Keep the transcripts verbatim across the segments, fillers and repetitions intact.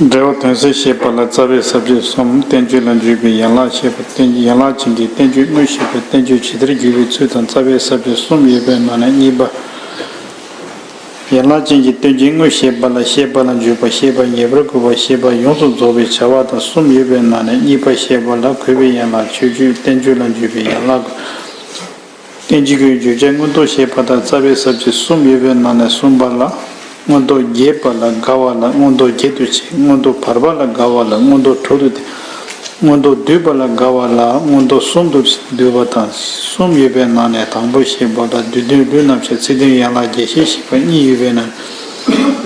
འབྲས་བུ་དོན་གསལ་བཤད་པ་ལ་རྩ་བའི་ས་བཅད་གསུམ། བསྟན་བཅོས་ལ་འཇུག་པའི་ཡན་ལག་བཤད་པ། བསྟན་ཡན་ལག་ཅན་གྱི་བསྟན་བཅོས་དངོས་བཤད་པ། བསྟན་བཅོས་ཇི་ལྟར་བརྒྱུད་པའི་ཚུལ་དང་རྩ་བའི་ས་བཅད་གསུམ་ཡོད་པའི་ནང་ནས་གཉིས་པ། ཡན་ལག་ཅན་གྱི་བསྟན་བཅོས་དངོས་བཤད་པ་ལ་བཤད་པ་ལ་འཇུག་པ། བཤད་པ་ངེས་པར་དགོས་པ། བཤད་པ་ཡོངས་སུ་རྫོགས་པའི་བྱ་བ་དང་གསུམ་ཡོད་པའི་ནང་ནས་གཉིས་པ་བཤད་པ་ལ་གུས་པའི་ཡན་ལག་མཆོད་བརྗོད། བསྟན་བཅོས་ལ་འཇུག་པའི་ཡན་ལག་བསྟན་བཅོས་ཀྱི་བརྗོད་བྱ་མངོན་རྟོགས་བཤད་པ་དང་རྩ་བའི་ས་བཅད་གསུམ་ཡོད་པའི་ནང་ནས་གསུམ་པ་ལ། མངོན་རྟོགས་རྒྱས་པ་ལ་དགའ་བ་ལ་མངོན་རྟོགས་བརྒྱད་དུ་བྱས། མངོན་རྟོགས་བར་པ་ལ་དགའ་བ་ལ་མངོན་རྟོགས་དྲུག་ཏུ་བསྡུས། མངོན་རྟོགས་བསྡུས་པ་ལ་དགའ་བ་ལ་མངོན་རྟོགས་གསུམ་དུ་བསྡུས་པ་དང་གསུམ་ཡོད་པའི་ནང་ནས་དང་པོ་བཤད་པ་ལ་བསྡུས་དོན་ལུས་རྣམ་བཤད། ཚིག་དོན་ཡན་ལག་རྒྱས་བཤད་བཤད་པ་གཉིས་ཡོད་པའི་ནང་།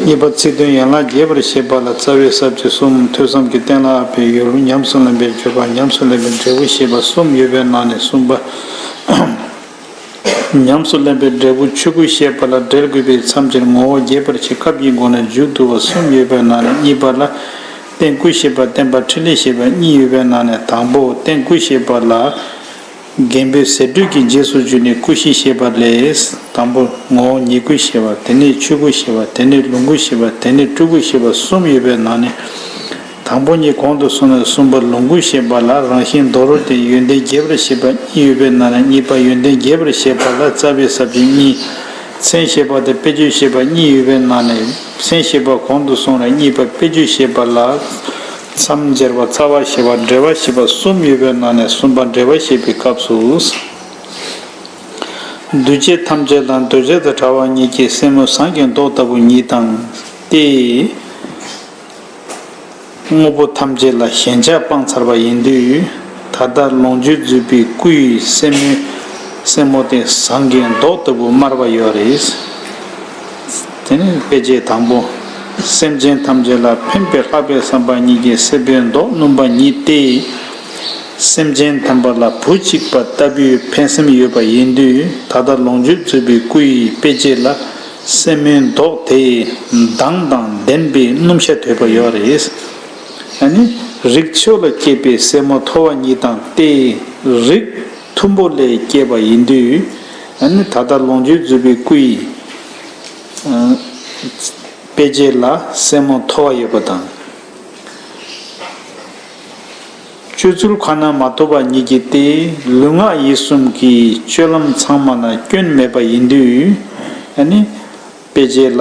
གཉིས་པ་ཚིག་དོན་ཡན་ལག་རྒྱས་པར་བཤད་པ་ལ་རྩ་བའི་ས་བཅད་གསུམ། ཐོས་བསམ་གྱིས་གཏན་ལ་དབབ་པའི་ཡུལ། ཉམས་སུ་ལེན་པའི་སྤྱོད་པ། ཉམས་སུ་ལེན་པའི་འབྲས་བུ་བཤད་པ་གསུམ་ཡོད་པའི་ནང་ནས་གསུམ་པ། ཉམས་སུ་ལེན་པའི་འབྲས་བུ་ཆོས་སྐུ་བཤད་པ་ལ་འབྲེལ་དགོས་པའི་མཚམས་སྦྱར་ངོ་བོ་རྒྱས་པར་བྱེད་སྐབས་ཀྱི་སྒོ་ནས་མཇུག་བསྡུ་བ་གསུམ་ཡོད་པའི་ནང་ནས་གཉིས་པ་ལ། རྟེན་སྐུ་བཤད་པ། བརྟེན་པ་འཕྲིན་ལས་བཤད་པ་གཉིས་ཡོད་པའི་ནང་ནས་དང་པོ་རྟེན་སྐུ་བཤད་པ་ལ། རྒན་པོའི་ཟེར་སྒྲོས་ཀྱི་རྗེས་སུ་འཇུག་ནས་སྐུ་བཤད་བཤད་པ་ལས། དང་པོ་ངོ་བོ་ཉིད་སྐུ་བཤད་པ། དེ་ནས་ཆོས་སྐུ་བཤད་པ། དེ་ནས་ལོངས་སྐུ་བཤད་པ། དེ་ནས་སྤྲུལ་སྐུ་བཤད་པ་གསུམ་ཡོད་པའི་ནང་ནས། དང་པོ་ཉིད་གོང་དུ་སོང་ནས་གསུམ་པ་ལོངས་སྐུ་བཤད་པ་ལ་རང་བཞིན་རྡོ་རོལ་ཏེ་ཡོན་ཏན་རྒྱས་པར་བཤད་པ་གཉིས་ཡོད་པའི་ནང་ནས་གཉིས་པ་ཡོན་ཏན་རྒྱས་པར་བཤད་པ་ལ་རྩ་བའི་ས་བཅད་གཉིས། མཚན་བཤད་པ་དང་དཔེ་བརྗོད་བཤད་པ་གཉིས་ཡོད་པའི་ནང་ནས་མཚན་བཤད་པ་གོང་དུ་སོང་ལ་གཉིས་པ་དཔེ་བརྗོད་བཤད་པ་ལ་མཚམས་སྦྱར་བ། རྩ་བ་བཤད་པ། འགྲེལ་བ་བཤད་པ་གསུམ་ཡོད་པའི་ནང་ནས་གསུམ་པ་འགྲེལ་བ་བཤད་པའི་སྐབས་སུ། འདུས་བྱས་ཐམས་ཅད་དང་འདུས་བྱས་དང་བྲལ་བ་ཉིད་ཀྱི་སེན་མོ་ཟངས་ཀྱི་མདོག་ལྟ་བུ་ཉིད་དང་སྟེ། དངོས་པོ་ཐམས་ཅད་ལ་ཞེན་ཆགས་སྤངས་ཚར་བ་ཡིན་དུས། ད་ལྟ་ལོངས་སྤྱོད་རྫོགས་པའི་སྐུ་ཡི་སེན་མོའི་སེན་མོ་དེ་ཟངས་ཀྱི་མདོག་ལྟ་བུ་དམར་བ་ཡོད་རེད། དེ་ནས་དཔེ་བྱད་དང་པོ། སེམས་ཅན་ཐམས་ཅད་ལ་ཕན་པའི་ལྷག་པའི་བསམ་པ་ཉིད་ཀྱི་སེན་མོའི་མདོག་སྣུམ་པ་ཉིད་དེ། སེམས་ཅན་ཐམས་ཅད་ལ་བུ་གཅིག་པ་ལྟ་བུའི་ཕན་སེམས་ཡོད་པ་ཡིན་དུས། ད་ལྟ་ལོངས་སྤྱོད་རྫོགས་པའི་སྐུ་ཡི་དཔེ་བྱད་ལ་སེན་མོའི་མདོག་དེ་མདངས་དང་ལྡན་པའི་སྣུམ་ཤ་དོད་པ་ཡོད་རེད། ཨ་ནི་རིགས་མཆོག་ལ་སྐྱེས་པའི་སེན་མོ་མཐོ་བ་ཉིད་དང་སྟེ། རིགས་མཐོན་པོ་ལས་སྐྱེས་པ་ཡིན་དུས། ཨ་ནི་ད་ལྟ་ལོངས་སྤྱོད་རྫོགས་པའི་སྐུ་ཡི་དཔེ་བྱད་ལ་སེན་མོ་མཐོ་བ་ཡོད་པ་དང་། སྤྱོད་ཚུལ་ཁོ་ན་མ་ཐོབ་པ་ཉིད་ཀྱིས་ཏེ། ལུས་ངག་ཡིད་གསུམ་གྱི་སྤྱོད་ལམ་ཚང་མ་ན་སྐྱོན་མེད་པ་ཡིན་དུས། ཨ་ནི་དཔེ་བྱད་ལ་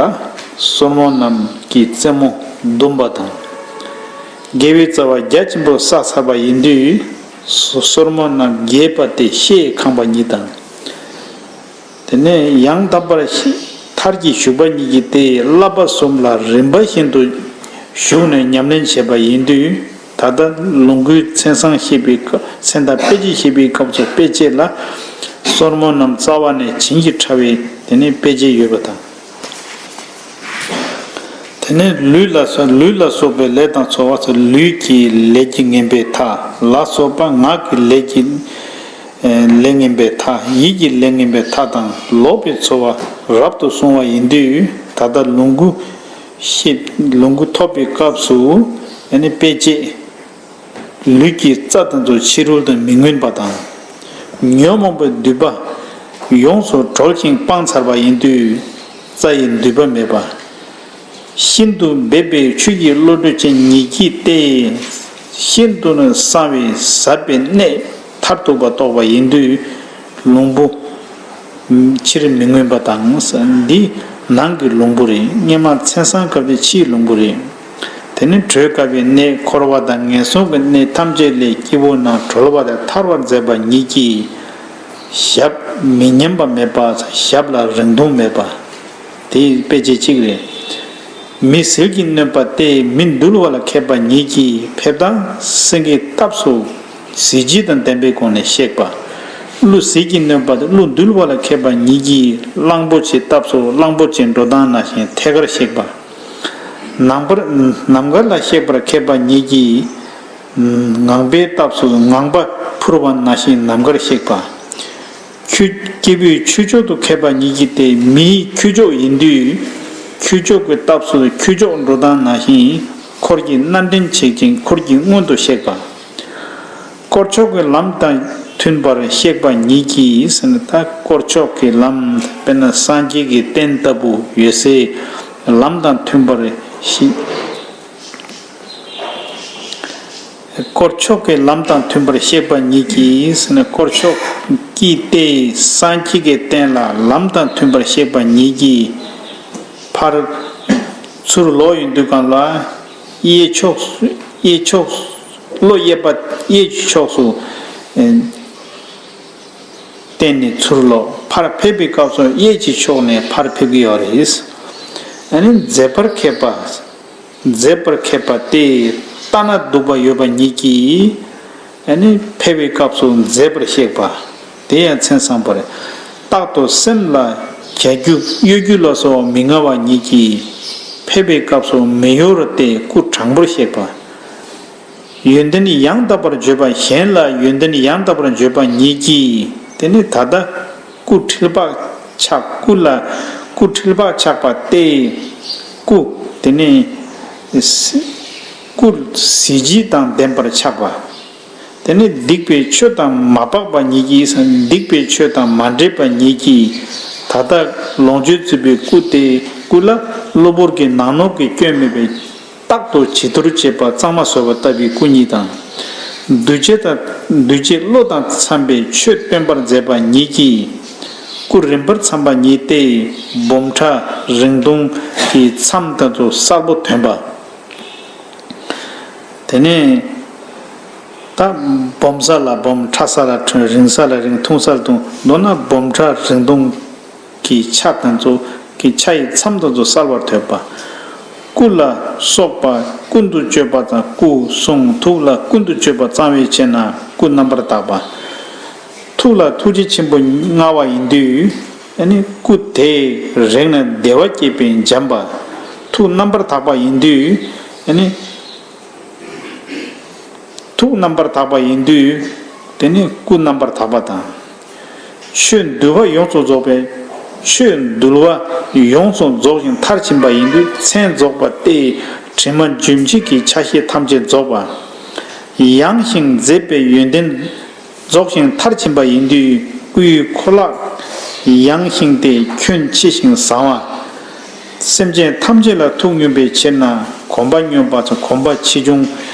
སོར་མོ་རྣམས་ཀྱི་རྩེ་མོ་བརྡུངས་པ་དང་། དགེ་བའི་རྩ་བ་རྒྱ་ཆེན་པོ་བསགས་ཚར་བ་ཡིན་དུས། སོ་སོར་མོ་རྣམས་རྒྱས་པ་སྟེ་ཤེལ་གང་བ་ཉིད་དང་། དེ་ནས་ཡང་དག་པར་ཤེས་མཐར་གྱིས་ཞུགས་པ་ཉིད་ཀྱིས་ཏེ། བསླབ་པ་གསུམ་ལ་རིམ་པ་བཞིན་དུ་ཞུགས་ནས་ཉམས་ལེན་བྱས་པ་ཡིན་དུས། ད་ལྟ་ལོངས་སྐུའི་མཚན་བཟང་བཤད་པའི་སྐབས། མཚན་དང་དཔེ་བྱད་བཤད་པའི་སྐབས་སུ་དཔེ་བྱད་ལ་སོར་མོ་རྣམས་རྩ་བ་ནས་བྱིན་གྱིས་ཕྲ་བའི་དེ་ནས་དཔེ་བྱད་ཡོད་པ་དང་། དེ་ནས་ལུས་ལ་སོགས་ལུས་ལ་སོགས་པའི་ལས་དང་ཚོར་བ་སོགས་ལུས་ཀྱི་ལས་ཀྱི་ངན་པའི་མཐའ་ལ་སོགས་པ་ངག་གི་ལས་ཀྱི་ལས་ངན་པའི་མཐའ། ཡིད་ཀྱི་ལས་ངན་པའི་མཐའ་དང་ལོག་པའི་ཚོར་བ་རབ་ཏུ་བསྲུང་བ་ཡིན་དུས། ད་ལྟ་ལོངས་སྐུ་ཤེས་ལོངས་སྐུ་ཐོབ་པའི་སྐབས་སུ་ཨ་ནི་དཔེ་བྱད་ལུས་ཀྱི་རྩ་དེ་ཚོ་ཕྱི་རོལ་དུ་མི་མངོན་པ་དང་། ཉོན་མོངས་པའི་མདུད་པ་ཡོངས་སུ་གྲོལ་ཞིང་སྤངས་ཚར་བ་ཡིན་དུས། རྩ་ཡི་མདུད་པ་མེད་པ། ཤིན་ཏུ་འབད་པའི་ཆོས་ཀྱི་བློ་གྲོས་ཅན་ཉིད་ཀྱིས་ཏེ། ཤིན་ཏུ་ནི་གསང་བའི་ཟབ་པའི་གནད་མཐར་ཐུག་པ་རྟོགས་པ་ཡིན་དུས། ལོངས་སྐུ་ཕྱིར་མི་མངོན་པ་དང་། འདི་ནང་གི་ལོངས་སྐུ་རེད། སྔོན་མ་མཚན་བཟང་སྐབས་དེ་ཕྱིའི་ལོངས་སྐུ་རེད། དེ་ནི་གྲོལ་དཀའ་བའི་གནས་འཁོར་བ་དང་ངན་སོང་གི་གནས་ཐམས་ཅད་ལས་སྐྱེ་བོ་རྣམས་གྲོལ་བ་དང་ཐར་བར་མཛད་པ་ཉིད་ཀྱིས། ཞབས་མི་ཉམས་པ་མེད་པ། ཞབས་ལ་རིང་ཐུང་མེད་པ། དེ་དཔེ་བྱད་གཅིག་རེད། མི་ཟིལ་གྱིས་གནོན་པ་སྟེ་མི་འདུལ་བ་ལ་མཁས་པ་ཉིད་ཀྱིས་ཕེབས་དང་སེང་གེའི་སྟབས་སུ་གཟི་བརྗིད་དང་ལྡན་པའི་སྒོ་ནས་གཤེགས་པ། ཀླུ་ཟིལ་གྱིས་གནོན་པ་སྟེ་ཀླུ་འདུལ་བ་ལ་མཁས་པ་ཉིད་ཀྱིས་གླང་པོ་ཆེའི་སྟབས་སུ་གླང་པོ་ཆེ་འགྲོ་སྟངས་ནང་བཞིན་ཐད་ཀར་གཤེགས་པ། ནམ་མཁར་ནམ་མཁའ་ལ་གཤེགས་པར་མཁས་པ་ཉིད་ཀྱིས། ངང་པའི་སྟབས་སུ་ངང་པ་འཕུར་བ་ནང་བཞིན་ནམ་མཁར་གཤེགས་པ། ཁྱུ་སྐྱེས་བུའི་ཁྱུ་མཆོག་ཏུ་མཁས་པ་ཉིད་ཀྱིས་ཏེ་མིའི་ཁྱུ་མཆོག་ཡིན་དུས། ཁྱུ་མཆོག་གི་སྟབས་སུ་ཁྱུ་མཆོག་འགྲོ་སྟངས་ནང་བཞིན་འཁོར་གྱི་སྣ་འདྲེན་བྱེད་ཅིང་འཁོར་གྱི་སྔོན་དུ་གཤེགས་པ། དཀོན་མཆོག་གི་ལམ་དང་མཐུན་པར་གཤེགས་པ་ཉིད་ཀྱིས་ཟེར་ན། ད་དཀོན་མཆོག་གི་ལམ་དཔེར་ན་སངས་རྒྱས་ཀྱི་རྟེན་ལྟ་བུ་ཡོད་སའི་ལམ་དང་མཐུན་པར་གཤེགས། དཀོར་མཆོག་གི་ལམ་དང་མཐུན་པར་གཤེགས་པ་ཉིད་ཀྱིས་ཟེར་ནས། དཀོར་མཆོག་གིས་ཏེ་སངས་རྒྱས་ཀྱི་བསྟན་ལ་ལམ་དང་མཐུན་པར་གཤེགས་པ་ཉིད་ཀྱིས། ཕར་ཚུར་ལོག་ཡོང་དུས་སྒང་ལ་གཡས་ཕྱོགས་གཡས་ཕྱོགས་བློ་གཡས་པ་གཡས་ཀྱི་ཕྱོགས་སུ་བསྟན་ནས་ཚུར་ལོག་ཕར་ཕེབས་པའི་སྐབས་སུ་གཡས་ཀྱི་ཕྱོགས་ནས་ཕར་ཕེབས་ཀྱི་ཡོད་རེད། ཨ་ནི་མཛད་པར་མཁས་པ། མཛད་པར་མཁས་པ་སྟེ། ལྟ་ན་སྡུག་པ་ཡོད་པ་ཉིད་ཀྱིས། ཨ་ནི་ཕེབས་པའི་སྐབས་སུ་མཛད་པར་གཤེགས་པ། དེ་ཡང་མཚན་བཟང་པོ་རེད། རྟག་ཏུ་སེམས་ལ་གྱ་གྱུ་གཡོ་སྒྱུ་ལ་སོགས་མི་མངའ་བ་ཉིད་ཀྱིས། ཕེབས་པའི་སྐབས་སུ་མི་གཡོ་རུ་སྟེ་སྐུ་དྲང་པོར་གཤེགས་པ། ཡོན་ཏན་ཡང་དག་པར་བརྗོད་པ། གཞན་ལ་ཡོན་ཏན་ཡང་དག་པར་བརྗོད་པ་ཉིད་ཀྱིས། དེ་ནི་ད་ལྟ་སྐུ་འཁྲིལ་བག་ཆགས། སྐུ་ལ་སྐུ་འཁྲིལ་བག་ཆགས་པ་སྟེ། སྐུ་དེ་ནི་སྐུ་གཟི་བརྗིད་དང་ལྡན་པར་ཆགས་པ། དེ་ནི་སྡིག་པའི་ཆོས་དང་མ་འཕགས་པ་ཉིད་ཀྱིས། སྡིག་པའི་ཆོས་དང་མ་འདྲེས་པ་ཉིད་ཀྱིས། ད་ལྟ་ལོངས་སྤྱོད་རྩིས་པའི་སྐུ་སྟེ། སྐུ་ལ་གློ་བུར་གྱི་ནག་ནོག་གི་སྐྱོན་མེད་པའི། རྟག་ཏུ་བྱི་དོར་བྱེད་པ་གཙང་མ་བཟོ་བ་ལྟ་བུའི་སྐུ་ཉིད་དང་། འདུ་བྱེད་དང་འདུ་བྱེད་བློ་དང་འཚམས་པའི་ཆོས་སྟོན་པར་མཛད་པ་ཉིད་ཀྱིས། སྐུ་རིམ་པར་འཚམས་པ་ཉིད་སྟེ། སྦོམ་ཕྲ་རིང་ཐུང་གི་མཚམས་དེ་ཚོ་གསལ་པོ་ཐོན་པ། དེ་ནས་ད་སྦོམ་ས་ལ་སྦོམ། ཕྲ་ས་ལ་ཕྲ། རིང་ས་ལ་རིང་། ཐུང་ས་ལ་ཐུང་། མདོར་ན་སྦོམ་ཕྲ་རིང་ཐུང་གི་ཆ་དེ་ཚོ་གི་ཆ་ཡི་མཚམས་དེ་ཚོ་གསལ་བར་ཐོན་པ། སྐུ་ལ་སོགས་པ་ཀུན་ཏུ་སྤྱོད་པ་དང་། སྐུ་གསུང་ཐུགས་ལ་ཀུན་ཏུ་སྤྱོད་པ་གཙང་བའི་ཕྱིར་ན་སྐུ་རྣམ་པར་དག་པ། ཐུགས་ལ་ཐུགས་རྗེ་ཆེན་པོ་མངའ་བ་ཡིན་དུས། ཨ་ནི་སྐུ་དེས་རེག་ནས་བདེ་བ་སྐྱེད་པས་འཇམ་པ། ཐུགས་རྣམ་པར་དག་པ་ཡིན་དུས། ཨ་ནི། ཐུགས་རྣམ་པར་དག་པ་ཡིན་དུས། དེ་ནི་སྐུ་རྣམ་པར་དག་པ་དང་། ཆོས་འདུལ་བ་ཡོངས་སུ་རྫོགས་པའི། ཆོས་འདུལ་བ་ཡོངས་སུ་རྫོགས་ཤིང་མཐར་ཕྱིན་པ་ཡིན་དུས་མཚན་རྫོགས་པ་སྟེ། དྲི་མ་རྒྱུན་ཆད་ཀྱི་ཆ་ཤས་ཐམས་ཅད་རྫོགས་པ། ཡངས་ཤིང་མཛེས་པའི་ཡོན་ཏན་རྫོགས་ཤིང་མཐར་ཕྱིན་པ་ཡིན་དུས། སྐུའི་ཁོ་ལག་ཡངས་ཤིང་སྟེ་ཁྱོན་ཆེ་ཞིང་བཟང་བ། སེམས་ཅན་ཐམས་ཅད་ལ་ཐུགས་སྙོམས་པའི་ཕྱིར་ན་གོམ་པ་སྙོམས་པ་དང་། གོམ་པ་ཆེ་ཆུང་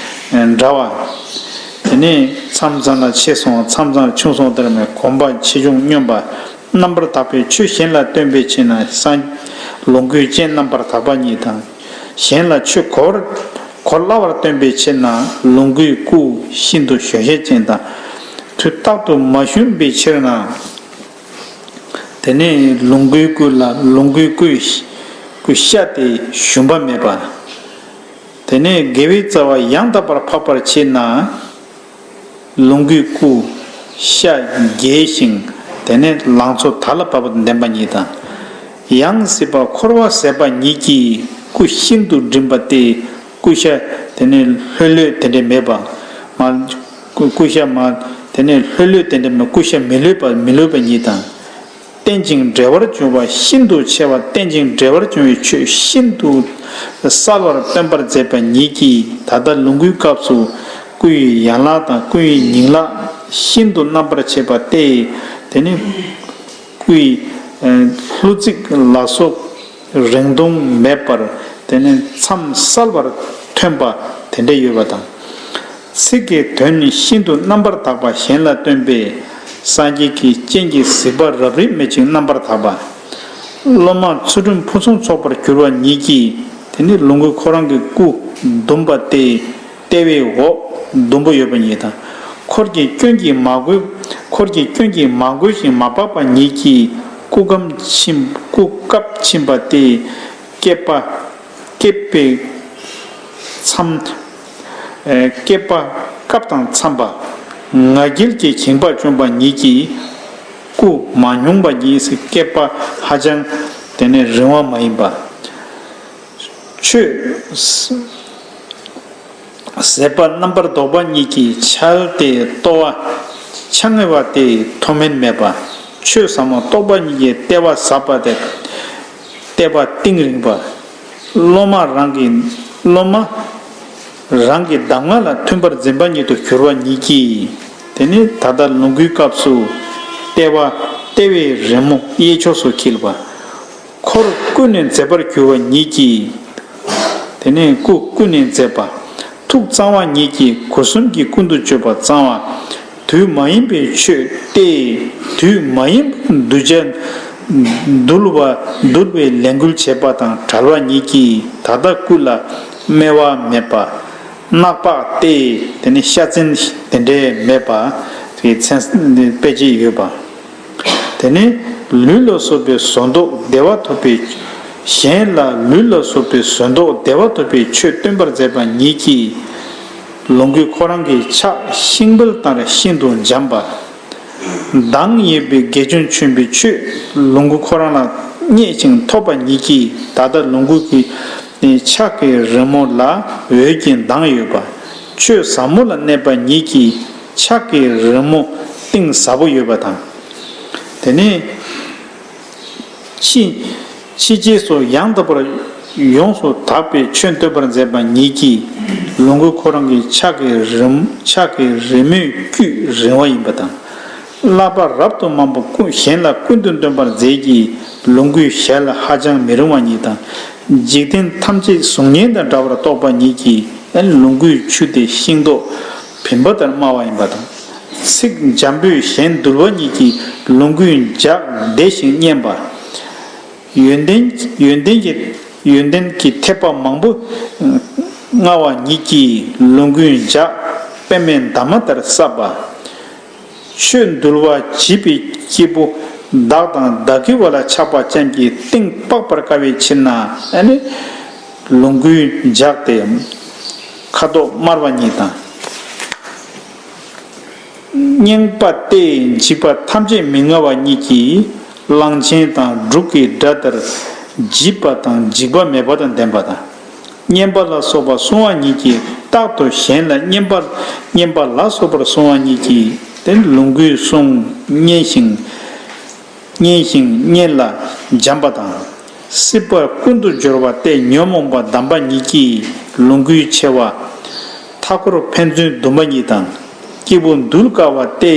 འདྲ་བ། དེ་ནས་མཚམས་མཚམས་ལ་ཆེ་སོང་། མཚམས་མཚམས་ལ་ཆུང་སོང་། དེར་མེད་གོམ་པ་ཆེ་ཆུང་སྙོམས་པ། རྣམ་པར་དག་པའི་ཆོས་གཞན་ལ་སྟོན་པའི་ཕྱིར་ན་སངས། ལོངས་སྐུའི་སྤྱན་རྣམ་པར་དག་པ་ཉིད་དང་། གཞན་ལ་ཆོས་གོ་བར་གོ་སླ་བར་སྟོན་པའི་ཕྱིར་ན་ལོངས་སྐུའི་སྐུ་ཤིན་ཏུ་བཞད་ཤེས་ཅན་དང་། དུས་རྟག་ཏུ་མ་ཞུམ་པའི་ཕྱིར་ན། དེ་ནས་ལོངས་སྐུའི་སྐུ་ལ་ལོངས་སྐུའི་སྐུའི་སྐུ་ཤ་སྟེ་ཞུམ་པ་མེད་པ། དེ་ནས་དགེ་བའི་རྩ་བ་ཡང་དག་པར་འཕགས་པར་བྱེད་ན། ལོངས་སྐུའི་སྐུ་ཤ་རྒྱས་ཤིང་། དེ་ནས་ལང་ཚོ་དར་ལ་བབ་པ་དང་ལྡན་པ་ཉིད་དང་། ཡང་སྲིད་པ་འཁོར་བ་ཟད་པ་ཉིད་ཀྱི་སྐུ་ཤིན་ཏུ་སྒྲིམ་པ་སྟེ། སྐུ་ཤ་དེ་ནས་ལྷོད་ལྷོད་དེ་འདྲ་མེད་པ། མ། སྐུ་སྐུ་ཤ་མ། དེ་ནས་ལྷོད་ལྷོད་དེ་འདྲ་མེད། སྐུ་ཤ་མི་ལྷོད་པ་མི་ལྷོད་པ་ཉིད་དང་། རྟེན་ཅིང་འབྲེལ་བར་འབྱུང་བ་ཤིན་ཏུ་ཆེ་བ། རྟེན་ཅིང་འབྲེལ་བར་འབྱུང་བའི་ཆོས་ཤིན་ཏུ་གསལ་བར་སྟོན་པར་མཛད་པ་ཉིད་ཀྱིས། ད་ལྟ་ལོངས་སྐུའི་སྐབས་སུ་སྐུའི་ཡན་ལག་དང་སྐུའི་ཉིང་ལག་ཤིན་ཏུ་རྣམ་པར་ཕྱེ་བ་སྟེ། དེ་ནི་སྐུའི་ལྷུ་ཚིགས་ལ་སོགས། རིང་ཐུང་མེད་པར་དེ་ནི་མཚམས་གསལ་བར་ཐོན་པ་དེ་འདྲ་ཡོད་པ་དང་། ཚིག་གི་དོན་ནི་ཤིན་ཏུ་རྣམ་པར་དག་པ་གཞན་ལ་སྟོན་པས། སངས་རྒྱས་ཀྱི་སྤྱན་གྱིས་གཟིགས་པ་རབ་རིབ་མེད་ཅིང་རྣམ་པར་དག་པ། སློབ་མ་ཚུལ་ཁྲིམས་ཕུན་སུམ་ཚོགས་པར་གྱུར་པ་ཉིད་ཀྱིས། དེ་ནི་ལོངས་སྐུ་ཁོ་རང་གི་སྐུ་ཟླུམ་པ་སྟེ། ལྟེ་བའི་འོག་ཟླུམ་པོ་ཡོད་པ་ཉིད་དང་། འཁོར་གྱི་སྐྱོན་གྱིས་མ་གོས། འཁོར་གྱི་སྐྱོན་གྱིས་མ་གོས་ཤིང་མ་སྦགས་པ་ཉིད་ཀྱིས། སྐུ་ཁམས་ཕྱིན། སྐུ་སྐབས་ཕྱིན་པ་སྟེ། བསྐལ་པ། བསྐལ་པའི་མཚམས། ཨེ། བསྐལ་པ་སྐབས་དང་འཚམས་པ། ང་རྒྱལ་གྱི་ཞེན་པ་བཅོམ་པ་ཉིད་ཀྱིས། སྐུ་མ་མྱོང་པ་ཉིད་ཀྱིས། བསྐལ་པ་ཧ་ཅང་དེ་ནས་རིང་བ་མ་ཡིན་པ། ཆོས་ཟད་པ་རྣམ་པར་ལྡོག་པ་ཉིད་ཀྱིས། འཆལ་ཏེ་རྟོག་པ་ཆ་ངེས་པ་སྟེ་མཐོ་དམན་མེད་པ། ཆོས་ཟབ་མོ་རྟོགས་པ་ཉིད་ཀྱིས། ལྟེ་བ་ཟབ་པ་སྟེ་ལྟེ་བ་གཏིང་རིང་པ། སློབ་མ་རང་གི་སློབ་མ་རང་གི་གདམས་ངག་ལ་མཐུན་པར་འཛིན་པ་ཉིད་དུ་གྱུར་པ་ཉིད་ཀྱིས། དེ་ནི་ད་ལྟ་ལོངས་སྐུའི་སྐབས་སུ་ལྟེ་བ། ལྟེ་བའི་རི་མོ་གཡས་ཕྱོགས་སུ་འཁྱིལ་པ། འཁོར་ཀུན་ནས་མཛེས་པར་གྱུར་པ་ཉིད་ཀྱིས། དེ་ནས་སྐུ་ཀུན་ནས་མཛེས་པ། ཐུགས་གཙང་བ་ཉིད་ཀྱིས་སྒོ་གསུམ་གྱི་ཀུན་ཏུ་སྤྱོད་པ་གཙང་བ། དུས་མ་ཡིན་པའི་ཆོས་ཏེ། དུས་མ་ཡིན་པར་གདུལ་བྱ་འདུལ་བ་འདུལ་བའི་ལས་འགུལ་བྱེད་པ་དང་བྲལ་བ་ཉིད་ཀྱིས་ད་ལྟ་སྐུ་ལ་སྨེ་བ་མེད་པ། རྣག་པག་སྟེ། དེ་ནི་ཤ་ཚན་དེ་འདྲའི་མེད་པ། དེའི་མཚན་དཔེ་ཅིག་ཡོད་པ། དེ་ནི་ལུས་ལ་སོགས་པའི་བཟོ་ལྡོག་བདེ་བ་ཐོབ་པའི། གཞན་ལ་ལུས་ལ་སོགས་པའི་བཟོ་ལྡོག་བདེ་བ་ཐོབ་པའི་ཆོས་སྟོན་པར་མཛད་པ་ཉིད་ཀྱིས། ལོངས་སྐུ་ཁོ་རང་གི་ཕྱག་ཤིང་བལ་ལྟར་ཤིན་ཏུ་འཇམ་པ། མདངས་ཡོད་པའི་དགེ་སྦྱོང་ཆེན་པོའི་ཆོས་ལོངས་སྐུ་ཁོ་རང་ལ་རྙེད་ཅིང་ཐོབ་པ་ཉིད་ཀྱིས་ད་ལྟ་ལོངས་སྐུ་གི་ཕྱག་གི་རི་མོ་ལ་འོད་ཀྱི་མདངས་ཡོད་པ། ཆོས་ཟབ་མོ་ལ་གནས་པ་ཉིད་ཀྱི་ཕྱག་གི་རི་མོ་གཏིང་ཟབ་པོ་ཡོད་པ་དང་། དེ་ནས་ཕྱི་ཕྱི་རྗེས་སུ་ཡང་དག་པར་ཡོངས་སུ་དག་པའི་ཆོས་སྟོན་པར་མཛད་པ་ཉིད་ཀྱིས། ལོངས་སྐུ་ཁོ་རང་གི་ཕྱག་གི་རི་མོ་ཕྱག་གི་རི་མོའི་དཀྱུས་རིང་བ་ཡིན་པ་དང་། བསླབ་པ་རབ་ཏུ་མང་པོ་ཀུན་གཞན་ལ་ཀུན་ཏུ་སྟོན་པར་མཛད་ཀྱི། ལོངས་སྐུའི་ཞལ་ཧ་ཅང་མི་རིང་བ་ཉིད་དང་། འཇིག་རྟེན་ཐམས་ཅད་གཟུགས་བརྙན་དང་འདྲ་བར་རྟོགས་པ་ཉིད་ཀྱིས། ལོངས་སྐུའི་ཆུ་དེ་ཤིང་ཏོག་བིམ་པ་ལྟར་དམར་བ་ཡིན་པ་དང་། ཚིག་འཇམ་པོས་གཞན་འདུལ་བ་ཉིད་ཀྱིས། ལོངས་སྐུའི་ལྗགས་བདེ་ཞིང་སྙན་པ། ཡོན་ཏན་ཡོན་ཏན་གྱི་ཡོན་ཏན་གྱི་ཐེག་པ་མང་པོ་མངའ་བ་ཉིད་ཀྱིས། ལོངས་སྐུའི་ལྗགས་པདྨའི་འདབ་མ་ལྟར་གསལ་བ། ཆོས་འདུལ་བ་བྱིས་པའི་སྐྱེས་བུ་བདག་དང་བདག་གི་བ་ལ་ཆགས་པ་ཅན་གྱི་གཏིང་དཔག་པར་དཀའ་བའི་ཕྱིར་ན། ཨ་ནི་ལོངས་སྐུའི་ལྗགས་ཏེ། ཁ་དོག་དམར་བ་ཉིད་དང་། སྙན་པ་སྟེ་འཇིགས་པ་ཐམས་ཅད་མི་མངའ་བ་ཉིད་ཀྱིས། གླང་ཆེན་དང་འབྲུག་གི་སྒྲ་ལྟར་བརྗིད་པ་དང་འཇིགས་པ་མེད་པ་དང་ལྡན་པ་དང་། སྙན་པ་ལ་སོགས་པ་གསུང་བ་ཉིད་ཀྱིས། རྟག་ཏུ་གཞན་ལ་སྙན་པ་སྙན་པ་ལ་སོགས་པར་གསུང་བ་ཉིད་ཀྱིས། དེ་ལོངས་སྐུའི་གསུང་སྙན་ཞིང་སྙན་ཞིང་སྙན་ལ་འཇམ་པ་དང་། སྲིད་པ་ཀུན་ཏུ་སྦྱོར་བ་སྟེ་ཉོན་མོངས་པ་བསྡམས་པ་ཉིད་ཀྱིས། ལོངས་སྐུའི་ཆེ་བ་མཐའ་འཁོར་ཕན་ཚུན་བསྡུམ་པ་ཉིད་དང་། སྐྱེས་བུ་འདུལ་དཀའ་བ་སྟེ།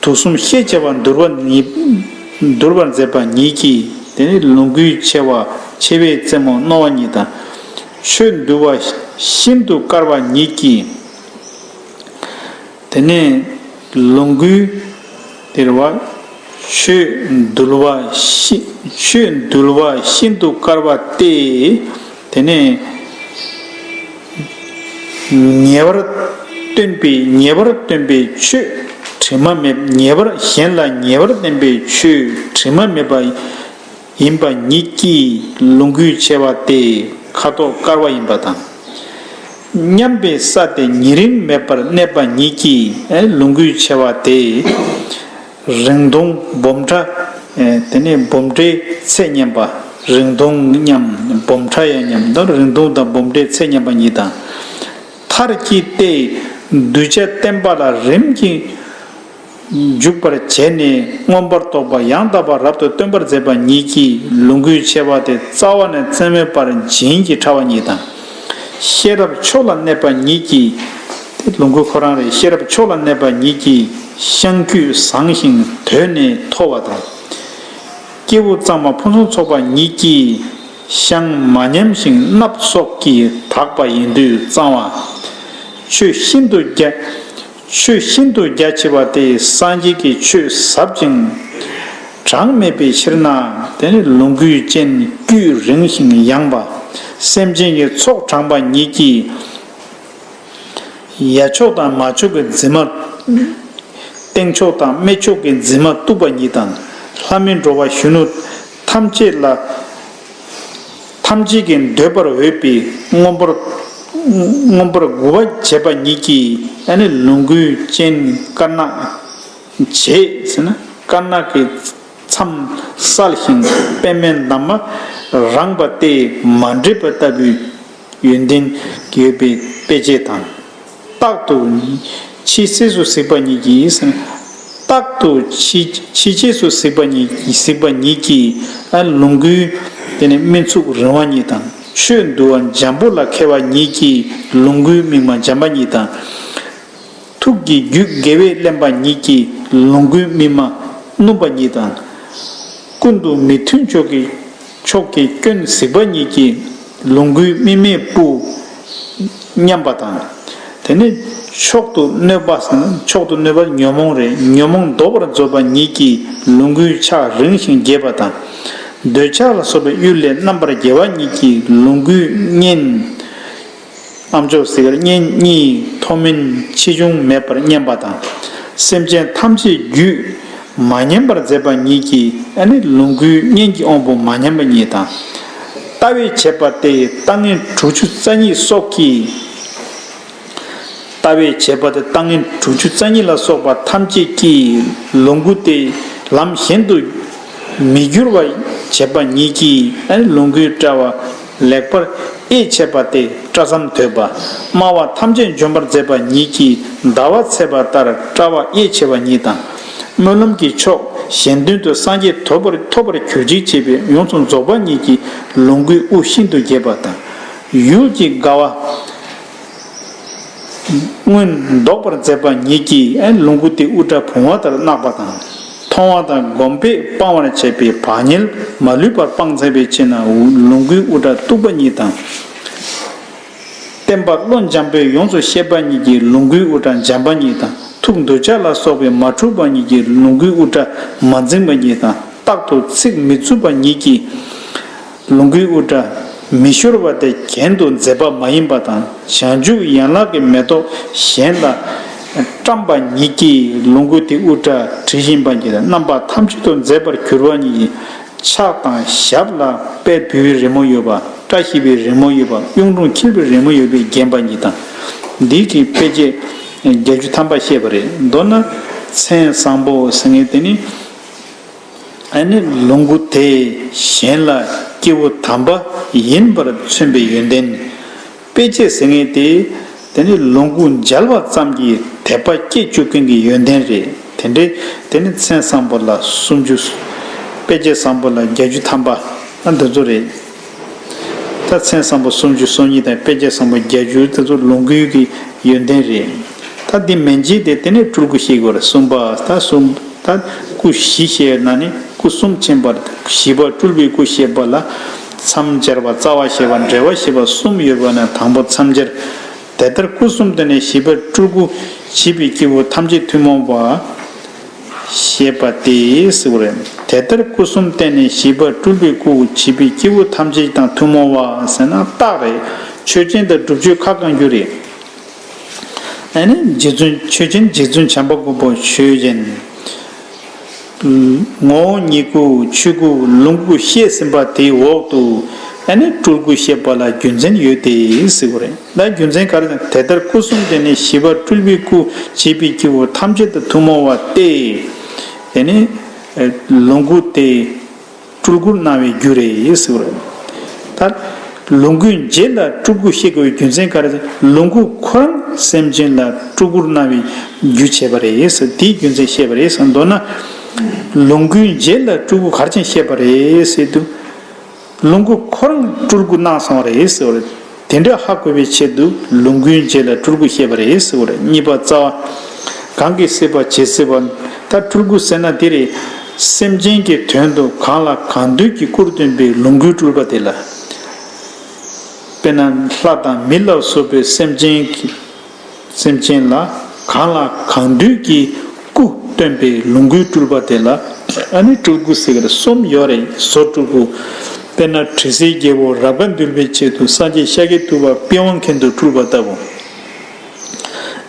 དུག་གསུམ་ཤས་ཆེ་བ་འདུལ་བ་ཉིད། འདུལ་བར་མཛད་པ་ཉིད་ཀྱིས། དེ་ནི་ལོངས་སྐུའི་ཆེ་བ་ཆེ་བའི་རྩེ་མོ་རྣོ་བ་ཉིད་དང་། ཆོས་འདུལ་བ་ཤིན་ཏུ་དཀར་བ་ཉིད་ཀྱིས། དེ་ནས་ལོངས་སྐུའི་དེར་བ། ཆོས་འདུལ་བ་ཤི་ཆོས་འདུལ་བ་ཤིན་ཏུ་དཀར་བ་སྟེ། དེ་ནས་ཉེ་བར་སྟོན་པའི་ཉེ་བར་སྟོན་པའི་ཆོས་དྲི་མ་མེད། ཉེ་བར་གཞན་ལ་ཉེ་བར་བསྟན་པའི་ཆོས་དྲི་མ་མེད་པ་ཡིན་པ་ཉིད་ཀྱིས་ལོངས་སྐུའི་ཆེ་བ་སྟེ། ཁ་དོག་དཀར་བ་ཡིན་པ་དང་། མཉམ་པའི་ས་སྟེ་ཉེ་རིང་མེད་པར་གནས་པ་ཉིད་ཀྱིས། ལོངས་སྐུའི་ཆེ་བ་སྟེ། རིང་ཐུང་འབུམ་ཕྲག་དེ་ནས་འབུམ་ཕྲའི་ཚད་མཉམ་པ། རིང་ཐུང་མཉམ་འབུམ་ཕྲག་ཡང་མཉམ། ད་རིང་ཐུང་དང་འབུམ་ཕྲའི་ཚད་མཉམ་པ་ཉིད་དང་། མཐར་གྱིས་ཏེ། གདུལ་བྱ་བསྟན་པ་ལ་རིམ་གྱིས་འཇུག་པར་བྱས་ནས་མངོན་པར་རྟོགས་པ་ཡང་དག་པར་རབ་ཏུ་སྟོན་པར་མཛད་པ་ཉིད་ཀྱིས། ལོངས་སྐུའི་ཆེ་བ་དེ་རྩ་བ་ནས་རྩོད་མེད་པར་བྱིན་གྱིས་ཕྲ་བ་ཉིད་དང་། ཤེས་རབ་མཆོག་ལ་གནས་པ་ཉིད་ཀྱིས། དེ་ལོངས་སྐུ་ཁོ་རང་རེད། ཤེས་རབ་མཆོག་ལ་གནས་པ་ཉིད་ཀྱིས། བཤང་དཀྱུས་བཟང་ཞིང་དོད་ནས་མཐོ་བ་དང་། སྐྱེས་བུ་གཙང་མ་ཕུན་སུམ་ཚོགས་པ་ཉིད་ཀྱིས། བཤང་མ་ཉམས་ཤིང་སྣབས་སོགས་ཀྱིས་དག་པ་ཡིན་དུས་གཙང་བ། ཆོས་ཤིན་ཏུ་རྒྱ། ཆོས་ཤིན་ཏུ་རྒྱ་ཆེ་བ་སྟེ། སངས་རྒྱས་ཀྱི་ཆོས་ཟབ་ཅིང་གྲངས་མེད་པའི་ཕྱིར་ན། དེ་ནི་ལོངས་སྐུའི་སྤྱན་དཀྱུས་རིང་ཞིང་ཡངས་པ། སེམས་ཅན་གྱི་ཚོགས་དྲངས་པ་ཉིད་ཀྱིས། ཡ་མཆོག་དང་མ་མཆོག་གི་འཛིན་མ། སྟེང་ཕྱོགས་དང་སྨད་ཕྱོགས་ཀྱི་འཛིན་མ་གཏུགས་པ་ཉིད་དང་། ལྷ་མིན་འགྲོ་བ་གཞོན་ནུ་ཐམས་ཅད་ལ། ཐམས་ཅད་ཀྱིས་འདོད་པར་འོས་པའི་མངོན་པར། མངོན་པར་མགུ་བ་བྱེད་པ་ཉིད་ཀྱིས། ཨ་ནི་ལོངས་སྐུའི་སྤྱན་དཀར་ནག་བྱེད་ཟེར་ན། དཀར་ནག་གི་མཚམས་གསལ་ཞིང་པདྨའི་འདབ་མ་རངས་པ་སྟེ་མ་འདྲེས་པ་ལྟ་བུའི་ཡོན་ཏན་ཡོད་པའི་དཔེ་བྱད་དང་། རྟག་ཏུ་ཕྱི་སེམས་སུ་གཟིགས་པ་ཉིད་ཀྱིས། རྟག་ཏུ་ཕྱི་ཕྱི་རྗེས་སུ་གཟིགས་པ་ཉིད་གཟིགས་པ་ཉིད་ཀྱིས། ཨ་ལོངས་སྐུའི་དེ་ནས་སྨིན་ཚུགས་རིང་བ་ཉིད་དང་། ཆོས་འདུལ་བ་འཇམ་པོ་ལ་མཁས་པ་ཉིད་ཀྱིས། ལོངས་སྐུའི་སྨིན་མ་འཇམ་པ་ཉིད་དང་། ཐུགས་ཀྱི་རྒྱུད་དགེ་བས་བརླན་པ་ཉིད་ཀྱིས། ལོངས་སྐུའི་སྨིན་མ་སྣུམ་པ་ཉིད་དང་། ཀུན་ཏུ་མི་མཐུན་ཕྱོགས་ཀྱི་ཕྱོགས་ཀྱི་སྐྱོན་གཟིགས་པ་ཉིད་ཀྱིས། ལོངས་སྐུའི་སྨིན་མའི་སྤུ། མཉམ་པ་དང་། དེ་ནས་མཆོག་ཏུ་གནོད་པ་ཟེར་ན་མཆོག་ཏུ་གནོད་པ་ཉོན་མོངས་རེད། ཉོན་མོངས་ལྡོག་པར་མཛད་པ་ཉིད་ཀྱིས་ལོངས་སྐུའི་ཕྱག་རིང་ཞིང་རྒྱས་པ་དང་། འདོད་ཆགས་ལ་སོགས་པའི་གཡུལ་ལས་རྣམ་པར་རྒྱལ་བ་ཉིད་ཀྱིས་ལོངས་སྐུའི་གཉེན། ཨ་མཆོག་ཟེར་གཉེན་གཉིས་མཐོ་དམན་ཆེ་ཆུང་མེད་པར་མཉམ་པ་དང་། སེམས་ཅན་ཐམས་ཅད་རྒྱུད་མ་ཉམས་པར་མཛད་པ་ཉིད་ཀྱིས་ཨ་ནི་ལོངས་སྐུའི་གཉེན་གྱི་དབང་པོ་མ་ཉམས་པ་ཉིད་དང་། ལྟ་བས་བྱས་པ་སྟེ་ལྟ་ངན་དྲུག་ཅུ་རྩ་གཉིས་སོགས་ཀྱིས། ལྟ་བས་བྱས་པ་སྟེ་ལྟ་ངན་དྲུག་ཅུ་རྩ་གཉིས་ལ་སོགས་པ་ཐམས་ཅད་ཀྱིས་ལོངས་སྐུ་དེ་ལམ་གཞན་དུ་མི་འགྱུར་བར་བྱེད་པ་ཉིད་ཀྱིས་ཨ་ནི་ལོངས་སྐུའི་དཔྲལ་བ་ལེགས་པར་དབྱེ་བྱས་པ་སྟེ་དཔྲལ་བསམ་དོད་པ། དམའ་བ་ཐམས་ཅད་འཇོམས་པར་མཛད་པ་ཉིད་ཀྱིས་ཟླ་བ་ཚེས་པ་ལྟར་དཔྲལ་བ་དབྱེ་བྱས་པ་ཉིད་དང་། སྨོན་ལམ་གྱི་མཆོག་གཞན་དོན་དུ་སངས་རྒྱས་ཐོབ་པར་ཐོབ་པར་གྱུར་ཅིག་ཅེས་པའི་ཡོངས་སུ་རྫོགས་པ་ཉིད་ཀྱིས་ལོངས་སྐུའི་དབུ་ཤིན་ཏུ་རྒྱས་པ་དང་། ཡུལ་གྱི་དགའ་བ་སྔོན་ལྡོག་པར་མཛད་པ་ཉིད་ཀྱིས་ལོངས་སྐུ་དེ་དབུ་སྐྲ་བུང་བ་ལྟར་གནག་པ་དང་། མཐོང་བ་དང་སྒོམ་པས་སྤང་བར་བྱེད་པའི་བག་ཉལ་མ་ལུས་པར་སྤངས་མཛད་པའི་ཕྱིར་ན་ལོངས་སྐུའི་དབུ་སྐྲ་གཏུགས་པ་ཉིད་དང་། བསྟན་པ་བློ་འཇམ་པོས་ཡོངས་སུ་ཤེས་པ་ཉིད་ཀྱིས་ལོངས་སྐུའི་དབུ་སྐྲ་འཇམ་པ་ཉིད་དང་། ཐུགས་འདོད་ཆགས་ལ་སོགས་པས་མ་འཁྲུགས་པ་ཉིད་ཀྱིས་ལོངས་སྐུའི་དབུ་སྐྲ་མ་འཛིངས་པ་ཉིད་དང་། རྟག་ཏུ་ཚིགས་མི་བཙུགས་པ་ཉིད་ཀྱིས་ལོངས་སྐུའི་དབུ་སྐྲ་མི་ཤོར་བ་དེ་གྱེན་དུ་མཛེས་པ་མ་ཡིན་པ་དང་། བྱང་ཆུབ་ཡན་ལག་གི་མེ་ཏོག་གཞན་ལ་བཀྲམ་པ་ཉིད་ཀྱིས་ལོངས་སྐུ་དེ་དབུ་སྐྲ་དྲི་ཞིམ་པ་ཉིད་དང་། རྣམ་པ་ཐམས་ཅད་དུ་མཛེས་པར་གྱུར་པ་ཉིད་ཀྱིས། ཕྱག་དང་ཞབས་ལ་དཔལ་བེའུའི་རི་མོ་ཡོད་པ། བཀྲ་ཤིས་པའི་རི་མོ་ཡོད་པ། གཡུང་དྲུང་འཁྱིལ་པའི་རི་མོ་ཡོད་པས་བརྒྱན་པ་ཉིད་དང་། འདི་གི་དཔེ་བྱད་བརྒྱད་ཅུ་ཐམ་པ་བཤད་པ་རེད། མདོར་ན་མཚན་བཟང་པོ་ཟེར་མཁན་དེ་ནི་ཨ་ནི་ལོངས་སྐུ་དེ་གཞན་ལ་སྐྱེས་བུ་དམ་པ་ཡིན་པར་མཚོན་པའི་ཡོན་ཏན། དཔེ་བྱད་ཟེར་མཁན་དེ། དེ་ནི་ལོངས་སྐུ་མཇལ་བ་ཙམ་གྱིས་དད་པ་སྐྱེ་བཅུག་མཁན་གྱི་ཡོན་ཏན་རེད། དེ་འདྲའི་དེ་ནི་མཚན་བཟང་པོ་ལ་སུམ་ཅུ། དཔེ་བྱད་བཟང་པོ་ལ་བརྒྱད་ཅུ་ཐམ་པ་ཨ་འདི་ཚོ་རེད། ད་མཚན་བཟང་པོ་སུམ་ཅུ་སོ་གཉིས་དང་དཔེ་བྱད་བཟང་པོ་བརྒྱད་ཅུ་དེ་ཚོ་ལོངས་སྐུའི་གི་ཡོན་ཏན་རེད། ད་འདི་མན་ཆད་དེ་དེ་ནས་སྤྲུལ་སྐུ་ཞིག་དགོས་རེད། གསུམ་པ་ད་གསུམ། ད་སྐུ་བཞི་བཤད་ན་ནི་སྐུ་གསུམ་ཕྱིན་པར་བཞི་པ་སྤྲུལ་པའི་སྐུ་བཤད་པ་ལ་མཚམས་སྦྱར་བ་རྩ་བ་བཤད་པ་འགྲེལ་བ་བཤད་པ་གསུམ་ཡོད་པ་ན་དང་པོ་མཚམས་སྦྱར། དེ་ལྟར་སྐུ་གསུམ་བསྟན་ནས་བཞི་པ་སྤྲུལ་སྐུ་བྱེད་པའི་སྐྱེས་བུ་ཐམས་ཅད་ཐུན་མོང་བ་ཞེས་པ་སྟེ་ཟེར་བ་རེད། དེ་ལྟར་སྐུ་གསུམ་བསྟན་ནས་བཞི་པ་སྤྲུལ་པའི་སྐུ་བྱེད་པའི་སྐྱེས་བུ་ཐམས་ཅད་དང་ཐུན་མོང་བ་ཟེར་ན་རྟགས་རེད། ཆོས་ཅན་དང་བསྒྲུབ་ཆོས་ཁ་བསྐང་རྒྱུ་རེད། ཨ་ནི་རྗེ་བཙུན་ཆོས་ཅན་རྗེ་བཙུན་བྱམས་པ་མགོན་པོ་ཆོས་ཅན། ངོ་བོ་ཉིད་སྐུ་ཆོས་སྐུ་ལོངས་སྐུ་བཤད་ཟིན་པ་དེའི་འོག་ཏུ་ཨ་ནི་སྤྲུལ་སྐུ་བཤད་པ་ལ་རྒྱུ་མཚན་ཡོད་དེ་ཟེར་བ་རེད། ད་རྒྱུ་མཚན་ག་རེ་ཟེར་ན་དེ་ལྟར་སྐུ་གསུམ་བསྟན་ནས་བཞི་པ་སྤྲུལ་པའི་སྐུ་བྱེད་པའི་སྐྱེས་བུ་ཐམས་ཅད་དུ་ཐུན་མོང་བ་སྟེ། དེ་ནི་ལོངས་སྐུ་དེ། སྤྲུལ་སྐུར་སྣང་བའི་རྒྱུ་རེད་ཟེར་བ་རེད། ད་ལོངས་སྐུའི་རྗེས་ལ་སྤྲུལ་སྐུ་བཤད་དགོས་པའི་རྒྱུ་མཚན་ག་རེ་ཟེར། ལོངས་སྐུ་ཁོ་རང་སེམས་ཅན་ལ་སྤྲུལ་སྐུར་སྣང་བའི་རྒྱུ་བྱས་པ་རེད་ཟེར། དེའི་རྒྱུ་མཚན་བཤད་པ་རེད་ཟེར། མདོར་ན་ལོངས་སྐུའི་རྗེས་ལ་སྤྲུལ་སྐུ་ག་རེ་བྱས་བཤད་པ་རེད་ཟེར་དུས། ལོངས་སྐུ་ཁོ་རང་སྤྲུལ་སྐུར་སྣང་སོང་བ་རེད་ཟེར་བ་རེད། དེ་འདྲ་ཧ་གོ་བའི་ཆེད་དུ་ལོངས་སྐུའི་རྗེས་ལ་སྤྲུལ་སྐུ་བཤད་པ་རེད་ཟེར་བ་རེད། གཉིས་པ་རྩ་བ། གང་གིས་སྲིད་པ་བྱེད་སྲིད་པ། ད་སྤྲུལ་སྐུ་ཟེར་ན་དེ་རེད། སེམས་ཅན་གྱི་དོན་དུ་གང་ལ་གང་འདུལ་གྱི་སྐུར་སྟོན་པའི་ལོངས་སྐུའི་སྤྲུལ་པ་དེ་ལ། དཔེར་ན་ལྷ་དང་མི་ལ་སོགས་པའི་སེམས་ཅན་གྱི། སེམས་ཅན་ལ་གང་ལ་གང་འདུལ་གྱི་སྐུ་སྟོན་པའི་ལོངས་སྐུའི་སྤྲུལ་པ་དེ་ལ་ཨ་ནི་སྤྲུལ་སྐུ་ཟེར་གྱི་རེད། གསུམ་ཡོད་རེད། བཟོ་སྤྲུལ་སྐུ། དཔེར་ན་དྲི་ཟའི་རྒྱལ་པོ་རབ་དགའ་འདུལ་བའི་ཆེད་དུ་སངས་རྒྱས་ཤཱཀྱ་ཐུབ་པ་པི་ཝང་མཁན་དུ་སྤྲུལ་པ་ལྟ་བུ།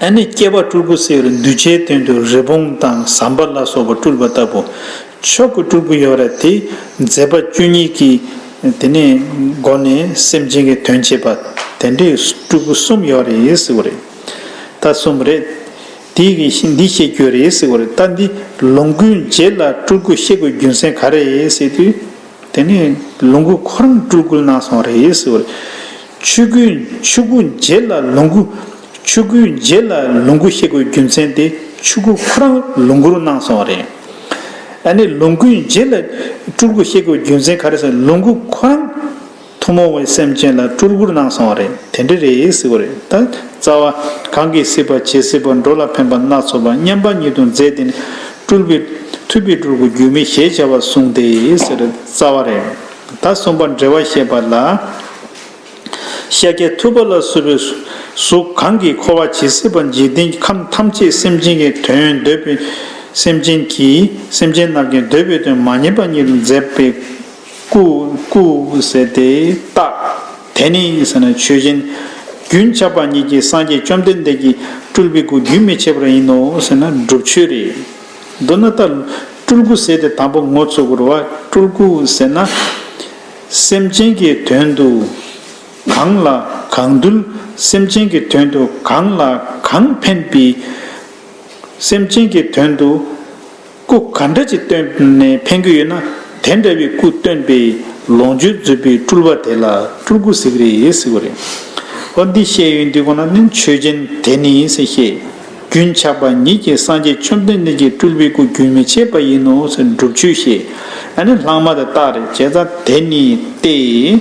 ཨ་ནི་སྐྱེས་པ་སྤྲུལ་སྐུ་ཟེར་གྱི་རེད། གདུལ་བྱའི་དོན་དུ་རི་བོང་དང་ཟམ་པ་ལ་སོགས་པ་སྤྲུལ་པ་ལྟ་བུ། མཆོག་གི་སྤྲུལ་སྐུ་ཡོད་རེད། དེ་མཛད་པ་བཅུ་གཉིས་ཀྱི་དེ་ནས་སྒོ་ནས་སེམས་ཅན་གྱི་དོན་བྱེད་པ་དེ་འདྲའི་སྤྲུལ་སྐུ་གསུམ་ཡོད་རེད་ཟེར་བ་རེད། ད་གསུམ་རེད། དེ་གི་ཤི་འདི་བཤད་རྒྱུ་རེད་ཟེར་བ་རེད། ད་འདི་ལོངས་སྐུའི་རྗེས་ལ་སྤྲུལ་སྐུ་བཤད་དགོས་རྒྱུ་མཚན་ག་རེ་རེད་ཟེར་དུས། དེ་ནས་ལོངས་སྐུ་ཁོ་རང་སྤྲུལ་སྐུར་སྣང་སོང་རེད་ཟེར་བ་རེད། ཆོས་སྐུའི་ཆོས་སྐུ་རྗེས་ལ་ལོངས་སྐུ། ཆོས་སྐུའི་རྗེས་ལ་ལོངས་སྐུ་བཤད་དགོས་རྒྱུ་མཚན་དེ་ཆོས་སྐུ་ཁོ་རང་ལོངས་སྐུར་སྣང་སོང་རེད། ཨ་ནི་ལོངས་སྐུའི་རྗེས་ལ་སྤྲུལ་སྐུ་བཤད་དགོས་རྒྱུ་མཚན་ག་རེ་ཟེར། ལོངས་སྐུ་ཁོ་རང་ཐུན་མོང་བའི་སེམས་ཅན་ལ་སྤྲུལ་སྐུར་སྣང་སོང་བ་རེད། དེ་འདྲ་རེད་ཟེར་བ་རེད། ད་རྩ་བ། གང་གིས་སྲིད་པ་བྱེད་སྲིད་པ། འགྲོ་ལ་ཕན་པ་སྣ་ཚོགས་པ། མཉམ་པ་ཉིད་དུ་མཛད་དེ་ནི། སྤྲུལ་པའི་ཐུབ་པའི་སྤྲུལ་སྐུ་རྒྱུད་སྨིན་ཞེས་བྱ་བ་གསུངས་ཏེ་ཟེར་རྩ་བ་རེད། ད་གསུམ་པ་འགྲེལ་བ་བཤད་པ་ལ། ཤཱཀྱ་ཐུབ་པ་ལ་སོགས་པའི་གཟུགས་གང་གིས་འཁོར་བ་ཇི་སྲིད་པར་འཇིག་རྟེན་གྱི་ཁམས་ཐམས་ཅད་སེམས་ཅན་གྱི་དོན་འདོད་པའི་སེམས་ཅན་གྱིས་སེམས་ཅན་རྣམས་ཀྱི་འདོད་པའི་དོན་མ་ཉམས་པ་ཉིད་དུ་མཛད་པའི་སྐུ། སྐུ་ཟེར་ཏེ་བཏགས། དེ་ནི་ཟེར་ན་ཆོས་ཅན། རྒྱུན་ཆགས་པ་ཉིད་ཀྱིས་སངས་རྒྱས་བཅོམ་ལྡན་འདས་ཀྱི་སྤྲུལ་པའི་སྐུ་རྒྱུན་མི་འཆད་པར་ཡིན་ནོ་ཟེར་ན་སྒྲུབ་ཆོས་རེད། མདོར་ན་ད་སྤྲུལ་སྐུ་ཟེར་ཏེ་དང་པོ་ངོ་ཚ་དགོས་རེད་བ། སྤྲུལ་སྐུ་ཟེར་ན་སེམས་ཅན་གྱི་དོན་དུ་གང་ལ་གང་འདུལ། སེམས་ཅན་གྱི་དོན་དུ་གང་ལ་གང་ཕན་པའི། སེམས་ཅན་གྱི་དོན་དུ་སྐུ་ག་འདྲ་ཅིག་བསྟན་ནས་ཕན་གྱི་ཡོད་ན་དེ་འདྲ་བའི་སྐུ་སྟོན་པའི་ལོངས་སྤྱོད་མཛོད་པའི་སྤྲུལ་པ་དེ་ལ་སྤྲུལ་སྐུ་ཟེར་གྱི་རེད་ཟེར་བ་རེད། འོ་འདི་བཤད་ཡོང་དུས་གོང་ན་ནི་ཆོས་ཅན་དེ་ནི་ཟེར་བཤད། རྒྱུན་ཆགས་པ་ཉིད་ཀྱིས་སངས་རྒྱས་བཅོམ་ལྡན་འདས་ཀྱི་སྤྲུལ་པའི་སྐུ་རྒྱུན་མི་འཆད་པ་ཡིན་ནོ་ཟེར་སྒྲུབ་ཆོས་བཤད། ཨ་ནི་ལྷག་མ་དེ་བཏགས་རེད། བྱས་ཙང་དེ་ནི་སྟེ།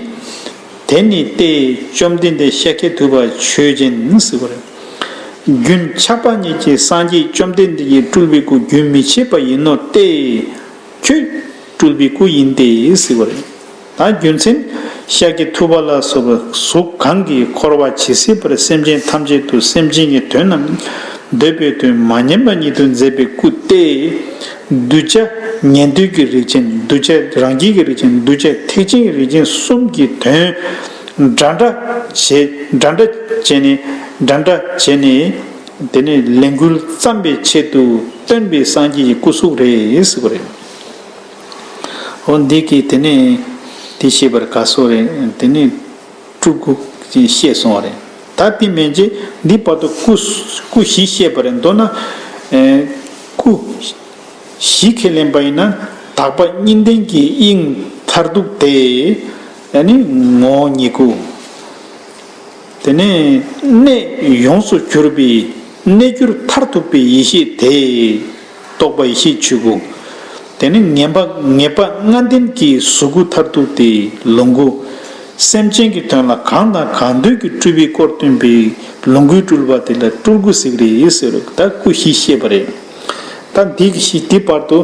དེ་ནི་སྟེ། བཅོམ་ལྡན་འདས་ཤཱཀྱ་ཐུབ་པ་ཆོས་ཅན་ཟེར་བ་རེད། རྒྱུན་ཆགས་པ་ཉིད་ཀྱིས་སངས་རྒྱས་བཅོམ་ལྡན་འདས་ཀྱི་སྤྲུལ་པའི་སྐུ་རྒྱུན་མི་འཆད་པ་ཡིན་ནོ་སྟེ། ཁྱོད་སྤྲུལ་པའི་སྐུ་ཡིན་ཏེ་ཟེར་བ་རེད། ད་རྒྱུ་མཚན། ཤཱཀྱ་ཐུབ་པ་ལ་སོགས་པ་གཟུགས་གང་གིས་འཁོར་བ་ཇི་སྲིད་པར་སེམས་ཅན་ཐམས་ཅད་དུ་སེམས་ཅན་གྱི་དོན་རྣམས་འདོད་པའི་དོན་མ་ཉམས་པ་ཉིད་དུ་མཛད་པའི་སྐུ་སྟེ། གདུལ་བྱ་ཉན་ཐོས་ཀྱི་རིགས་ཅན། གདུལ་བྱ་རང་རྒྱལ་གྱི་རིགས་ཅན། གདུལ་བྱ་ཐེག་ཆེན་གྱི་རིགས་ཅན་གསུམ་གྱི་དོན་འདྲ་འདྲ་བྱས། འདྲ་འདྲ་བྱས་ནས། འདྲ་འདྲ་བྱས་ནས་དེ་ནས་ལས་འགུལ་བརྩམས་པའི་ཆེད་དུ་སྟོན་པའི་སངས་རྒྱས་ཀྱི་སྐུ་གཟུགས་རེད་ཟེར་བ་རེད། འོ་འདི་གིས་དེ་ནས་དེ་ཤེས་པར་དགའ་སོ་རེད། དེ་ནས་སྤྲུལ་སྐུ་ཅིག་བཤད་སོང་བ་རེད། ད་དེ་མན་ཆད་འདི་བར་དུ་སྐུ་སྐུ་བཞི་བཤད་པ་རེད། མདོར་ན་ཨེ་སྐུ་བཞི་ཁས་ལེན་པ་ཡིན་ན་དག་པ་གཉིས་ལྡན་གྱི་དབྱིངས་མཐར་ཐུག་དེ་ཨ་ནི་ངོ་བོ་ཉིད་སྐུ། དེ་ནས་གནས་ཡོངས་སུ་གྱུར་པའི་གནས་གྱུར་མཐར་ཐུག་པའི་ཡེ་ཤེས་དེ། རྟོགས་པ་ཡེ་ཤེས་ཆོས་སྐུ། དེ་ནས་ངེས་པ་ངེས་པ་ལྔ་ལྡན་གྱི་གཟུགས་སྐུ་མཐར་ཐུག་དེ་ལོངས་སྐུ། སེམས་ཅན་གྱི་དོན་ལ་གང་དང་གང་འདུལ་གྱི་སྤྲུལ་པའི་སྐུར་སྟོན་པའི་ལོངས་སྐུའི་སྤྲུལ་པ་དེ་ལ་སྤྲུལ་སྐུ་ཟེར་གྱི་རེད་ཟེར་རོ། ད་སྐུ་བཞི་བཤད་པ་རེད། ད་འདི་གི་བཞི་འདི་བར་དུ་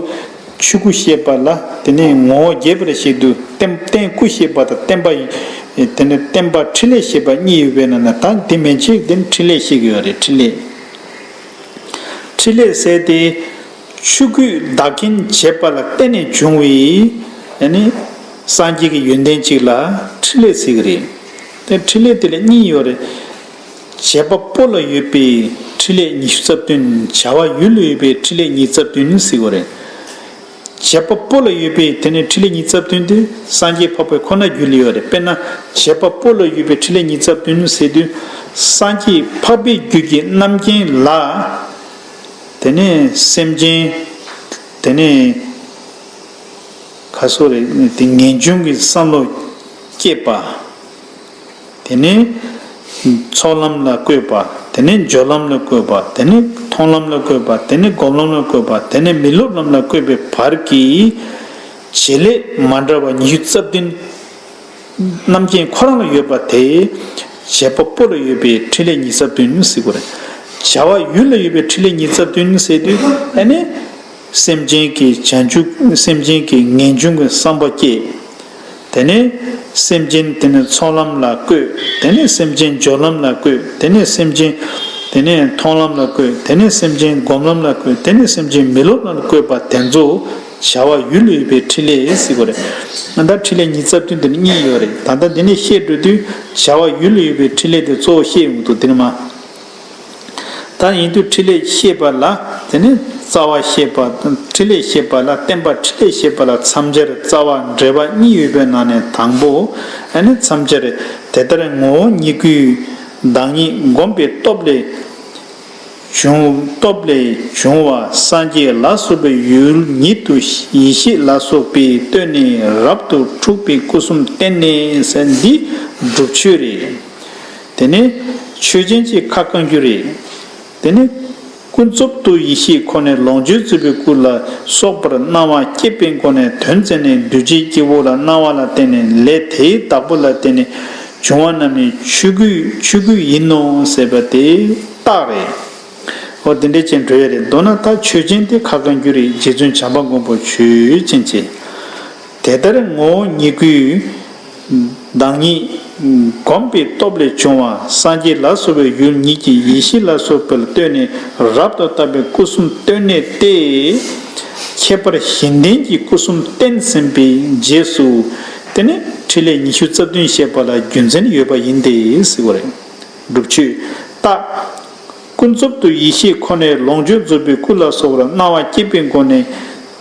ཆོས་སྐུ་བཤད་པ་ལ་དེ་ནས་ངོ་བོ་རྒྱས་པར་བཤད་དུས་རྟེན་རྟེན་སྐུ་བཤད་པ་དང་བརྟེན་པ་ཡི། དེ་ནས་བརྟེན་པ་ཕྲིན་ལས་བཤད་པ་གཉིས་ཡོད་པའི་ནང་ན་ད་དེ་མན་ཆད་དེ་ཕྲིན་ལས་བཤད་ཀྱི་ཡོད་རེད། ཕྲིན་ལས། ཕྲིན་ལས་ཟེར་ཏེ། ཆོས་སྐུས་བདག་རྐྱེན་བྱས་པ་ལ་བརྟེན་ནས་བྱུང་བའི་ཨ་ནི་སངས་རྒྱས་ཀྱི་ཡོན་ཏན་གཅིག་ལ་ཕྲིན་ལས་ཟེར་གྱི་རེད། དེ་ཕྲིན་ལས་དེ་ལ་གཉིས་ཡོད་རེད། བྱེད་པ་པོ་ལ་ཡོད་པའི་ཕྲིན་ལས་ཉི་ཤུ་རྩ་བདུན། བྱ་བ་ཡུལ་ལ་ཡོད་པའི་ཕྲིན་ལས་ཉི་ཤུ་རྩ་བདུན་ཟེར་གྱི་རེད། བྱེད་པ་པོ་ལ་ཡོད་པའི་དེ་ནས་ཕྲིན་ལས་ཉི་ཤུ་རྩ་བདུན་དེ་སངས་རྒྱས་འཕགས་པའི་ཁོ་ན་རྒྱུད་ལ་ཡོད་རེད། དཔེར་ན་བྱེད་པ་པོ་ལ་ཡོད་པའི་ཕྲིན་ལས་ཉི་ཤུ་རྩ་བདུན་ཟེར་དུས་སངས་རྒྱས་འཕགས་པའི་རྒྱུད་ཀྱི་རྣམ་མཁྱེན་ལ། དེ་ནས་སེམས་ཅན། དེ་ནས་ག་སོ་རེད། དེ་ངེས་འབྱུང་གི་བསམ་བློ་སྐྱེས་པ། དེ་ནས་ཚོགས་ལམ་ལ་བཀོད་པ། དེ་ནས་སྦྱོར་ལམ་ལ་བཀོད་པ། དེ་ནས་མཐོང་ལམ་ལ་བཀོད་པ། དེ་ནས་སྒོམ་ལམ་ལ་བཀོད་པ། དེ་ནས་མི་སློབ་ལམ་ལ་བཀོད་པའི་བར་གྱི་བྱེད་ལས་མ་འདྲ་བ་ཉི་ཤུ་རྩ་བདུན། རྣམ་མཁྱེན་ཁོ་རང་ལ་ཡོད་པ་དེ་བྱེད་པ་པོ་ལ་ཡོད་པའི་ཕྲིན་ལས་ཉི་ཤུ་རྩ་བདུན་ཟེར་དགོས་རེད། བྱ་བ་ཡུལ་ལ་ཡོད་པའི་ཕྲིན་ལས་ཉི་ཤུ་རྩ་བདུན་ཟེར་དུས་ཨ་ནི་སེམས་ཅན་གྱི་བྱང་ཆུབ་སེམས་ཅན་གྱི་ངེས་འབྱུང་གི་བསམ་པ་སྐྱེས། དེ་ནས་སེམས་ཅན་དེ་ནས་ཚོགས་ལམ་ལ་བཀོད། དེ་ནས་སེམས་ཅན་སྦྱོར་ལམ་ལ་བཀོད། དེ་ནས་སེམས་ཅན་དེ་ནས་མཐོང་ལམ་ལ་བཀོད། དེ་ནས་སེམས་ཅན་སྒོམ་ལམ་ལ་བཀོད། དེ་ནས་སེམས་ཅན་མི་སློབ་ལམ་ལ་བཀོད་པ་དེ་ཚོ་བྱ་བ་ཡུལ་ལ་ཡོད་པའི་ཕྲིན་ལས་ཟེར་དགོས་རེད། ད་ཕྲིན་ལས་ཉི་ཤུ་རྩ་བདུན་དེ་ནི་གཉིས་ཡོད་རེད། ད་ལྟ་འདི་ནས་བཤད་འགྲོ་དུས་བྱ་བ་ཡུལ་ལ་ཡོད་པའི་ཕྲིན་ལས་དེ་གཙོ་བོ་བཤད་ཡོང་གི་འདུག་དེ་ནི་མ། ད་ཡིན་དུས་ཕྲིན་ལས་བཤད་པ་ལ་དེ་ནི་རྩ་བ་བཤད་པ་དང་། ཕྲིན་ལས་བཤད་པ་ལ་བརྟེན་པ་ཕྲིན་ལས་བཤད་པ་ལ་མཚམས་སྦྱར་རྩ་བ་འགྲེལ་པ་གཉིས་ཡོད་པའི་ནང་ནས་དང་པོ་ཨ་ནི་མཚམས་སྦྱར་དེ་ལྟར་ངོ་བོ་ཉིད་སྐུའི་བདག་ཉིད་བསྒོམས་པའི་སྟོབས་ལས། བྱུང་། སྟོབས་ལས་བྱུང་བ་སངས་རྒྱས་ལ་སོགས་པའི་ཡུལ་ཉིད་དུ་ཡེ་ཤེས་ལ་སོགས་པས་བཏོན་ནས་རབ་ཏུ་འཁྲུགས་པའི་སྐུ་གསུམ་བསྟན་ནས་ཟེར་འདི་སྒྲུབ་ཆོས་རེད། དེ་ནས་ཆོས་ཅན་གྱི་ཁ་བསྐང་རྒྱུ་རེད། དེ་ནས་ཀུན་རྫོབ་ཏུ་ཡེ་ཤེས་ཁོ་ནས་ལོངས་སྤྱོད་རྫོགས་པའི་སྐུ་ལ་སོགས་པར་སྣང་བ་སྐྱེད་པའི་སྒོ་ནས་དོན་མཛད་ནས་འདུས་བྱས་སྐྱེ་བོ་ལ་སྣང་བ་ལ་བརྟེན་ནས་ལས་དེའི་བདག་པོ་ལ་བརྟེན་ནས་བྱུང་བ་རྣམས་ནི་ཆོས་སྐུ་ཆོས་སྐུ་ཡིན་ནོ་ཟེར་བ་དེ་རྟགས་རེད། འོ་དེ་འདྲ་ཅན་འགྲོ་ཡ་རེད། མདོར་ན་ད་ཆོས་ཅན་དེ་ཁ་བསྐང་རྒྱུ་རེད། རྗེ་བཙུན་བྱམས་པ་མགོན་པོ་ཆོས་ཅན་གྱི། དེ་ལྟར་ངོ་བོ་ཉིད་སྐུའི་ བདག་ཉིད་བསྒོམས་པའི་སྟོབས་ལས་བྱུང་བ་སངས་རྒྱས་ལ་སོགས་པའི་ཡུལ་ཉིད་ཀྱི་ཡེ་ཤེས་ལ་སོགས་པ་ལ་ལྟོས་ནས་རབ་ཏུ་བརྟགས་པའི་སྐུ་གསུམ་སྟོན་གནས་ཏེ། ཁྱད་པར་གཞན་ལྡན་གྱི་སྐུ་གསུམ་བསྟན་ཟིན་པའི་རྗེས་སུ། དེ་ནི་ཕྲིན་ལས་ཉི་ཤུ་རྩ་བདུན་བཤད་པ་ལ་རྒྱུ་མཚན་ཡོད་པ་ཡིན་ཏེ་ཟེར་བ་རེད། སྒྲུབ་མཆོད་རྟགས། ཀུན་རྫོབ་ཏུ་ཡེ་ཤེས་ཁོ་ནའི་ལོངས་སྤྱོད་རྫོགས་པའི་སྐུ་ལ་སོགས་པར་སྣང་བ་སྐྱེད་པའི་སྒོ་ནས་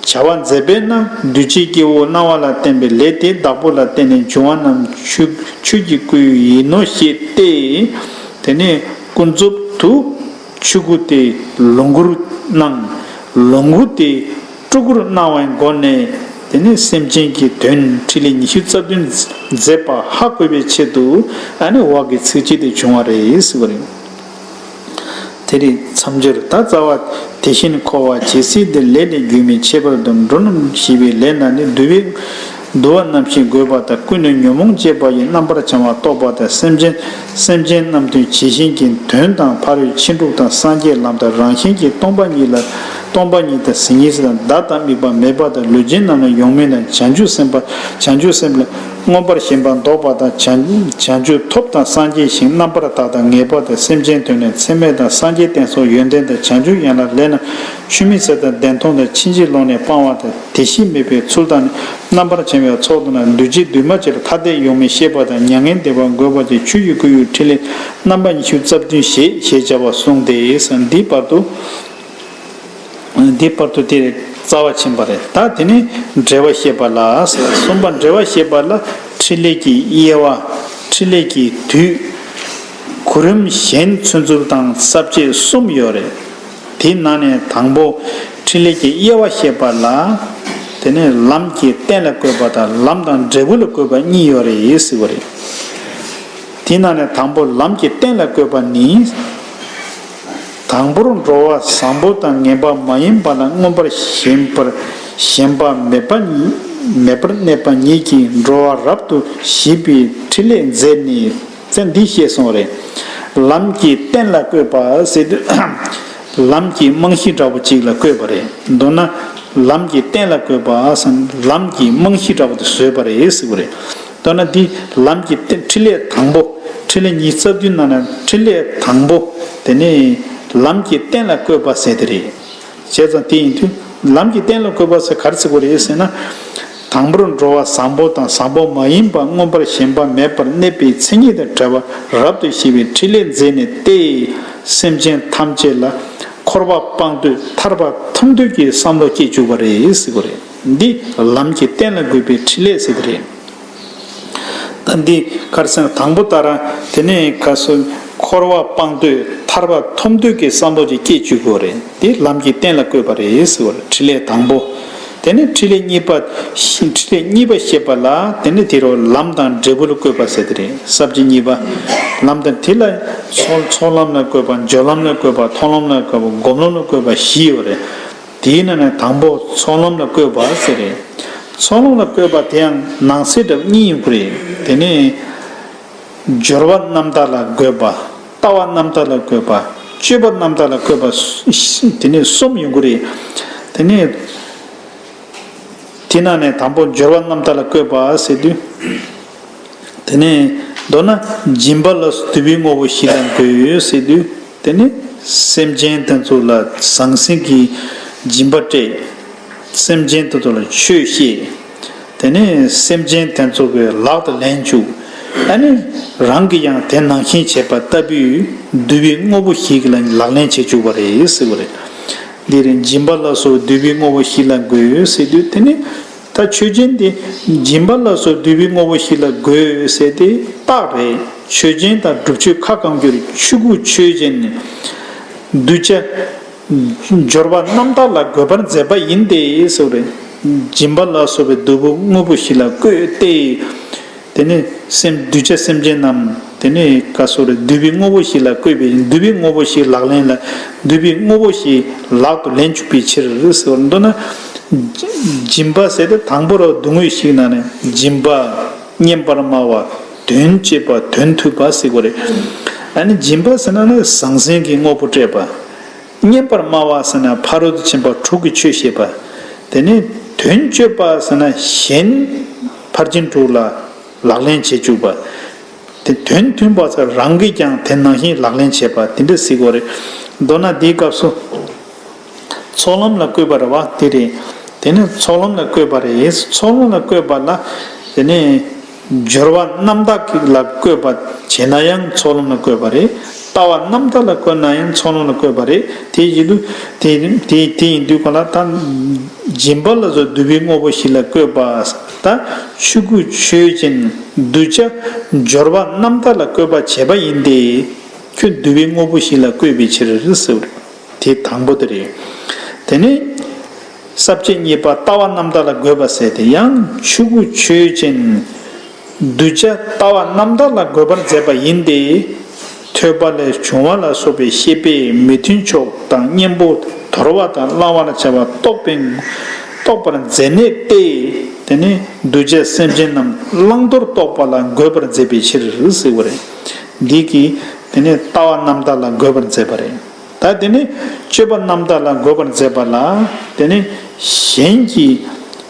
བྱ་བ་མཛད་པས་ན། གདུལ་བྱའི་སྐྱེ་བོ་སྣང་བ་ལ་བརྟེན་པའི་ལས་དེའི་བདག་པོ་ལ་བརྟེན་ནས་འབྱུང་བ་རྣམས་ཆོས་ཆོས་ཀྱི་སྐུ་ཡིན་ནོ་ཞེས་ཏེ། དེ་ནས་ཀུན་རྫོབ་ཏུ་ཆོས་སྐུ་དེ་ལོངས་སྐུར་སྣང་། ལོངས་སྐུ་དེ་སྤྲུལ་སྐུར་སྣང་བའི་སྒོ་ནས། དེ་ནས་སེམས་ཅན་གྱི་དོན་ཕྲིན་ལས་ཉི་ཤུ་རྩ་བདུན་མཛད་པ་ཧ་གོ་བའི་ཆེད་དུ། ཨ་ནི་འོག་གི་ཚིགས་བཅད་དེ་བྱུང་བ་རེད་ཟེར་བ་རེད། དེ་རིང་མཚམས་སྦྱོར་ད་རྩ་བ། དེ་བཞིན་འཁོར་བ་ཇི་སྲིད་འདིར། ལས་ལས་རྒྱུ་མེད་ཁྱད་པར་དུ། འགྲོ་རྣམས་ཞེས་པའི་ལས་ན་ནི། འདུལ་བའི་འདུལ་བ་རྣམ་བཞིས་བསྒོས་པ་དང་། ཀུན་ནས་ཉོན་མོངས་བཅས་པ་ཡི། རྣམ་པར་བྱང་བ་རྟོགས་པ་དང་། སེམས་ཅན་སེམས་ཅན་རྣམས་དོན་ཇི་བཞིན་གྱི། དོན་དང་ཕ་རོལ་ཕྱིན་དྲུག་དང་། སངས་རྒྱས་ལམ་དང་རང་བཞིན་གྱིས། སྟོང་པ་ཉིད་ལ་སྟོང་པ་ཉིད་དང་། ཟིལ་གནོན་དང་། བདག་དང་དམིགས་པ་མེད་པ་དང་། ལུས་ཅན་རྣམས་ལ་ཡོང་མིན་དང་། བྱང་ཆུབ་སེམས་དཔའ་བྱང་ཆུབ་སེམས་ལ་མངོན་པར་ཞེན་པ་བཟློག་པ་དང་། བྱང་བྱང་ཆུབ་ཐོབ་དང་སངས་རྒྱས་ཞིང་། རྣམ་པར་དག་དང་ངེས་པ་དང་། སེམས་ཅན་དོན་ལ་ཚད་མེད་དང་། སངས་རྒྱས་བསྟན་སོགས་ཡོན་ཏན་དང་། བྱང་ཆུབ་ཡན་ལག་ལས་རྣམས་ཆུད་མི་ཟ་དང་། བདེན་མཐོང་དང་། ཕྱིན་ཅི་ལོག་ནས་སྤང་བ་དང་། དེ་ཤེས་མེད་པའི་ཚུལ་དང་། རྣམ་པར་བྱང་བའི་ཚོགས་དང་། འདུས་བྱས་འདུས་མ་བྱས་ལ་ཐ་དད་ཡོད་མེད་ཤེས་པ་དང་། མྱ་ངན་འདས་པ་འགོད་པ་བཅས་ཆོས་ཀྱི་སྐུ་ཡི་ཕྲིན་ལས་རྣམ་པ་ཉི་ཤུ་རྩ་བདུན་ཞེས་ཞེས་བྱ་བ་གསུངས་ཏེ། འདི་བར་དུ། འདི་བར་དུ་དེ་རྩ་བ་ཕྱིན་པ་རེད། ད་དེ་ནས་འགྲེལ་བ་བཤད་པ་ལ། གསུམ་པ་འགྲེལ་བ་བཤད་པ་ལ་ཕྲིན་ལས་ཀྱི་དབྱེ་བ། ཕྲིན་ལས་ཀྱི་དུས། གོ་རིམ་གཞན་ཚུན་ཚོད་དང་ས་བཅད་གསུམ་ཡོད་རེད། དེའི་ནང་ནས་དང་པོ་ཕྲིན་ལས་ཀྱི་དབྱེ་བ་བཤད་པ་ལ། དེ་ནས་ལམ་གྱི་རྟེན་ལ་བཀོད་པ་དང་ལམ་དང་འབྲས་བུ་ལ་བཀོད་པ་གཉིས་ཡོད་རེད་ཟེར་བ་རེད། དེའི་ནང་ནས་དང་པོ་ལམ་གྱི་རྟེན་ལ་བཀོད་པ་ནི། དང་པོར་འགྲོ་བ་བཟང་པོ་དང་ངན་པ་མ་ཡིན་པ་ལ་མངོན་པར་ཞེན་པར་ཞེན་པ་མེད་པ་ཉིད་མེད་པར་གནས་པ་ཉིད་ཀྱིས་འགྲོ་བ་རབ་ཏུ་ཞི་བའི་ཕྲིན་ལས་མཛད་ནས། ཙེ་འདི་ཤེས་སོང་རེད། ལམ་གྱི་རྟེན་ལ་བཀོད་པ་ཟེར་དུས། ལམ་གྱི་རྨང་གཞི་འདྲ་བོ་ཅིག་ལ་བཀོད་པ་རེད། མདོར་ན་ལམ་གྱི་རྟེན་ལ་བཀོད་པ་ཟེར་ན་ལམ་གྱི་རྨང་གཞི་འདྲ་བོ་དེ་བཟོས་པ་རེད་ཟེར་བ་རེད། མདོར་ན་འདི་ལམ་གྱི་རྟེན་ཕྲིན་ལས་དང་པོ། ཕྲིན་ལས་ཉི་ཤུ་རྩ་བདུན་ནང་ན་ཕྲིན་ལས་དང་པོ། དེ་ནས་ལམ་གྱི་རྟེན་ལ་བཀོད་པ་ཟེར་དེ་རེད། བྱས་ཙང་དེ་ཡིན་དུས་ལམ་གྱི་རྟེན་ལ་བཀོད་པ་ཟེར་ག་རེ་ཟེར་དགོས་རེད་ཟེར་ན། དང་པོར་འགྲོ་བ་བཟང་པོ་དང་བཟང་པོ་མ་ཡིན་པ་མངོན་པར་ཞེན་པ་མེད་པར་གནས་པའི་མཚན་ཉིད་དང་བྲལ་བ་རབ་ཏུ་ཞི་བའི་ཕྲིན་ལས་མཛད་ནས་ཏེ། སེམས་ཅན་ཐམས་ཅད་ལ་འཁོར་བ་སྤངས་ཏེ་ཐར་པ་ཐོབ་འདོད་ཀྱི་བསམ་བློ་སྐྱེ་བཅུག་པ་རེད་ཟེར་དགོས་རེད། འདི་ལམ་གྱི་རྟེན་ལ་བཀོད་པའི་ཕྲིན་ལས་ཟེར་གྱི་རེད། ད་འདི་ག་རེ་ཟེར་ན་དང་པོ་ལྟར་དེ་ནས་ག་སོ་འཁོར་བ་སྤངས་ཏེ་ཐར་པ་ཐོབ་འདོད་ཀྱི་བསམ་བློ་ཅིག་སྐྱེ་བཅུག་དགོས་རེད། འདི་ལམ་གྱི་རྟེན་ལ་བཀོད་པ་རེད་ཟེར་བ་རེད། ཕྲིན་ལས་དང་པོ། དེ་ནས་ཕྲིན་ལས་གཉིས་པ། ཕྲིན་ལས་གཉིས་པ་བཤད་པ་ལ་དེ་ནས་དེ་རུ་ལམ་དང་འབྲས་བུ་ལ་བཀོད་པ་ཟེར་དེ་རེད། ས་བཅད་གཉིས་པ། ལམ་དང་དེ་ལ་ཚོགས་ཚོགས་ལམ་ལ་བཀོད་པ། སྦྱོར་ལམ་ལ་བཀོད་པ། མཐོང་ལམ་ལ་བཀོད་པ། སྒོམ་ལམ་ལ་བཀོད་པ་བཞི་ཡོད་རེད། དེའི་ནང་ནས་དང་པོ་ཚོགས་ལམ་ལ་བཀོད་པ་ཟེར་རེད། ཚོགས་ལམ་ལ་བཀོད་པ་དེ་ཡང་ནང་གསེས་འདྲ་བོ་གཉིས་ཡོང་གི་རེད། དེ་ནས་སྦྱོར་བ་རྣམ་དག་ལ་བཀོད་པ། ལྟ་བ་རྣམ་དག་ལ་བཀོད་པ། སྤྱོད་པ་རྣམ་དག་ལ་བཀོད་པ། དེ་ནས་གསུམ་ཡོང་གི་རེད། དེ་ནས་དེ་ནང་ནས་དང་པོ་སྦྱོར་བ་རྣམ་དག་ལ་བཀོད་པ་ཟེར་དུས། དེ་ནས་མདོར་ན་སྦྱིན་པ་ལ་སོགས་འདུལ་བའི་དངོས་པོ་བཞི་ལ་འགོད་ཟེར་དུས། དེ་ནས་སེམས་ཅན་དེ་ཚོ་ལ་ཟང་ཟིང་གི་སྦྱིན་པ་སྤྲད། སེམས་ཅན་དེ་ཚོ་ལ་ཆོས་བཤད། དེ་ནས་སེམས་ཅན་དེ་ཚོ་གི་ལག་ཏུ་ལེན་བཅུག་ཨ་ནི་རང་གིས་ཡང་དེ་ནང་བཞིན་བྱས་པ་ལྟ་བུའི་འདུལ་བའི་དངོས་པོ་བཞི་ལ་ལག་ལེན་བྱེད་བཅུག་པ་རེད་ཟེར་བ་རེད། འདིར་སྦྱིན་པ་ལ་སོགས་འདུལ་བའི་དངོས་པོ་བཞི་ལ་འགོད་ཟེར་དུས། དེ་ནི་ད་ཆོས་ཅན་དེ་སྦྱིན་པ་ལ་སོགས་འདུལ་བའི་དངོས་པོ་བཞི་ལ་འགོད་ཟེར་དེ་རྟགས་རེད། ཆོས་ཅན་དང་སྒྲུབ་ཆོས་ཁ་གང་གྱུར་ཆོས་སྐུ་ཆོས་ཅན། གདུལ་བྱ་སྦྱོར་བ་རྣམ་དག་ལ་འགོད་པར་མཛད་པ་ཡིན་ཏེ་ཟེར་བ་རེད། སྦྱིན་པ་ལ་སོགས་པའི་འདུལ་བའི་དངོས་པོ་བཞི་ལ་བཀོད་དེ། དེ་ནས་སེམས་གདུལ་བྱ་སེམས་ཅན་རྣམས་དེ་ནས་ག་སོགས་རེད། འདུལ་བའི་དངོས་པོ་ཞིག་ལ་བཀོད་པའི་འདུལ་བའི་དངོས་པོ་ཞིག་ལག་ལེན་ལ་འདུལ་བའི་དངོས་པོ་ཞིག་ལག་ཏུ་ལེན་བཅུག་པའི་ཕྱིར་ཟེར་བ་མདོར་ན། སྦྱིན་པ་ཟེར་ཏེ་དང་པོ་ར་སྡུག་བསྔལ་ཞིག་ན་ནས་སྦྱིན་པ་སྙན་པར་སྨྲ་བ་དོན་སྤྱོད་པ་དོན་མཐུན་པ་ཟེར་དགོས་རེད། ཨ་ནི་སྦྱིན་པ་ཟེར་ན་ནི་ཟང་ཟིང་གི་དངོས་པོ་སྤྲད་པ། སྙན་པར་སྨྲ་བ་ཟེར་ན་ཕ་རོལ་ཏུ་ཕྱིན་པ་དྲུག་གི་ཆོས་བཤད་པ། དེ་ནས་དོན་སྤྱོད་པ་ཟེར་ན་གཞན་ཕར་ཕྱིན་དྲུག་ལ་ ལག་ལེན་བྱེད་བཅུག་པ། དེ་དོན་མཐུན་པ་ཚོ་རང་གིས་ཀྱང་དེ་ནང་བཞིན་ལག་ལེན་བྱེད་པ་དེ་འདྲ་ཟེར་དགོས་རེད། མདོར་ན་འདིའི་སྐབས་སུ། ཚོགས་ལམ་ལ་བཀོད་པ་རེད་བ་དེ་རེད། དེ་ནི་ཚོགས་ལམ་ལ་བཀོད་པ་རེད། ཚོགས་ལམ་ལ་བཀོད་པ་ལ། དེ་ནི། སྦྱོར་བ་རྣམ་དག་ལ་བཀོད་པ་བྱས་ན་ཡང་ཚོགས་ལམ་ལ་བཀོད་པ་རེད། ལྟ་བ་རྣམ་དག་ལ་བཀོད་ན་ཡང་ཚོགས་ལམ་ལ་བཀོད་པ་རེད། དེ་བཞིན་དུ། དེ་དེ་དེ་ཡིན་དུས་གང་ལ་ད། སྦྱིན་པ་ལ་སོགས་བསྡུ་བའི་དངོས་པོ་བཞི་ལ་བཀོད་པ། ད། ཆོས་སྐུ་ཆོས་ཅན། གདུལ་བྱ། སྦྱོར་བ་རྣམ་དག་ལ་བཀོད་པ་བྱས་པ་ཡིན་ཏེ། ཁྱོད་བསྡུ་བའི་དངོས་པོ་བཞི་ལ་བཀོད་པའི་ཕྱིར་ཟེར་བ་རེད། དེ་དང་པོ་དེ་རེད། དེ་ནས། ས་བཅད་གཉིས་པ་ལྟ་བ་རྣམ་དག་ལ་བཀོད་པ་ཟེར་ཏེ་ཡང་ཆོས་སྐུ་ཆོས་ཅན། གདུལ་བྱ་ལྟ་བ་རྣམ་དག་ལ་བཀོད་པར་མཛད་པ་ཡིན་ཏེ། ཐོས་པ་ལས་བྱུང་བ་ལ་སོགས་པའི་ཤེས་པས་མི་མཐུན་ཕྱོགས་དང་གཉེན་པོ་དོར་བ་དང་བླང་བར་བྱ་བ་རྟོགས་པའི་རྟོགས་པར་མཛད་ནས་ཏེ། དེ་ནི་གདུལ་བྱ་སེམས་ཅན་རྣམས་བླང་དོར་རྟོགས་པ་ལ་བཀོད་པར་མཛད་པའི་ཕྱིར་ཟེར་བ་རེད། འདི་གིས་དེ་ནི་ལྟ་བ་རྣམ་དག་ལ་བཀོད་པར་མཛད་པ་རེད། ད་དེ་ནི་སྤྱོད་པ་རྣམ་དག་ལ་བཀོད་པར་མཛད་པ་ལ། དེ་ནི་གཞན་གྱི།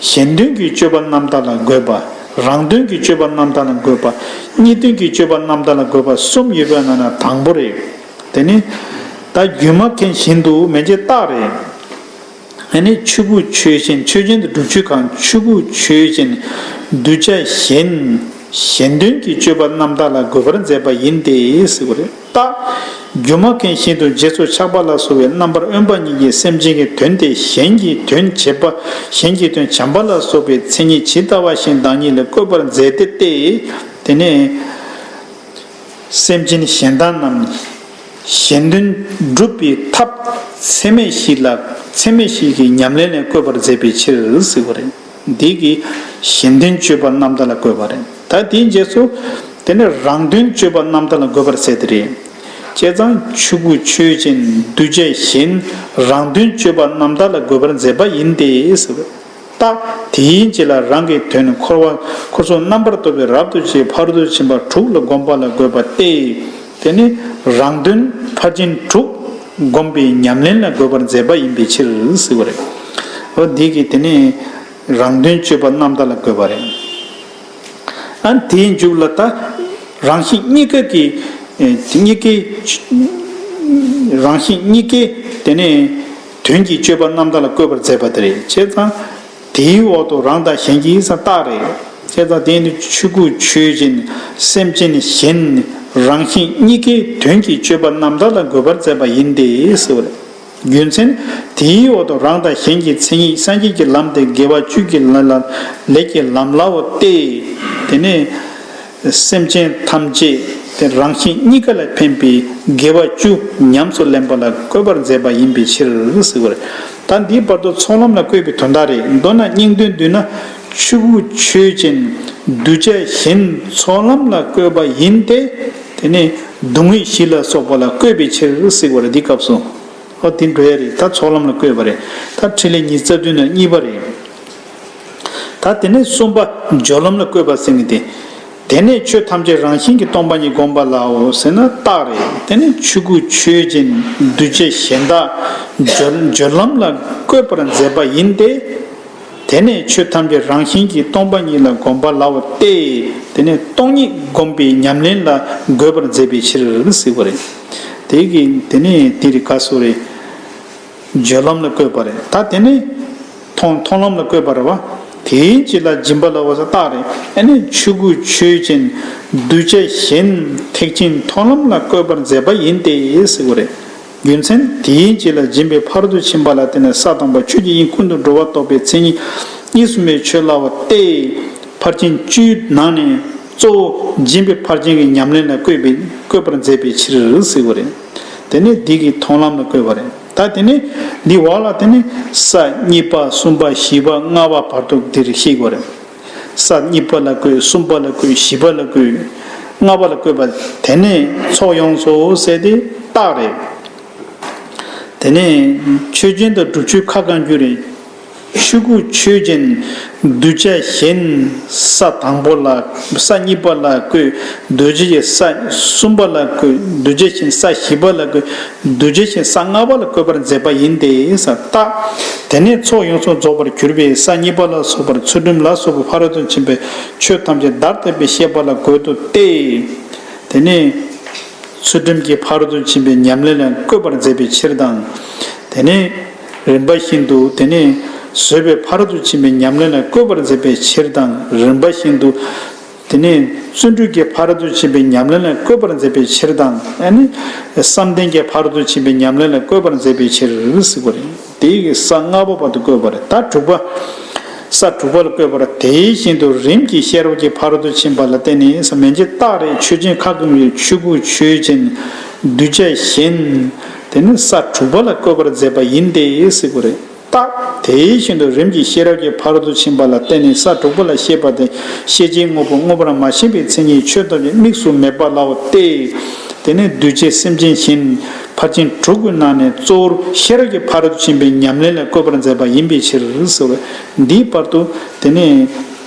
གཞན་དོན་གྱི་སྤྱོད་པ་རྣམ་དག་ལ་བཀོད་པ། རང་དོན་གྱི་སྤྱོད་པ་རྣམ་དག་ལ་བཀོད་པ། གཉིས་དོན་གྱི་སྤྱོད་པ་རྣམ་དག་ལ་བཀོད་པ་གསུམ་ཡོད་པའི་ནང་ན་དང་པོ་རེད། དེ་ནི། ད་སྒྱུ་མ་མཁན་བཞིན་དུ་མན་ཆད་རྟགས་རེད། ཨ་ནི་ཆོས་སྐུ་ཆོས་ཅན། ཆོས་ཅན་དུ་སྒྲུབ་ཆོས་གང་ཆོས་སྐུ་ཆོས་ཅན། གདུལ་བྱ་གཞན། གཞན་དོན་གྱི་སྤྱོད་པ་རྣམ་དག་ལ་བཀོད་པར་མཛད་པ་ཡིན་ཏེ་ཟེར་བ་རེད། རྟགས། སྒྱུ་མ་མཁན་བཞིན་དུ་རྗེས་སུ་ཆགས་པ་ལ་སོགས་པའི་རྣམ་པར་དབེན་པ་གཉིས་ཀྱིས་སེམས་ཅན་གྱི་དོན་དེ་གཞན་གྱི་དོན་བྱེད་པ། གཞན་གྱི་དོན་བྱམས་པ་ལ་སོགས་པའི་མཚན་ཉིད་ཇི་ལྟ་བ་བཞིན་བདག་ཉིད་ལ་བཀོད་པར་མཛད་དེ་སྟེ། དེ་ནས། སེམས་ཅན་གཞན་དག་རྣམས། གཞན་དོན་སྒྲུབ་པའི་ཐབས་ཚད་མེད་བཞི་ལ། ཚད་མེད་བཞི་གི་ཉམས་ལེན་ལས་བཀོད་པར་མཛད་པའི་ཕྱིར་ཟེར་བ་རེད། འདི་གིས་གཞན་དོན་སྤྱོད་པ་རྣམ་དག་ལ་བཀོད་པ་རེད། ད་དེའི་རྗེས་སུ། དེ་ནི་རང་དོན་སྤྱོད་པ་རྣམ་དག་ལ་བཀོད་པར་མཛད་དེ་རེད། བྱས་ཙང་ཆོས་སྐུ་ཆོས་ཅན། གདུལ་བྱ་གཞན། རང་དོན་སྤྱོད་པ་རྣམ་དག་ལ་བཀོད་པར་མཛད་པ་ཡིན་ཏེ་ཟེར་བ་རེད། རྟགས། དེའི་རྗེས་ལ་རང་གི་དོན་འཁོར་བ་འཁོར་གསུམ་རྣམ་པར་རྟོག་པའི་རབ་ཏུ་ཕྱིན་ཕ་རོལ་ཏུ་ཕྱིན་པ་དྲུག་ལ་བསྒོམ་པ་ལ་བཀོད་པ་སྟེ། དེ་ནི་རང་དོན་ཕར་ཕྱིན་དྲུག་བསྒོམ་པའི་ཉམས་ལེན་ལ་བཀོད་པར་མཛད་པ་ཡིན་པའི་ཕྱིར་ཟེར་བ་རེད། འོ་འདི་གིས་དེ་ནི་རང་དོན་སྤྱོད་པ་རྣམ་དག་ལ་བཀོད་པ་རེད། ཨ་དེའི་མཇུག་ལ་ད་རང་བཞིན་གཉིས་ཀ་གི་ཨེ་གཉིས་ཀའི་རང་བཞིན་གཉིས་ཀའི་དེ་ནས་དོན་གྱི་སྤྱོད་པ་རྣམ་དག་ལ་བཀོད་པར་མཛད་པ་དེ་རེད། བྱས་ཙང་དེའི་འོག་ཏུ་རང་དང་གཞན་གྱི་ས་རྟགས་རེད། བྱས་ཙང་དེ་ནི་ཆོས་སྐུ་ཆོས་ཅན། སེམས་ཅན་གཞན། རང་བཞིན་གཉིས་ཀའི་དོན་གྱི་སྤྱོད་པ་རྣམ་དག་ལ་བཀོད་པར་མཛད་པ་ཡིན་ཏེ་ཟེར་བ་རེད། རྒྱུ་མཚན། དེའི་འོག་ཏུ་རང་དང་གཞན་གྱི་མཚན་ཉིད་སངས་རྒྱས་ཀྱི་ལམ་དེ་དགེ་བ་བཅུ་གི་ལ་ལ་ལས་ཀྱི་ལམ་ལའོ་སྟེ། དེ་ནས་སེམས་ཅན་ཐམས་ཅད་དེ་རང་བཞིན་གཉིས་ཀ་ལ་ཕན་པའི་དགེ་བ་བཅུ་ཉམས་སུ་ལེན་པ་ལ་བཀོད་པར་མཛད་པ་ཡིན་པའི་ཕྱིར་ཟེར་བ་རེད། ད་འདིའི་བར་དུ་ཚོགས་ལམ་ལ་བཀོད་པའི་དོན་དག་རེད། མདོར་ན་སྙིང་དོན་བསྡུས་ན་ཆོས་སྐུ་ཆོས་ཅན། གདུལ་བྱ་གཞན་ཚོགས་ལམ་ལ་བཀོད་པ་ཡིན་ཏེ། དེ་ནས་སྡུག་བསྔལ་བཞི་ལ་སོགས་པ་ལ་བཀོད་པའི་ཕྱིར་ཟེར་བ་རེད། འདིའི་སྐབས་སུ། ཨོ་དེ་འགྲོ་ཡ་རེད། ད་ཚོགས་ལམ་ལ་བཀོད་པ་རེད། ད་ཕྲིན་ལས་ཉི་ཤུ་རྩ་བདུན་ནང་གཉིས་པ་རེད། ད་དེ་ནས་གསུམ་པ་སྦྱོར་ལམ་ལ་བཀོད་པ་ཟེར་མཁན་དེ། དེ་ནས་ཆོས་ཐམས་ཅད་རང་བཞིན་གྱིས་སྟོང་པ་ཉིད་བསྒོམ་པ་ལའོ་ཟེར་ན་རྟགས་རེད། དེ་ནས་ཆོས་སྐུ་ཆོས་ཅན། གདུལ་བྱ་གཞན་དག་སྦྱོར་སྦྱོར་ལམ་ལ་བཀོད་པར་མཛད་པ་ཡིན་ཏེ། དེ་ནས་ཆོས་ཐམས་ཅད་རང་བཞིན་གྱིས་སྟོང་པ་ཉིད་ལ་བསྒོམ་པ་ལའོ་སྟེ། དེ་ནས་སྟོང་ཉིད་བསྒོམ་པའི་ཉམས་ལེན་ལ་བཀོད་པར་མཛད་པའི་ཕྱིར་ཟེར་བ་རེད། དེ་གི་དེ་ནས་དེ་རིགས་ག་སོ་རེད། སྦྱོར་ལམ་ལ་བཀོད་པ་རེད། ད་དེ་ནས་མཐོང་མཐོང་ལམ་ལ་བཀོད་པ་རེད་བ། དེའི་རྗེས་ལ་སྦྱིན་པ་ལ་འོ་ས་རྟགས་རེད། ཨ་ནི་ཆོས་སྐུ་ཆོས་ཅན། གདུལ་བྱ་གཞན་ཐེག་ཆེན་མཐོང་ལམ་ལ་བཀོད་པར་མཛད་པ་ཡིན་ཏེ་ཟེར་བ་རེད། རྒྱུ་མཚན། དེའི་རྗེས་ལ་སྦྱིན་པས་ཕ་རོལ་ཏུ་ཕྱིན་པ་ལ་བརྟེན་ནས་ས་དང་པོ་ཆོས་ཀྱི་དབྱིངས་ཀུན་ཏུ་འགྲོ་བ་རྟོགས་པའི་མཚན་ཉིད་གཉིས་སུ་མེད་ཆོས་ལའོ་སྟེ། ཕར་ཕྱིན་བཅུའི་ནང་ནས་གཙོ་བོ་སྦྱིན་པའི་ཕར་ཕྱིན་གྱི་ཉམས་ལེན་ལ་བཀོད་པའི་བཀོད་པར་མཛད་པའི་ཕྱིར་ཟེར་བ་རེད། དེ་ནས་འདི་གི་མཐོང་ལམ་ལ་བཀོད་པ་རེད། ད་དེ་ནས་འདི་འོག་ལ་དེ་ནས་ས་གཉིས་པ་གསུམ་པ་བཞི་པ་ལྔ་པ་བར་དུ་འདིར་ཤེས་དགོས་རེད། ས་གཉིས་པ་ལ་བཀོད། གསུམ་པ་ལ་བཀོད། བཞི་པ་ལ་བཀོད། ལྔ་པ་ལ་བཀོད་པ། དེ་ནས་ཚོགས་ཡོངས་སུ་ཟེར་ཏེ་རྟགས་རེད། དེ་ནས་ཆོས་ཅན་དང་སྒྲུབ་ཆོས་ཁ་གང་རྒྱུ་རེད། ཆོས་སྐུ་ཆོས་ཅན། གདུལ་བྱ་གཞན། ས་དང་པོ་ལ། ས་གཉིས་པ་ལ་བཀོད། གདུལ་བྱ་གཞན། ས་གསུམ་པ་ལ་བཀོད། གདུལ་བྱ་གཞན། ས་བཞི་པ་ལ་བཀོད། གདུལ་བྱ་གཞན། ས་ལྔ་པ་ལ་བཀོད་པར་མཛད་པ་ཡིན་ཏེ། ས་རྟགས། དེ་ནས་ཚོགས་ཡོངས་སུ་རྫོགས་པར་གྱུར་པའི་ས་གཉིས་པ་ལ་སོགས་པར་ཚུལ་ཁྲིམས་ལ་སོགས་པ་ཕ་རོལ་ཏུ་ཕྱིན་པའི་ཆོས་ཐམས་ཅད་བདག་ལྟ་བུའི་ཤེས་པ་ལ་བཀོད་དོ་སྟེ། དེ་ནས། ཚུལ་ཁྲིམས་ཀྱི་ཕ་རོལ་ཏུ་ཕྱིན་པའི་ཉམས་ལེན་ལ་བཀོད་པར་མཛད་པའི་ཕྱིར་དང་། དེ་ནས་རིམ་པ་བཞིན་དུ། དེ་ནས་བཟོད་པའི་ཕ་རོལ་ཏུ་ཕྱིན་པའི་ཉམས་ལེན་ལ་བཀོད་པར་མཛད་པའི་ཕྱིར་དང་། རིམ་པ་བཞིན་དུ། དེ་ནས་བརྩོན་འགྲུས་ཀྱི་ཕ་རོལ་ཏུ་ཕྱིན་པའི་ཉམས་ལེན་ལ་བཀོད་པར་མཛད་པའི་ཕྱིར་དང་། ཨ་ནི་བསམ་གཏན་གྱི་ཕ་རོལ་ཏུ་ཕྱིན་པའི་ཉམས་ལེན་ལ་བཀོད་པར་མཛད་པའི་ཕྱིར་ཟེར་བ་རེད། དེའི་ས་ལྔ་པ་བར་དུ་བཀོད་པ་རེད། ད་དྲུག་པ། ས་དྲུག་པ་ལ་བཀོད་པ་རེད། དེ་བཞིན་དུ་རིམ་གྱིས་ཤེས་རབ་ཀྱི་ཕ་རོལ་ཏུ་ཕྱིན་པ་ལ་བརྟེན་ནས་ས་མན་ཆད་རྟགས་རེད། ཆོས་ཅན། ཁ་ཀུན་གྱི་ཆོས་སྐུ་ཆོས་ཅན། གདུལ་བྱ་གཞན། དེ་ནི་ས་དྲུག་པ་ལ་བཀོད་པར་མཛད་པ་ཡིན་ཏེ་ཟེར་དགོས་རེད། རྟགས། དེ་བཞིན་དུ་རིམ་གྱིས་ཤེས་རབ་ཀྱི་ཕ་རོལ་ཏུ་ཕྱིན་པ་ལ་བརྟེན་ནས་ས་དྲུག་པ་ལ་བཤད་པ་སྟེ། ཤེས་བྱའི་དངོས་པོ་མངོན་པར་མ་ཤེས་པའི་མཚན་ཉིད་ཆོས་ཐམས་ཅད་དམིགས་སུ་མེད་པ་ལའོ་སྟེ། དེ་ནས་གདུལ་བྱ་སེམས་ཅན་གཞན་ཕར་ཕྱིན་དྲུག་གི་ནང་ནས་གཙོ་བོར་ཤེས་རབ་ཀྱི་ཕ་རོལ་ཏུ་ཕྱིན་པའི་ཉམས་ལེན་ལ་བཀོད་པར་མཛད་པ་ཡིན་པའི་ཕྱིར་ཟེར་བས། འདིའི་བར་དུ་དེ་ནས་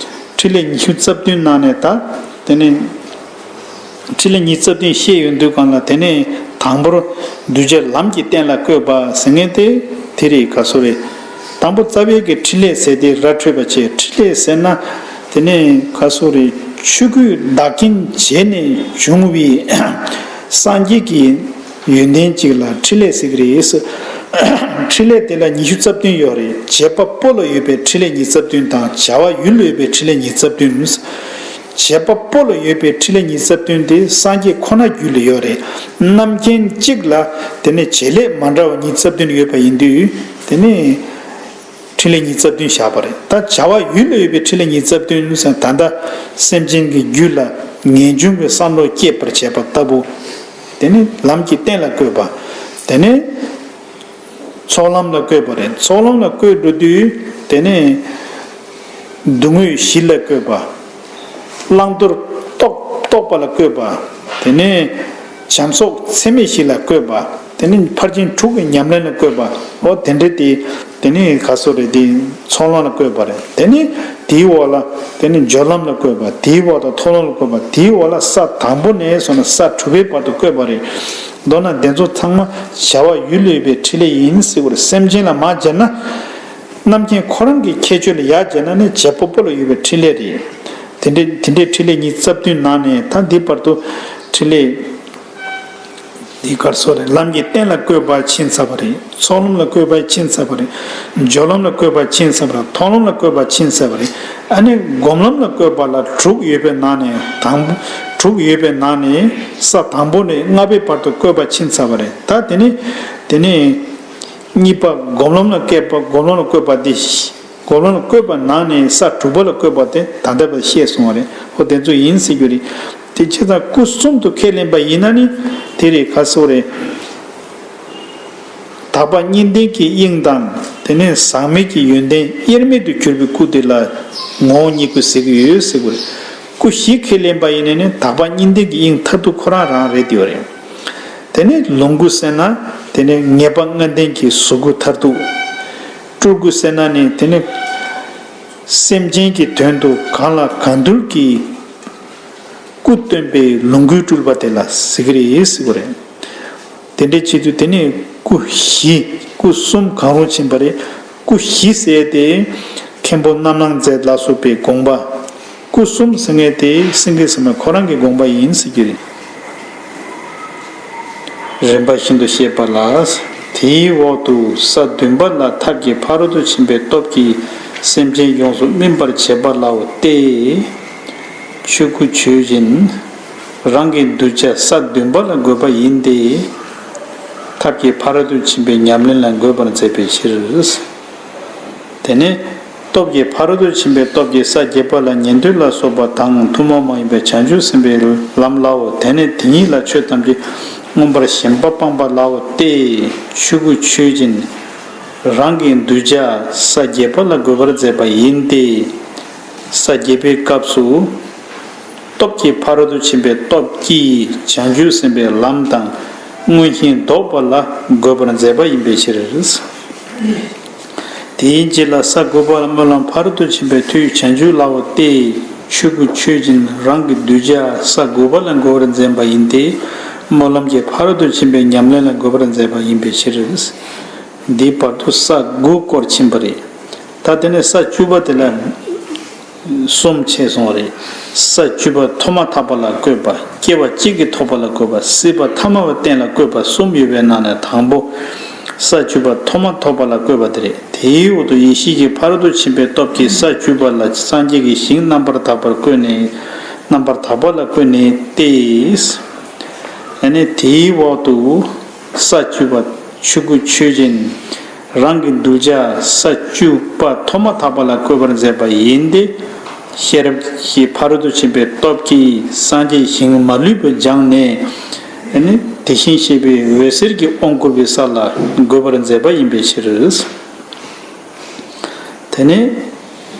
ཕྲིན་ལས་ཉི་ཤུ་རྩ་བདུན་ནང་ནས་ད། དེ་ནས་ཕྲིན་ལས་ཉི་ཤུ་རྩ་བདུན་བཤད་ཡོང་དུས་སྒང་ལ། དེ་ནས་དང་པོར་གདུལ་བྱ་ལམ་གྱི་རྟེན་ལ་བཀོད་པ་ཟེར་མཁན་དེ་དེ་རེད། ག་སོ་རེད། དང་པོ་རྩ་བའི་གི་ཕྲིན་ལས་ཟེར་དེ་ར་འཕྲོད་པ་བྱས། ཕྲིན་ལས་ཟེར་ན་དེ་ནས་ག་སོ་རེད། ཆོས་སྐུའི་བདག་རྐྱེན་བྱས་ནས་བྱུང་བའི་སངས་རྒྱས་ཀྱི་ཡོན་ཏན་གཅིག་ལ་ཕྲིན་ལས་ཟེར་གི་རེད། ཕྲིན་ལས་དེ་ལ་ཉི་ཤུ་རྩ་བདུན་ཡོད་རེད། བྱེད་པ་པོ་ལ་ཡོད་པའི་ཕྲིན་ལས་ཉི་ཤུ་རྩ་བདུན་དང་། བྱ་བ་ཡུལ་ལ་ཡོད་པའི་ཕྲིན་ལས་ཉི་ཤུ་རྩ་བདུན། བྱེད་པ་པོ་ལ་ཡོད་པའི་ཕྲིན་ལས་ཉི་ཤུ་རྩ་བདུན་དེ་སངས་རྒྱས་ཁོ་ན་རྒྱུད་ལ་ཡོད་རེད། རྣམ་མཁྱེན་གཅིག་ལ་དེ་ནས་བྱེད་ལས་མ་འདྲ་བ་ཉི་ཤུ་རྩ་བདུན་ཡོད་པ་ཡིན་དུས། དེ་ནས་ཕྲིན་ལས་ཉི་ཤུ་རྩ་བདུན་བཞག་པ་རེད། ད་བྱ་བ་ཡུལ་ལ་ཡོད་པའི་ཕྲིན་ལས་ཉི་ཤུ་རྩ་བདུན་ཟེར། ད་ལྟ་སེམས་ཅན་གྱི་རྒྱུད་ལ་ངེས་འབྱུང་གི་བསམ་བློ་སྐྱེད་པར་བྱེད་པ་ལྟ་བུ། དེ་ནི་ལམ་གྱི་རྟེན་ལ་བཀོད་པ། དེ་ནས་ཚོགས་ལམ་ལ་བཀོད་པ་རེད། ཚོགས་ལམ་ལ་བཀོད་འགྲོ་དུས་དེ་ནས་སྡུག་བསྔལ་བཞི་ལ་བཀོད་པ། བླང་དོར་རྟོགས་རྟོགས་པ་ལ་བཀོད་པ། དེ་ནས་བྱམས་སོགས་ཚད་མེད་བཞི་ལ་བཀོད་པ། དེ་ནས་ཕར་ཕྱིན་དྲུག་གི་ཉམས་ལེན་ལ་བཀོད་པ། འོ་དེ་འདྲ་དེ། དེ་ནས་ག་སོ་རེད། དེ་ཚོགས་ལམ་ལ་བཀོད་པ་རེད། དེ་ནས་དེའི་འོག་ལ་དེ་ནས་སྦྱོར་ལམ་ལ་བཀོད་པ། དེའི་འོག་ཏུ་མཐོང་ལམ་ལ་བཀོད་པ། དེའི་འོག་ལ་ས་དང་པོ་ནས་བཟུང་ནས་ས་དྲུག་པའི་བར་དུ་བཀོད་པ་རེད། མདོར་ན་དེ་ཚོ་ཚང་མ་བྱ་བ་ཡུལ་ལ་ཡོད་པའི་ཕྲིན་ལས་ཡིན་ཟེར་བ་རེད། སེམས་ཅན་ལ་མར་སྦྱར་ན། རྣམ་མཁྱེན་ཁོ་རང་གི་ཁྱད་ཆོས་ལ་ཡར་སྦྱར་ན་ནི་བྱེད་པ་པོ་ལ་ཡོད་པའི་ཕྲིན་ལས་རེད། དེ་འདྲའི་དེ་འདྲའི་ཕྲིན་ལས་ཉི་ཤུ་རྩ་བདུན་ནང་ནས་ད་འདི་བར་དུ་ཕྲིན་ལས་འདི་ག་སོ་རེད། ལམ་གྱི་རྟེན་ལ་བཀོད་པ་ཕྱིན་ཚར་བ་རེད། ཚོགས་ལམ་ལ་བཀོད་པ་ཕྱིན་ཚར་བ་རེད། སྦྱོར་ལམ་ལ་བཀོད་པ་ཕྱིན་ཚར་བ་རེད། མཐོང་ལམ་ལ་བཀོད་པ་ཕྱིན་ཚར་བ་རེད། ཨ་ནི་སྒོམ་ལམ་ལ་བཀོད་པ་ལ་དྲུག་ཡོད་པའི་ནང་ནས་དང་པོ། དྲུག་ཡོད་པའི་ནང་ནས་ས་དང་པོ་ནས་ལྔ་པའི་བར་དུ་བཀོད་པ་ཕྱིན་ཚར་བ་རེད། ད་དེ་ནས་དེ་ནས་གཉིས་པ་སྒོམ་ལམ་ལ་བཀོད་པ། སྒོམ་ལམ་ལ་བཀོད་པ་འདི། སྒོམ་ལམ་ལ་བཀོད་པ་ནང་ནས་ས་དྲུག་པ་ལ་བཀོད་པ་དེ་ད་ལྟ་བར་བཤད་སོང་བ་རེད། ཧོ་དེ་ཚོ་ཡིན་ཟེར་རྒྱུ་རེད། དེ་བྱས་ཙང་སྐུ་གསུམ་དུ་ཁས་ལེན་པ་ཡིན་ན་ནི་དེ་རེད། ག་སོ་རེད། དག་པ་གཉིས་ལྡན་གྱི་དབྱིངས་དང་། དེ་ནས་ཟག་མེད་ཀྱི་ཡོན་ཏན་དབྱེར་མེད་དུ་གྱུར་པའི་སྐུ་དེ་ལ་ངོ་བོ་ཉིད་སྐུ་ཟེར་གྱི་ཡོད་ཟེར་གྱི་རེད། སྐུ་བཞི་ཁས་ལེན་པ་ཡིན་ན་ནི་དག་པ་གཉིས་ལྡན་གྱི་དབྱིངས་མཐར་ཐུག་ཁོ་རང་རང་རེད་དེ་ཡོད་རེད། དེ་ནས་ལོངས་སྐུ་ཟེར་ན་དེ་ནས་ངེས་པ་ལྔ་ལྡན་གྱི་གཟུགས་སྐུ་མཐར་ཐུག་སྤྲུལ་སྐུ་ཟེར་ན་ནི་དེ་ནི་སེམས་ཅན་གྱི་དོན་དུ་གང་ལ་གང་འདུལ་གྱི་སྐུ་སྟོན་པའི་ལོངས་སྐུའི་སྤྲུལ་པ་དེ་ལ་ཟེར་གྱི་རེད་ཟེར་གྱི་རེད། དེ་འདྲའི་ཆེད་དུ་དེ་ནི་སྐུ་བཞི། སྐུ་གསུམ་གང་རུང་ཕྱིན་པ་རེད། སྐུ་བཞི་ཟེར་དེ་མཁན་པོ་རྣམ་སྣང་མཛད་ལ་སོགས་པའི་དགོངས་པ། སྐུ་གསུམ་ཟེར་མཁན་དེ་སེང་གེ་ཟེར་མ་ཁོ་རང་གི་དགོངས་པ་ཡིན་ཟེར་རྒྱུ་རེད། རིམ་པ་བཞིན་དུ་བཤད་པ་ལ། དེའི་འོག་ཏུ་ས་བདུན་པ་ལ་ཐབས་ཀྱི་ཕ་རོལ་ཏུ་ཕྱིན་པའི་སྟོབས་ཀྱིས་སེམས་ཅན་ཡོངས་སུ་སྨིན་པར་བྱེད་པ་ལའོ་སྟེ། ཆོས་སྐུ་ཆོས་ཅན། རང་གི་གདུལ་བྱ་ས་བདུན་པ་ལ་འགོད་པ་ཡིན་ཏེ། ཐབས་ཀྱི་ཕ་རོལ་ཏུ་ཕྱིན་པའི་ཉམས་ལེན་ལ་འགོད་པར་མཛད་པའི་ཕྱིར། དེ་ནས་སྟོབས་ཀྱི་ཕ་རོལ་ཏུ་ཕྱིན་པའི་སྟོབས་ཀྱིས་ས་བརྒྱད་པ་ལ་ཉན་ཐོས་ལ་སོགས་པ་དང་ཐུན་མོང་མ་ཡིན་པའི་བྱང་ཆུབ་སེམས་དཔའི་ལམ་ལའོ། དེ་ནས་དེ་ཉིད་ལ་ཆོས་ཐམས་ཅད་མངོན་པར་ཞེན་པ་སྤངས་པ་ལའོ་སྟེ། ཆོས་སྐུ་ཆོས་ཅན། རང་གི་གདུལ་བྱ་ས་བརྒྱད་པ་ལ་འགོད་པར་མཛད་པ་ཡིན་ཏེ། ས་བརྒྱད་པའི་སྐབས་སུ། སྟོབས་ཀྱི་ཕ་རོལ་ཏུ་ཕྱིན་པའི་སྟོབས་ཀྱིས་བྱང་ཆུབ་སེམས་དཔའི་ལམ་དང་མངོན་ཞེན་ལྡོག་པ་ལ་འགོད་པར་མཛད་པ་ཡིན་པའི་ཕྱིར། དེ་ དེའི་རྗེས་ལ་ས་དགུ་པ་ལ་སྨོན་ལམ་ཕ་རོལ་ཏུ་ཕྱིན་པའི་མཐུས་བྱང་ཆུབ་ལའོ་སྟེ། ཆོས་སྐུ་ཆོས་ཅན་རང་གི་གདུལ་བྱ་ས་དགུ་པ་ལ་འགོད་པར་མཛད་པ་ཡིན་ཏེ། སྨོན་ལམ་གྱི་ཕ་རོལ་ཏུ་ཕྱིན་པའི་ཉམས་ལེན་ལ་འགོད་པར་མཛད་པ་ཡིན་པའི་ཕྱིར། འདིའི་བར་དུ་ས་དགུ་སྐོར་ཕྱིན་པ་རེད། ད་དེ་ནས་ས་བཅུ་པ་དེ་ལ། གསུམ་ཕྱེ་སོང་བ་རེད། ས་བཅུ་པ་ཐོག་མ་ཐག་པ་ལ་བཀོད་པ། སྐྱེ་བ་གཅིག་གིས་ཐོགས་པ་ལ་བཀོད་པ། སྲིད་པ་ཐ་མ་བ་གཏན་ལ་བཀོད་པ་གསུམ་ཡོད་པའི་ནང་ནས་དང་པོ། ས་བཅུ་པ་ཐོག་མ་ཐོགས་པ་ལ་བཀོད་པ་དེ་རེད། དེའི་འོག་ཏུ་ཡེ་ཤེས་ཀྱི་ཕ་རོལ་ཏུ་ཕྱིན་པའི་སྟོབས་ཀྱིས་ས་བཅུ་པ་ལ་སངས་རྒྱས་ཀྱི་ཞིང་རྣམ་པར་དག་པར་བཀོད་ནས། རྣམ་པར་དག་པ་ལ་བཀོད་ནས་ཏེ། ཡང་ན་དེའི་འོག་ཏུ། ས་བཅུ་པ་ཆོས་སྐུ་ཆོས་ཅན། རང་གི་གདུལ་བྱ་ས་བཅུ་པ་ཐོག་མ་ཐག་པ་ལ་བཀོད་པར་མཛད་པ་ཡིན་ཏེ། ཤེས་རབ་ཀྱི་ཕ་རོལ་ཏུ་ཕྱིན་པའི་སྟོབས་ཀྱིས་སངས་རྒྱས་ཞིང་མ་ལུས་པ་སྦྱངས་ནས། ཡང་ན་དེ་བཞིན་གཤེགས་པའི་འོད་ཟེར་གྱི་དབང་བསྐུར་བའི་ས་ལ་འགོད་པར་མཛད་པ་ཡིན་པའི་ཕྱིར། དེ་ནས་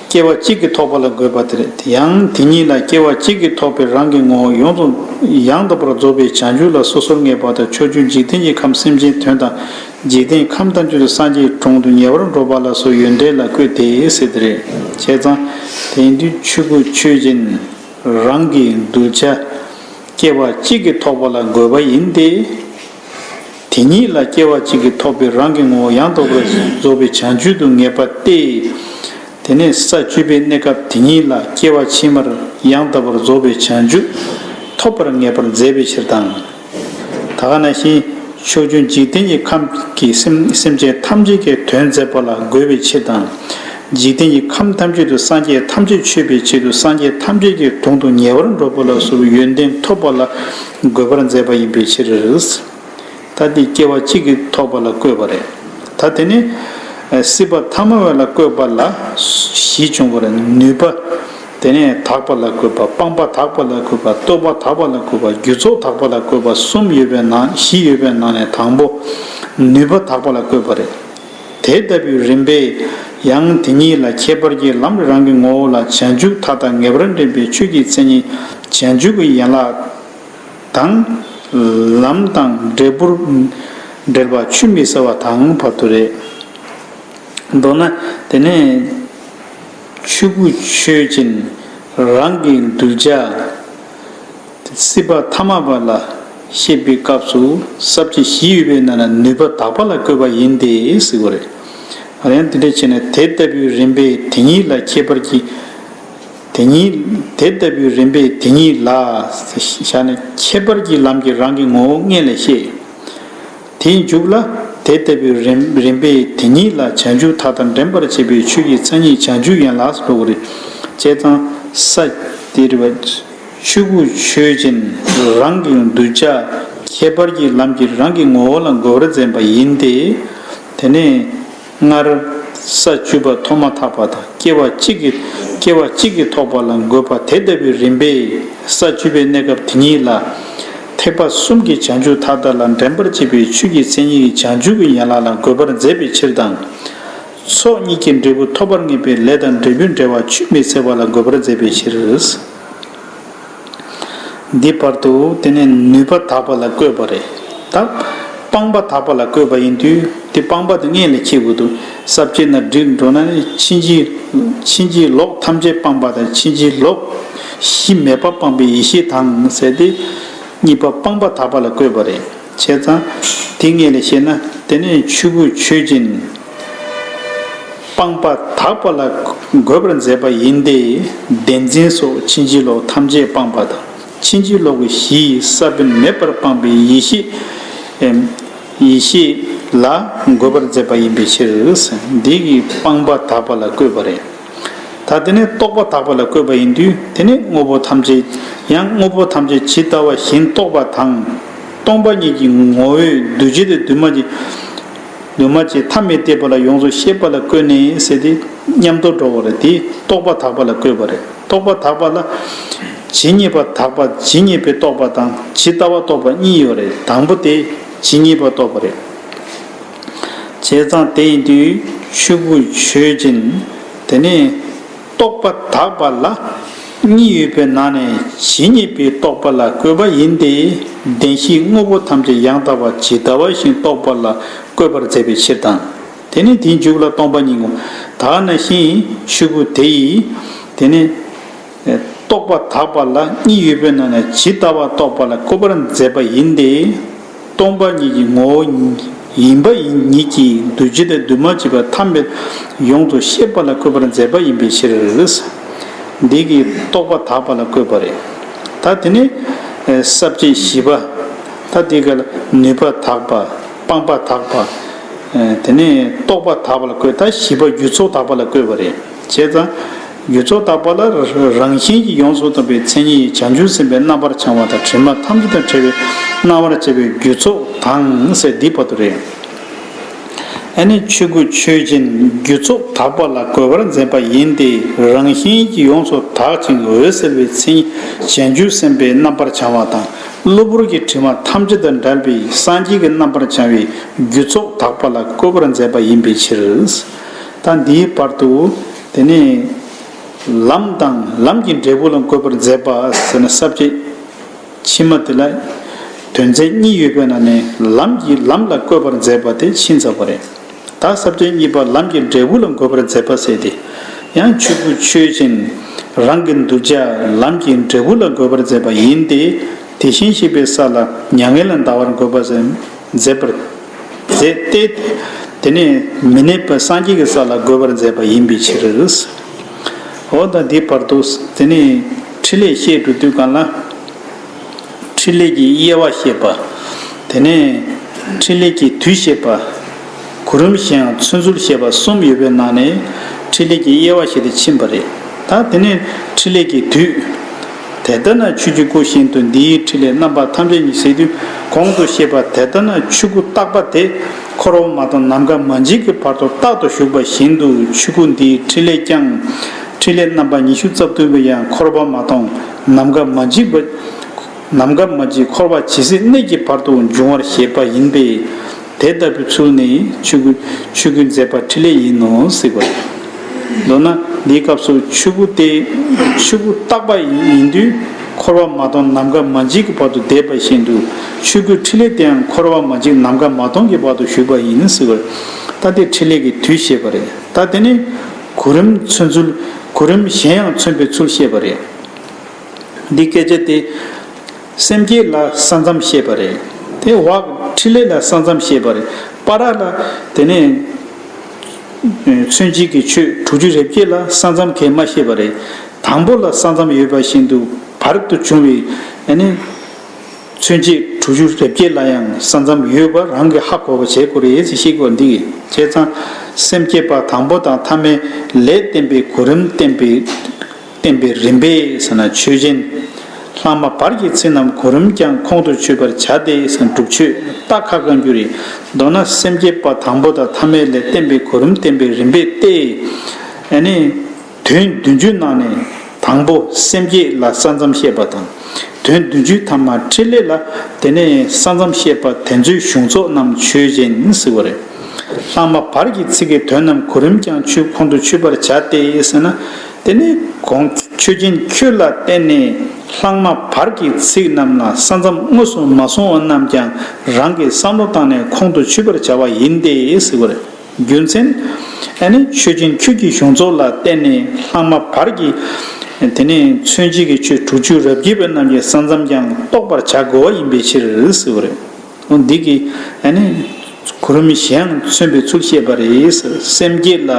སྐྱེ་བ་གཅིག་གིས་ཐོགས་པ་ལ་འགོད་པ་དེ་རེད། ཡང་དེ་ཉིད་ལ་སྐྱེ་བ་གཅིག་གིས་ཐོགས་པའི་རང་གི་ངོ་བོ་ཡོངས་སུ་ཡང་དག་པར་རྫོགས་པའི་བྱང་ཆུབ་ལ་སོ་སོར་ངེས་པ་དང་ཕྱོགས་བཅུའི་འཇིག་རྟེན་གྱི་ཁམས་སེམས་ཅན་དོན་དང་འཇིག་རྟེན་ཁམས་ཐམས་ཅད་དུ་སངས་རྒྱས་གྲོང་དུ་ཉེ་བར་འགྲོ་བ་ལ་སོགས་ཡོན་ཏན་ལ་བཀོད་དེ་ཟེར་དེ་རེད། བྱས་ཙང་དེ་ཡིན་དུས་ཆོས་སྐུ་ཆོས་ཅན། རང་གི་གདུལ་བྱ་སྐྱེ་བ་གཅིག་གིས་ཐོགས་པ་ལ་འགོད་པ་ཡིན་ཏེ། དེ་ཉིད་ལ་སྐྱེ་བ་གཅིག་གིས་ཐོགས་པའི་རང་གི་ངོ་བོ་ཡང་དག་པར་རྫོགས་པའི་བྱང་ཆུབ་ཏུ་ངེས་པ་སྟེ། དེ་ནས་ས་བཅུ་པའི་གནས་སྐབས་དེ་ཉིད་ལ་སྐྱེ་བ་ཕྱི་མར་ཡང་དག་པར་རྫོགས་པའི་བྱང་ཆུབ་ཐོབ་པར་ངེས་པར་མཛད་པའི་ཕྱིར་དང་། ད་ག་ནང་བཞིན་ཕྱོགས་བཅུའི་འཇིག་རྟེན་གྱི་ཁམས་ཀྱི་སེམས་སེམས་ཅན་ཐམས་ཅད་ཀྱི་དོན་མཛད་པ་ལ་འགོད་པའི་ཕྱིར་དང་། འཇིག་རྟེན་གྱི་ཁམས་ཐམས་ཅད་དུ་སངས་རྒྱས་ཐམས་ཅད་མཆོད་པའི་ཆེད་དུ་སངས་རྒྱས་ཐམས་ཅད་ཀྱི་གྲོང་དུ་ཉེ་བར་འགྲོ་བ་ལ་སོགས་པའི་ཡོན་ཏན་ཐོབ་པ་ལ་འགོད་པར་མཛད་པ་ཡིན་པའི་ཕྱིར། ད་དེ་སྐྱེ་བ་གཅིག་གིས་ཐོགས་པ་ལ་བཀོད་པ་རེད། ད་དེ་ནི་སྲིད་པ་ཐ་མ་བ་ལ་བཀོད་པ་ལ་བཞི་བྱུང་བ་རེད། ནུས་པ། དེ་ནས་དག་པ་ལ་བཀོད་པ། སྤངས་པ་དག་པ་ལ་བཀོད་པ། རྟོགས་པ་དག་པ་ལ་བཀོད་པ། རྒྱུ་ཚོགས་དག་པ་ལ་བཀོད་པ་གསུམ་ཡོད་པའི་ནང་བཞི་ཡོད་པའི་ནང་ནས་དང་པོ་ནུས་པ་དག་པ་ལ་བཀོད་པ་རེད། དེ་ལྟ་བུའི་རིམ་པས་ཡང་དེ་ཉིད་ལ་ཁྱད་པར་གྱི་ལམ་རང་གི་ངོ་བོ་ལ་བྱང་ཆུབ་མཐའ་དག་ངེས་པར་འདྲེན་པའི་ཆོས་ཀྱི་མཚན་ཉིད་བྱང་ཆུབ་ཀྱི་ཡན་ལག་དང་། ལམ་དང་འབྲས་བུར་འབྲེལ་བ་ཆུད་མི་ཟ་བ་དང་བར་དུ་རེད། མདོར་ན་དེ་ནས་ཆོས་སྐུ་ཆོས་ཅན། རང་གི་གདུལ་བྱ་སྲིད་པ་ཐ་མ་པ་ལ་བཤད་པའི་སྐབས་སུ་ས་བཅད་བཞི་ཡོད་པའི་ནང་ན་ནུས་པ་དག་པ་ལ་བཀོད་པ་ཡིན་ཏེ་ཟེར་བ་རེད། ཡང་དེ་འདྲ་བྱས་ན་དེ་ལྟ་བུའི་རིམ་པས་དེ་ཉིད་ལ་ཁྱད་པར་གྱི། དེ་ཉིད་དེ་ལྟ་བུའི་རིམ་པས་དེ་ཉིད་ལ་བཞག་ནས་ཁྱད་པར་གྱི་ལམ་གྱི་རང་གི་ངོ་བོ་སྔོན་ལ་བཤད། དེའི་མཇུག་ལ་དེ་ལྟ་བུའི་རིམ་རིམ་པས་དེ་ཉིད་ལ་བྱང་ཆུབ་མཐའ་དག་འདྲེན་པར་བྱེད་པའི་ཆོས་ཀྱི་མཚན་ཉིད་བྱང་ཆུབ་ཡན་ལག་ཟེར་བ་རེད། བྱས་ཙང་ས་དེ་རེད་པ། ཆོས་སྐུ་ཆོས་ཅན། རང་གི་གདུལ་བྱ་ཁྱད་པར་གྱི་ལམ་གྱི་རང་གི་ངོ་བོ་ལ་འགོད་པར་མཛད་པ་ཡིན་ཏེ། དེ་ནས། སྔར་ས་བཅུ་པ་ཐོག་མ་ཐག་པ་དང་སྐྱེ་བ་གཅིག་གི་སྐྱེ་བ་གཅིག་གིས་ཐོགས་པ་ལ་འགོད་པ་དེ་ལྟ་བུའི་རིམ་པས་ས་བཅུ་པའི་གནས་སྐབས་དེ་ཉིད་ལ་ཐེག་པ་གསུམ་གྱི་བྱང་ཆུབ་མཐའ་དག་ལ་འདྲེན་པར་བྱེད་པའི་ཆོས་ཀྱི་མཚན་ཉིད་ཀྱི་བྱང་ཆུབ་ཀྱི་ཡན་ལག་ལ་འགོད་པར་མཛད་པའི་ཕྱིར་དང་། ཚོགས་གཉིས་ཀྱི་འབྲས་བུ་ཐོབ་པར་ངེས་པའི་ལས་དང་འབྲས་བུའི་འབྲེལ་བ་ཆུད་མི་ཟ་བ་ལ་འགོད་པར་མཛད་པའི་ཕྱིར། འདི་བར་དུ་དེ་ནས་ནུས་པ་དག་པ་ལ་བཀོད་པ་རེད། ད་སྤངས་པ་དག་པ་ལ་བཀོད་པ་ཡིན་དུས་དེ་སྤངས་པ་དེ་སྔོན་ལ་ཁྱེད་དགོས་འདུག་ས་བཅད་ནང་བསྒྲིགས་འགྲོ་ན་ནི་ཕྱིན་ཅི་ཕྱིན་ཅི་ལོག་ཐམས་ཅད་སྤངས་པ་དང་ཕྱིན་ཅི་ལོག་གཞི་མེད་པ་སྤངས་པའི་ཡེ་ཤེས་དང་ཟེར་ཏེ་གཉིས་པ་སྤངས་པ་དག་པ་ལ་བཀོད་པ་རེད། བྱས་ཙང་དེ་སྔོན་ལ་བཤད་ན་དེ་ནས་ཆོས་སྐུ་ཆོས་ཅན། སྤངས་པ་དག་པ་ལ་འགོད་པར་མཛད་པ་ཡིན་ཏེ། བདེན་འཛིན་སོགས་ཕྱིན་ཅི་ལོག་ཐམས་ཅད་སྤངས་པ་དང་ཕྱིན་ཅི་ལོག་གི་གཞི་ཡི་ས་བོན་མེད་པར་སྤངས་པའི་ཡེ་ཤེས་ཨེམ། ཡེ་ཤེས་ལ་འགོད་པར་མཛད་པ་ཡིན་པའི་ཕྱིར། འདི་གིས་སྤངས་པ་དག་པ་ལ་བཀོད་པ་རེད། ད་དེ་ནས་རྟོགས་པ་དག་པ་ལ་བཀོད་པ་ཡིན་དུས་དེ་ནས་དངོས་པོ་ཐམས་ཅད་ཡང་དངོས་པོ་ཐམས་ཅད་ཇི་ལྟ་བ་བཞིན་རྟོགས་པ་དང་། སྟོང་པ་ཉིད་ཀྱི་ངོ་བོས་འདུས་བྱས་དེ་འདུས་མ་བྱས། འདུས་མ་བྱས་ཐ་མི་དད་པ་ལ་ཡོངས་སུ་ཤེས་པ་ལ་བཀོད་ནས་ཟེར་ཏེ་མཉམ་དུ་འགྲོ་བ་རེད། དེ་རྟོགས་པ་དག་པ་ལ་བཀོད་པ་རེད། རྟོགས་པ་དག་པ་ལ་ཇི་སྙེད་པ་དག་པ་ཇི་སྙེད་པའི་རྟོགས་པ་དང་ཇི་ལྟ་བ་རྟོགས་པ་གཉིས་ཡོད་རེད། དང་པོ་དེ་ཇི་སྙེད་པ་རྟོགས་པ་རེད། བྱས་ཙང་དེ་ཡིན་དུས་ཆོས་སྐུ་ཆོས་ཅན། དེ་ནས་རྟོགས་པ་དག་པ་ལ་གཉིས་ཡོད་པའི་ནང་ནས་ཇི་སྙེད་པའི་རྟོགས་པ་ལ་བཀོད་པ་ཡིན་ཏེ། བདེན་བཞིའི་དངོས་པོ་ཐམས་ཅད་ཡང་དག་པ་ཇི་ལྟ་བ་བཞིན་རྟོགས་པ་ལ་བཀོད་པར་མཛད་པའི་ཕྱིར་དང་། དེ་ནས་དེའི་མཇུག་ལ་སྟོང་པ་ཉིད་ངོ་། ད་ག་ནང་བཞིན་ཆོས་སྐུ་དེ་ཡིས་དེ་ནས་རྟོག་པ་དག་པ་ལ་གཉིས་ཡོད་པའི་ནང་ནས་ཇི་ལྟ་བ་རྟོགས་པ་ལ་བཀོད་པར་མཛད་པ་ཡིན་ཏེ། སྟོང་པ་ཉིད་ཀྱི་ངོ་བོ་ཡིན་པ་ཡིན་ཉིད་ཀྱིས་འདུ་བྱེད་དང་འདུས་མ་བྱས་པ་ཐམས་ཅད་ཡོངས་སུ་ཤེས་པ་ལ་བཀོད་པར་མཛད་པ་ཡིན་པའི་ཕྱིར། འདི་གིས་རྟོག་པ་དག་པ་ལ་བཀོད་པ་རེད། ད་དེ་ནས་ས་བཅད་བཞི་པ། ད་འདི་ག་ལ་ནུས་པ་དག་པ། སྤངས་པ་དག་པ། དེ་ནས་རྟོག་པ་དག་པ་ལ་བཀོད། ད་བཞི་པ་རྒྱུ་ཚོགས་དག་པ་ལ་བཀོད་པ་རེད། བྱས་ཙང་། རྒྱུ་ཚོགས་དག་པ་ལ་རང་བཞིན་གྱིས་ཡོངས་སུ་གཏམས་པའི་མཚན་ཉིད་བྱང་ཆུབ་སེམས་དཔའི་རྣམ་པར་བྱང་བ་དང་དྲི་མ་ཐམས་ཅད་དང་བྲལ་བའི་རྣམ་པར་བྱང་བའི་རྒྱུ་ཚོགས་དང་ཟེར་འདི་བར་དུ་རེད། ཨ་ནི་ཆོས་སྐུ་ཆོས་ཅན་རྒྱུ་ཚོགས་དག་པ་ལ་བཀོད་པར་མཛད་པ་ཡིན་ཏེ། རང་བཞིན་གྱིས་ཡོངས་སུ་དག་ཅིང་འོད་གསལ་བའི་མཚན་ཉིད་བྱང་ཆུབ་སེམས་དཔའི་རྣམ་པར་བྱང་བ་དང་། གློ་བུར་གྱི་དྲི་མ་ཐམས་ཅད་དང་བྲལ་བའི་སངས་རྒྱས་ཀྱི་རྣམ་པར་བྱང་བའི་རྒྱུ་ཚོགས་དག་པ་ལ་བཀོད་པར་མཛད་པ་ཡིན་པའི་ཕྱིར། ད་འདིའི་བར་དུ། དེ་ནས་ལམ་དང་ལམ་གྱི་འབྲས་བུ་ལ་བཀོད་པར་མཛད་པ་ཟེར་ན་ས་བཅད་ཕྱི་མ་དེ་ལ་དོན་ཚན་གཉིས་ཡོད་པའི་ནང་ནས་ལམ་གྱི་ལམ་ལ་བཀོད་པར་མཛད་པ་དེ་ཕྱིན་ཚར་བ་རེད། ད་ས་བཅད་གཉིས་པ་ལམ་གྱི་འབྲས་བུ་ལ་བཀོད་པར་མཛད་པ་ཟེར་ཏེ། ཡང་ཆོས་སྐུ་ཆོས་ཅན། རང་གི་འདུ་བྱ་ལམ་གྱི་འབྲས་བུ་ལ་བཀོད་པར་མཛད་པ་ཡིན་ཏེ། དེ་བཞིན་གཤེགས་པའི་ས་ལ་མྱ་ངན་ལས་འདའ་བར་བཀོད་པ་ཟེར། མཛད་པར་མཛད་དེ། དེ་ནས་མི་གནས་པའི་སངས་རྒྱས་ཀྱི་ས་ལ་བཀོད་པར་མཛད་པ་ཡིན་པའི་ཕྱིར། འོ་ད་འདི་བར་དུ་དེ་ནས་ཕྲིན་ལས་བཤད་འགྲོ་དུས་གང་ལ། ཕྲིན་ལས་ཀྱི་དབྱེ་བ་བཤད་པ། དེ་ནས་ཕྲིན་ལས་ཀྱི་དུས་བཤད་པ། གོ་རིམ་གཞན་ཡང་མཚོན་ཚུལ་བཤད་པ་གསུམ་ཡོད་པའི་ནང་ནས་ཕྲིན་ལས་ཀྱི་དབྱེ་བ་བཤད་དེ་ཕྱིན་པ་རེད། ད་དེ་ནས་ཕྲིན་ལས་ཀྱི་དུས། དེ་ལྟ་ན་ཆོས་ཀྱི་སྐུ་བཞིན་དུ་འདིའི་ཕྲིན་ལས་རྣམ་པ་ཐམས་ཅད་ཉིད་ཟེར་དུས། གོང་དུ་བཤད་པ་དེ་ལྟ་ན་ཆོས་སྐུ་བརྟག་པ་དེ་འཁོར་བ་མ་སྟོངས་ནམ་མཁའ་མ་འཇིག་གི་བར་དུ་རྟག་ཏུ་བཞུགས་པ་བཞིན་དུ་ཆོས་སྐུ་འདིའི་ཕྲིན་ལས་ཀྱང་། ཕྲིན་ལས་རྣམ་པ་ཉི་ཤུ་རྩ་བདུན་པོ་ཡང་འཁོར་བ་མ་སྟོངས་ནམ་མཁའ་མ་འཇིག་པ། ནམ་མཁའ་མ་འཇིག་འཁོར་བ་ཇི་སྲིད་གནས་ཀྱི་བར་དུ་འབྱུང་བར་བཞེད་པ་ཡིན་པས། དེ་ལྟ་བུའི་ཚུལ་ནི་ཆོས་སྐུ་ཆོས་སྐུའི་མཛད་པ་ཕྲིན་ལས་ཡིན་ནོ་ཟེར་བ་རེད། མདོར་ན་འདིའི་སྐབས་སུ་ཆོས་སྐུ་དེ། ཆོས་སྐུ་བརྟག་པ་ཡིན་དུས་འཁོར་བ་མ་སྟོངས་ནམ་མཁའ་མ་འཇིག་གི་བར་དུ་བསྡད་པ་བཞིན་དུ། ཆོས་སྐུའི་ཕྲིན་ལས་དེའང་འཁོར་བ་མ་འཇིག་ནམ་མཁའ་མ་སྟོངས་ཀྱི་བར་དུ་བཞུགས་པ་ཡིན་ཟེར་བ་རེད། ད་དེ་ཕྲིན་ལས་ཀྱི་དུས་བཤད་པ་རེད། ད་དེ་ནི་གོ་རིམ་མཚོན་ཚུལ། གོ་རིམ་གཞན་ཡང་མཚོན་པའི་ཚུལ་བཤད་པ་རེད། འདི་སྐད་ཆ་དེ། སེམས་བསྐྱེད་ལ་ས་མཚམས་བཤད་པ་རེད། དེ་བ་ཕྲིན་ལས་ལ་ས་མཚམས་བཤད་པ་རེད། པ་ར་ལ། དེ་ནས་མཚོན་བྱེད་ཀྱི་ཆོས་དྲུག་ཅུ་རེ་བརྒྱད་ལ་ས་མཚམས་གས་མ་བཤད་པ་རེད། དང་པོ་ལ་ས་མཚམས་ཡོད་པ་བཞིན་དུ་བར་དུ་བྱུང་བའི་ཨ་ནི་མཚོན་བྱེད་དྲུག་ཅུ་རེ་བརྒྱད་ལ་ཡང་ས་མཚམས་ཡོད་པ་རང་གིས་ཧ་གོ་བ་བྱེད་དགོས་རེད་ཅེས་བཤད་དགོས་འདི་བྱས་ཙང་། སེམས་བསྐྱེད་པ་དང་པོ་དང་ཐ་མའི་ལས་བསྟན་པའི་གོ་རིམ་བསྟན་པའི། བསྟན་པའི་རིམ་པས་ཟེར་ན་ཆོས་ཅན། ལྷག་མ་བར་གྱི་ཚིག་རྣམས་གོ་རིམ་ཀྱང་ཁོང་དུ་ཆུད་པར་བྱ་སྟེ་ཟེར་ན་སྒྲུབ་ཆོས་རྟ་ཁ་བཀང་རྒྱུ་རེད། མདོར་ན་སེམས་བསྐྱེད་པ་དང་པོ་དང་ཐ་མའི་ལས་བསྟན་པའི་གོ་རིམ་བསྟན་པའི་རིམ་པས་ཏེ། ཨ་ནི། དོན་བདུན་ཅུའི་ནང་ནས་དང་པོ་སེམས་བསྐྱེད་ལ་ས་མཚམས་བཤད་པ་དང་། དོན་བདུན་ཅུའི་ཐ་མ་ཕྲིན་ལས་ལ་དེ་ནས་ས་མཚམས་བཤད་པ་དེ་ཚོའི་གཞུང་ཚོགས་རྣམས་ཆོས་ཅན་ཟེར་བ་རེད། ལྷག་མ་བར་གྱི་ཚིག་གི་དོན་རྣམས་གོ་རིམ་ཀྱང་ཆུད་ཁོང་དུ་ཆུད་པར་བྱ་སྟེ་ཟེར་ན། དེ་ནི་གོང་ཆོས་ཅན་ཁྱོད་ལ་བརྟེན་ནས་ལྷག་མ་བར་གྱི་ཚིག་རྣམས་ལ་ས་མཚམས་དངོས་སུ་མ་སོང་བ་རྣམས་ཀྱང་རང་གི་བསམ་བློ་བཏང་ནས་ཁོང་དུ་ཆུད་པར་བྱ་བ་ཡིན་ཏེ་ཟེར་བ་རེད། རྒྱུ་མཚན། ཨ་ནི་ཆོས་ཅན་ཁྱོད་ཀྱི་གཞུང་ཚོགས་ལ་བརྟེན་ནས་ལྷག་མ་བར་གྱི། དེ་ནས་མཚོན་བྱེད་ཀྱི་ཆོས་དྲུག་ཅུ་རེ་བརྒྱད་པའི་རྣམས་ཀྱི་ས་མཚམས་ཀྱང་རྟོགས་པར་བྱ་དགོས་པ་ཡིན་པའི་ཕྱིར་ཟེར་བ་རེད། འོ་འདི་གིས་ཨ་ནི་གོ་རིམ་གཞན་ཡང་མཚོན་པའི་ཚུལ་བཤད་པ་རེད་ཟེར། སེམས་བསྐྱེད་ལ་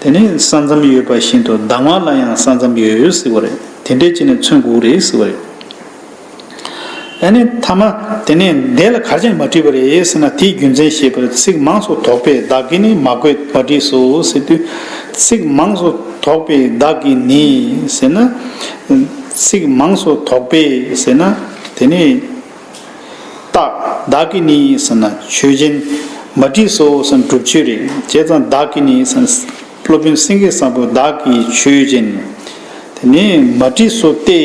དེ་ནས་ས་མཚམས་ཡོད་པ་བཞིན་དུ་གདམས་ངག་ལ་ཡང་ས་མཚམས་ཡོད་ཟེར་བ་རེད། དེ་འདྲས་བྱས་ནས་མཚོན་དགོས་རེད་ཟེར་བ་རེད། ཨ་ནི་ཐ་མ་དེ་ནས་འདས་ལ་གར་ཅང་མ་བྲིས་པ་རེད་ཟེར་ན་དེའི་རྒྱུ་མཚན་ཤེས་པར་ཚིག་མང་སུ་དོགས་པས་བདག་གིས་ནི་མ་བཀོད་མ་བྲིས་སོ་ཟེར་དུས། ཚིག་མང་སུ་དོགས་པས་བདག་གིས་ནི་ཟེར་ན། ཚིག་མང་སུ་དོགས་པས་ཟེར་ན་དེ་ནི། བདག་བདག་གིས་ནི་ཟེར་ན་ཆོས་ཅན། མ་བྲིས་སོ་ཟེར་ན་སྒྲུབ་ཆོས་རེད། བྱས་ཙང་བདག་གིས་ནི་ཟེར་ན། སློབ་དཔོན་སེང་གེ་བཟང་པོས་བདག་གིས་ཆོས་ཅན། དེ་ནས་མ་བྲིས་སོ་སྟེ།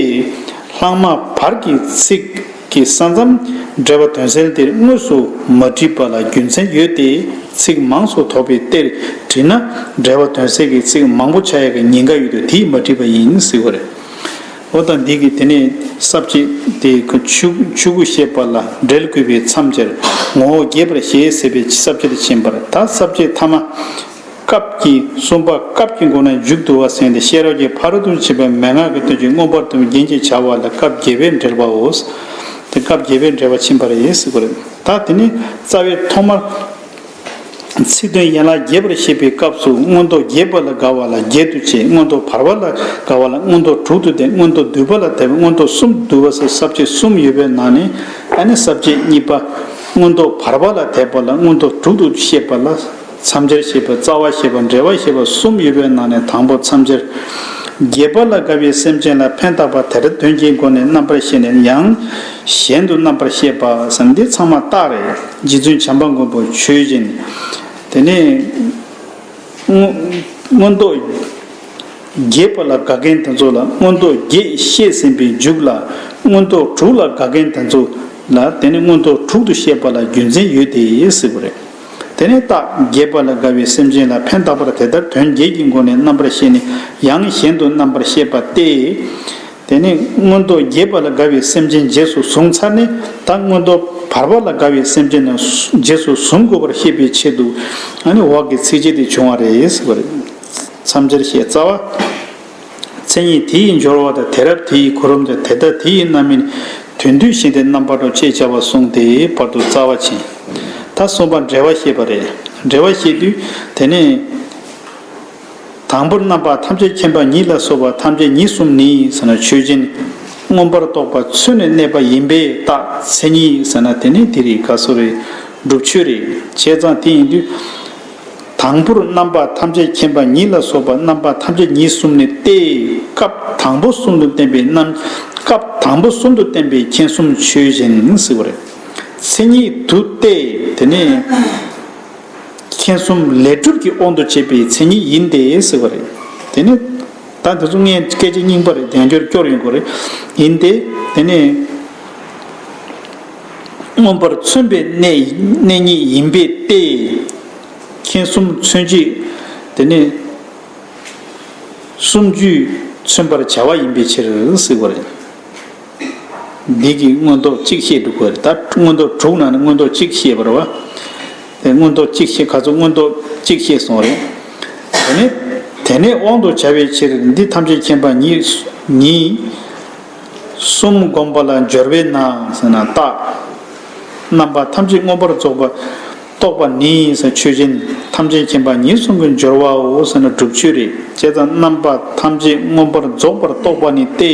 ལྷག་མ་བར་གྱི་ཚིག་གི་ས་མཚམས་འགྲེལ་པ་དོན་གསལ་དེར་དངོས་སུ་མ་བྲིས་པ་ལ་རྒྱུ་མཚན་ཡོད་དེ། ཚིག་མང་སུ་དོགས་པའི་གཏེར་བྲིས་ན་འགྲེལ་པ་དོན་གསལ་གྱི་ཚིག་མང་པོ་ཆགས་ཡག་གི་ཉེན་ཁ་ཡོད་དུས་དེས་མ་བྲིས་པ་ཡིན་ཟེར་བ་རེད། འོ་ད་འདི་གི་དེ་ནས་ས་བཅད་དེ་ཆོས་ཆོས་སྐུ་བཤད་པ་ལ་འབྲེལ་དགོས་པའི་མཚམས་སྦྱར་ངོ་བོ་རྒྱས་པར་བཤད་ཟེར་བའི་ས་བཅད་དུ་ཕྱིན་པར། ད་ས་བཅད་ཐ་མ་སྐབས་ཀྱི་གསུམ་པ་སྐབས་ཀྱི་སྒོ་ནས་མཇུག་བསྡུ་བ་ཟེར་ཏེ། ཤེས་རབ་ཀྱི་ཕ་རོལ་ཏུ་ཕྱིན་པའི་མན་ངག་གི་དོན་གྱི་མངོན་པར་བསྡུ་བའི་རྒྱན་གྱིས་བྱ་བ་ལ་སྐབས་བརྒྱད་པའི་འགྲེལ་པའོ། དེ་སྐབས་བརྒྱད་པའི་འགྲེལ་པ་ཕྱིན་པ་རེད་ཟེར་གྱི་རེད། ད་དེ་ནི་རྩ་བའི་ཐོག་མར། ཚིག་དོན་ཡན་ལག་རྒྱས་པར་བཤད་པའི་སྐབས་སུ་མངོན་རྟོགས་རྒྱས་པ་ལ་དགའ་བ་ལ་བརྒྱད་དུ་བྱས། མངོན་རྟོགས་བར་པ་ལ་དགའ་བ་ལ་མངོན་རྟོགས་དྲུག་ཏུ་བསྟན། མངོན་རྟོགས་བསྡུས་པ་ལ་དད་པ། མངོན་རྟོགས་གསུམ་བསྡུ་བ་ཟེར་ས་བཅད་གསུམ་ཡོད་པའི་ནང་ནས། ཨ་ནི་ས་བཅད་གཉིས་པ་མངོན་རྟོགས་བར་པ་ལ་དད་པ་ལ་མངོན་རྟོགས་དྲུག་ཏུ་བཤད་པ་ལ་མཚམས་སྦྱར་བཤད་པ། རྩ་བ་བཤད་པ། འགྲེལ་པ་བཤད་པ་གསུམ་ཡོད་པའི་ནང་ནས་དང་པོ་མཚམས་སྦྱར། རྒྱས་པ་ལ་དགའ་བའི་སེམས་ཅན་ལ་ཕན་བཏགས་པ་དེ་ལྟར་དོན་གྱི་སྒོ་ནས་རྣམ་པར་བཤད་ནས་ཡང་གཞན་དུ་རྣམ་པར་བཤད་པ་ཟེར། འདི་ཚང་མ་རྟགས་རེད། རྗེ་བཙུན་བྱམས་པ་མགོན་པོ་ཆོས་སྦྱིན། དེ་ནས་མངོན་མངོན་རྟོགས་རྒྱས་པ་ལ་དགའ་མཁན་དེ་ཚོ་ལ་མངོན་རྟོགས་བརྒྱད་བཤད་ཟིན་པའི་མཇུག་ལ་མངོན་རྟོགས་དྲུག་ལ་དགའ་མཁན་དེ་ཚོ་ལ་དེ་ནས་མངོན་རྟོགས་དྲུག་ཏུ་བཤད་པ་ལ་རྒྱུ་མཚན་ཡོད་དེ་ཟེར་བ་རེད། དེ་ནས་རྟགས་རྒྱས་པ་ལ་དགའ་བའི་སེམས་ཅན་ལ་ཕན་བཏགས་པར་དེ་ལྟར་དོན་བརྒྱད་ཀྱི་སྒོ་ནས་རྣམ་པར་བཤད་ནས་ཡང་གཞན་དུ་རྣམ་པར་བཤད་པ་སྟེ། དེ་ནས་མངོན་རྟོགས་རྒྱས་པ་ལ་དགའ་བའི་སེམས་ཅན་རྗེས་སུ་བཟུང་ཚར་ནས། ད་མངོན་རྟོགས་བར་པ་ལ་དགའ་བའི་སེམས་ཅན་རྣམས་རྗེས་སུ་བཟུང་དགོས་པར་བཤད་པའི་ཆེད་དུ། ཨ་ནི་འོག་གི་ཚིགས་བཅད་དེ་བྱུང་བ་རེད་ཟེར་བ་རེད། མཚམས་སྦྱར་བཤད། རྩ་བ། མཚན་ཉིད་དེ་ཡི་སྦྱོར་བ་དང་། དེ་རབ་དེ་ཡི་གོ་རིམ་དང་། དེ་ལྟ་དེ་ཡི་རྣམ་སྨིན། དོན་བསྡུས་ཤིང་དེ་རྣམ་པར་གྲོལ་ཅེས་བྱ་བ་གསུངས་ཏེ་བར་དུ་རྩ་བ་ཕྱིན། ད་གསུམ་པ་འགྲེལ་པ་བཤད་པ་རེད། འགྲེལ་པ་བཤད་དུས་དེ་ནས། དང་པོར་རྣམ་པ་ཐམས་ཅད་མཁྱེན་པ་ཉིད་ལ་སོགས་པ་ཐམས་ཅད་ཉིད་གསུམ་ནི་ཟེར་ན། ཆོས་ཅན། མངོན་པར་རྟོགས་པ་ཚུལ་ནི་གནས་པ་ཡིན་པས་རྟགས་མཚན་ཉིད་ཟེར་ན། དེ་ནི་དེ་རེད། ག་སོ་རེད། སྒྲུབ་ཆོས་རེད། བྱས་ཙང་དེ་ཡིན་དུས། དང་པོར་རྣམ་པ་ཐམས་ཅད་མཁྱེན་པ་ཉིད་ལ་སོགས་པ་རྣམ་པ་ཐམས་ཅད་ཉིད་གསུམ་ནི་སྟེ། སྐབས་དང་པོ་གསུམ་དུ་བསྟན་པའི་རྣམ། སྐབས་དང་པོ་གསུམ་དུ་བསྟན་པའི་མཁྱེན་གསུམ་ཆོས་ཅན་ཟེར་བ་རེད། མཚན་ཉིད་དུ་སྟེ། དེ་ནི། མཁྱེན་གསུམ་ལས་གྲུབ་ཀྱི་དབང་དུ་བྱས་པའི་མཚན་ཉིད་ཡིན་ཏེ་ཟེར་བ་རེད། དེ་ནི། ད་དེ་ཚོ་ངས་སྐད་ཆ་རྙིང་པ་རེད། དལ་འབྱོར་སྐྱོར་ཡོང་གི་རེད། ཡིན་ཏེ། དེ་ནི། མངོན་པར་མཚོན་པའི་གནས་གནས་ཉིད་ཡིན་པས་ཏེ། མཁྱེན་གསུམ་མཚོན་བྱེད། དེ་ནི། གསུམ་བརྗོད་མཚོན་པར་བྱ་བ་ཡིན་པའི་ཕྱིར་ཟེར་བ་རེད། འདི་གི་མངོན་རྟོགས་གཅིག་བཤད་འགྲོ་གི་རེད། ད་མངོན་རྟོགས་དྲུག་ནང་ནས་མངོན་རྟོགས་གཅིག་བཤད་པ་རེད་བ། དེ་མངོན་རྟོགས་གཅིག་བཤད། ག་ཚོད་མངོན་རྟོགས་གཅིག་བཤད་སོང་རེད། དེ་ནས་དེ་ནས་དབང་དུ་བྱ་བའི་ཕྱིར་འདི་ཐམས་ཅད་མཁྱེན་པ་ཉིད་ཉིད་གསུམ་བསྒོམ་པ་ལ་སྦྱོར་བས་ན་ཟེར་ན། རྟགས། རྣམ་པ་ཐམས་ཅད་མངོན་པར་རྫོགས་པ་རྟོགས་པ་ནི་ཟེར་ན། ཆོས་ཅན། ཐམས་ཅད་མཁྱེན་པ་ཉིད་གསུམ་གྱི་སྦྱོར་བའོ་ཟེར་ན། སྒྲུབ་ཆོས་རེད། བྱས་ཙང་རྣམ་པ་ཐམས་ཅད་མངོན་པར་རྫོགས་པར་རྟོགས་པ་ནི་སྟེ།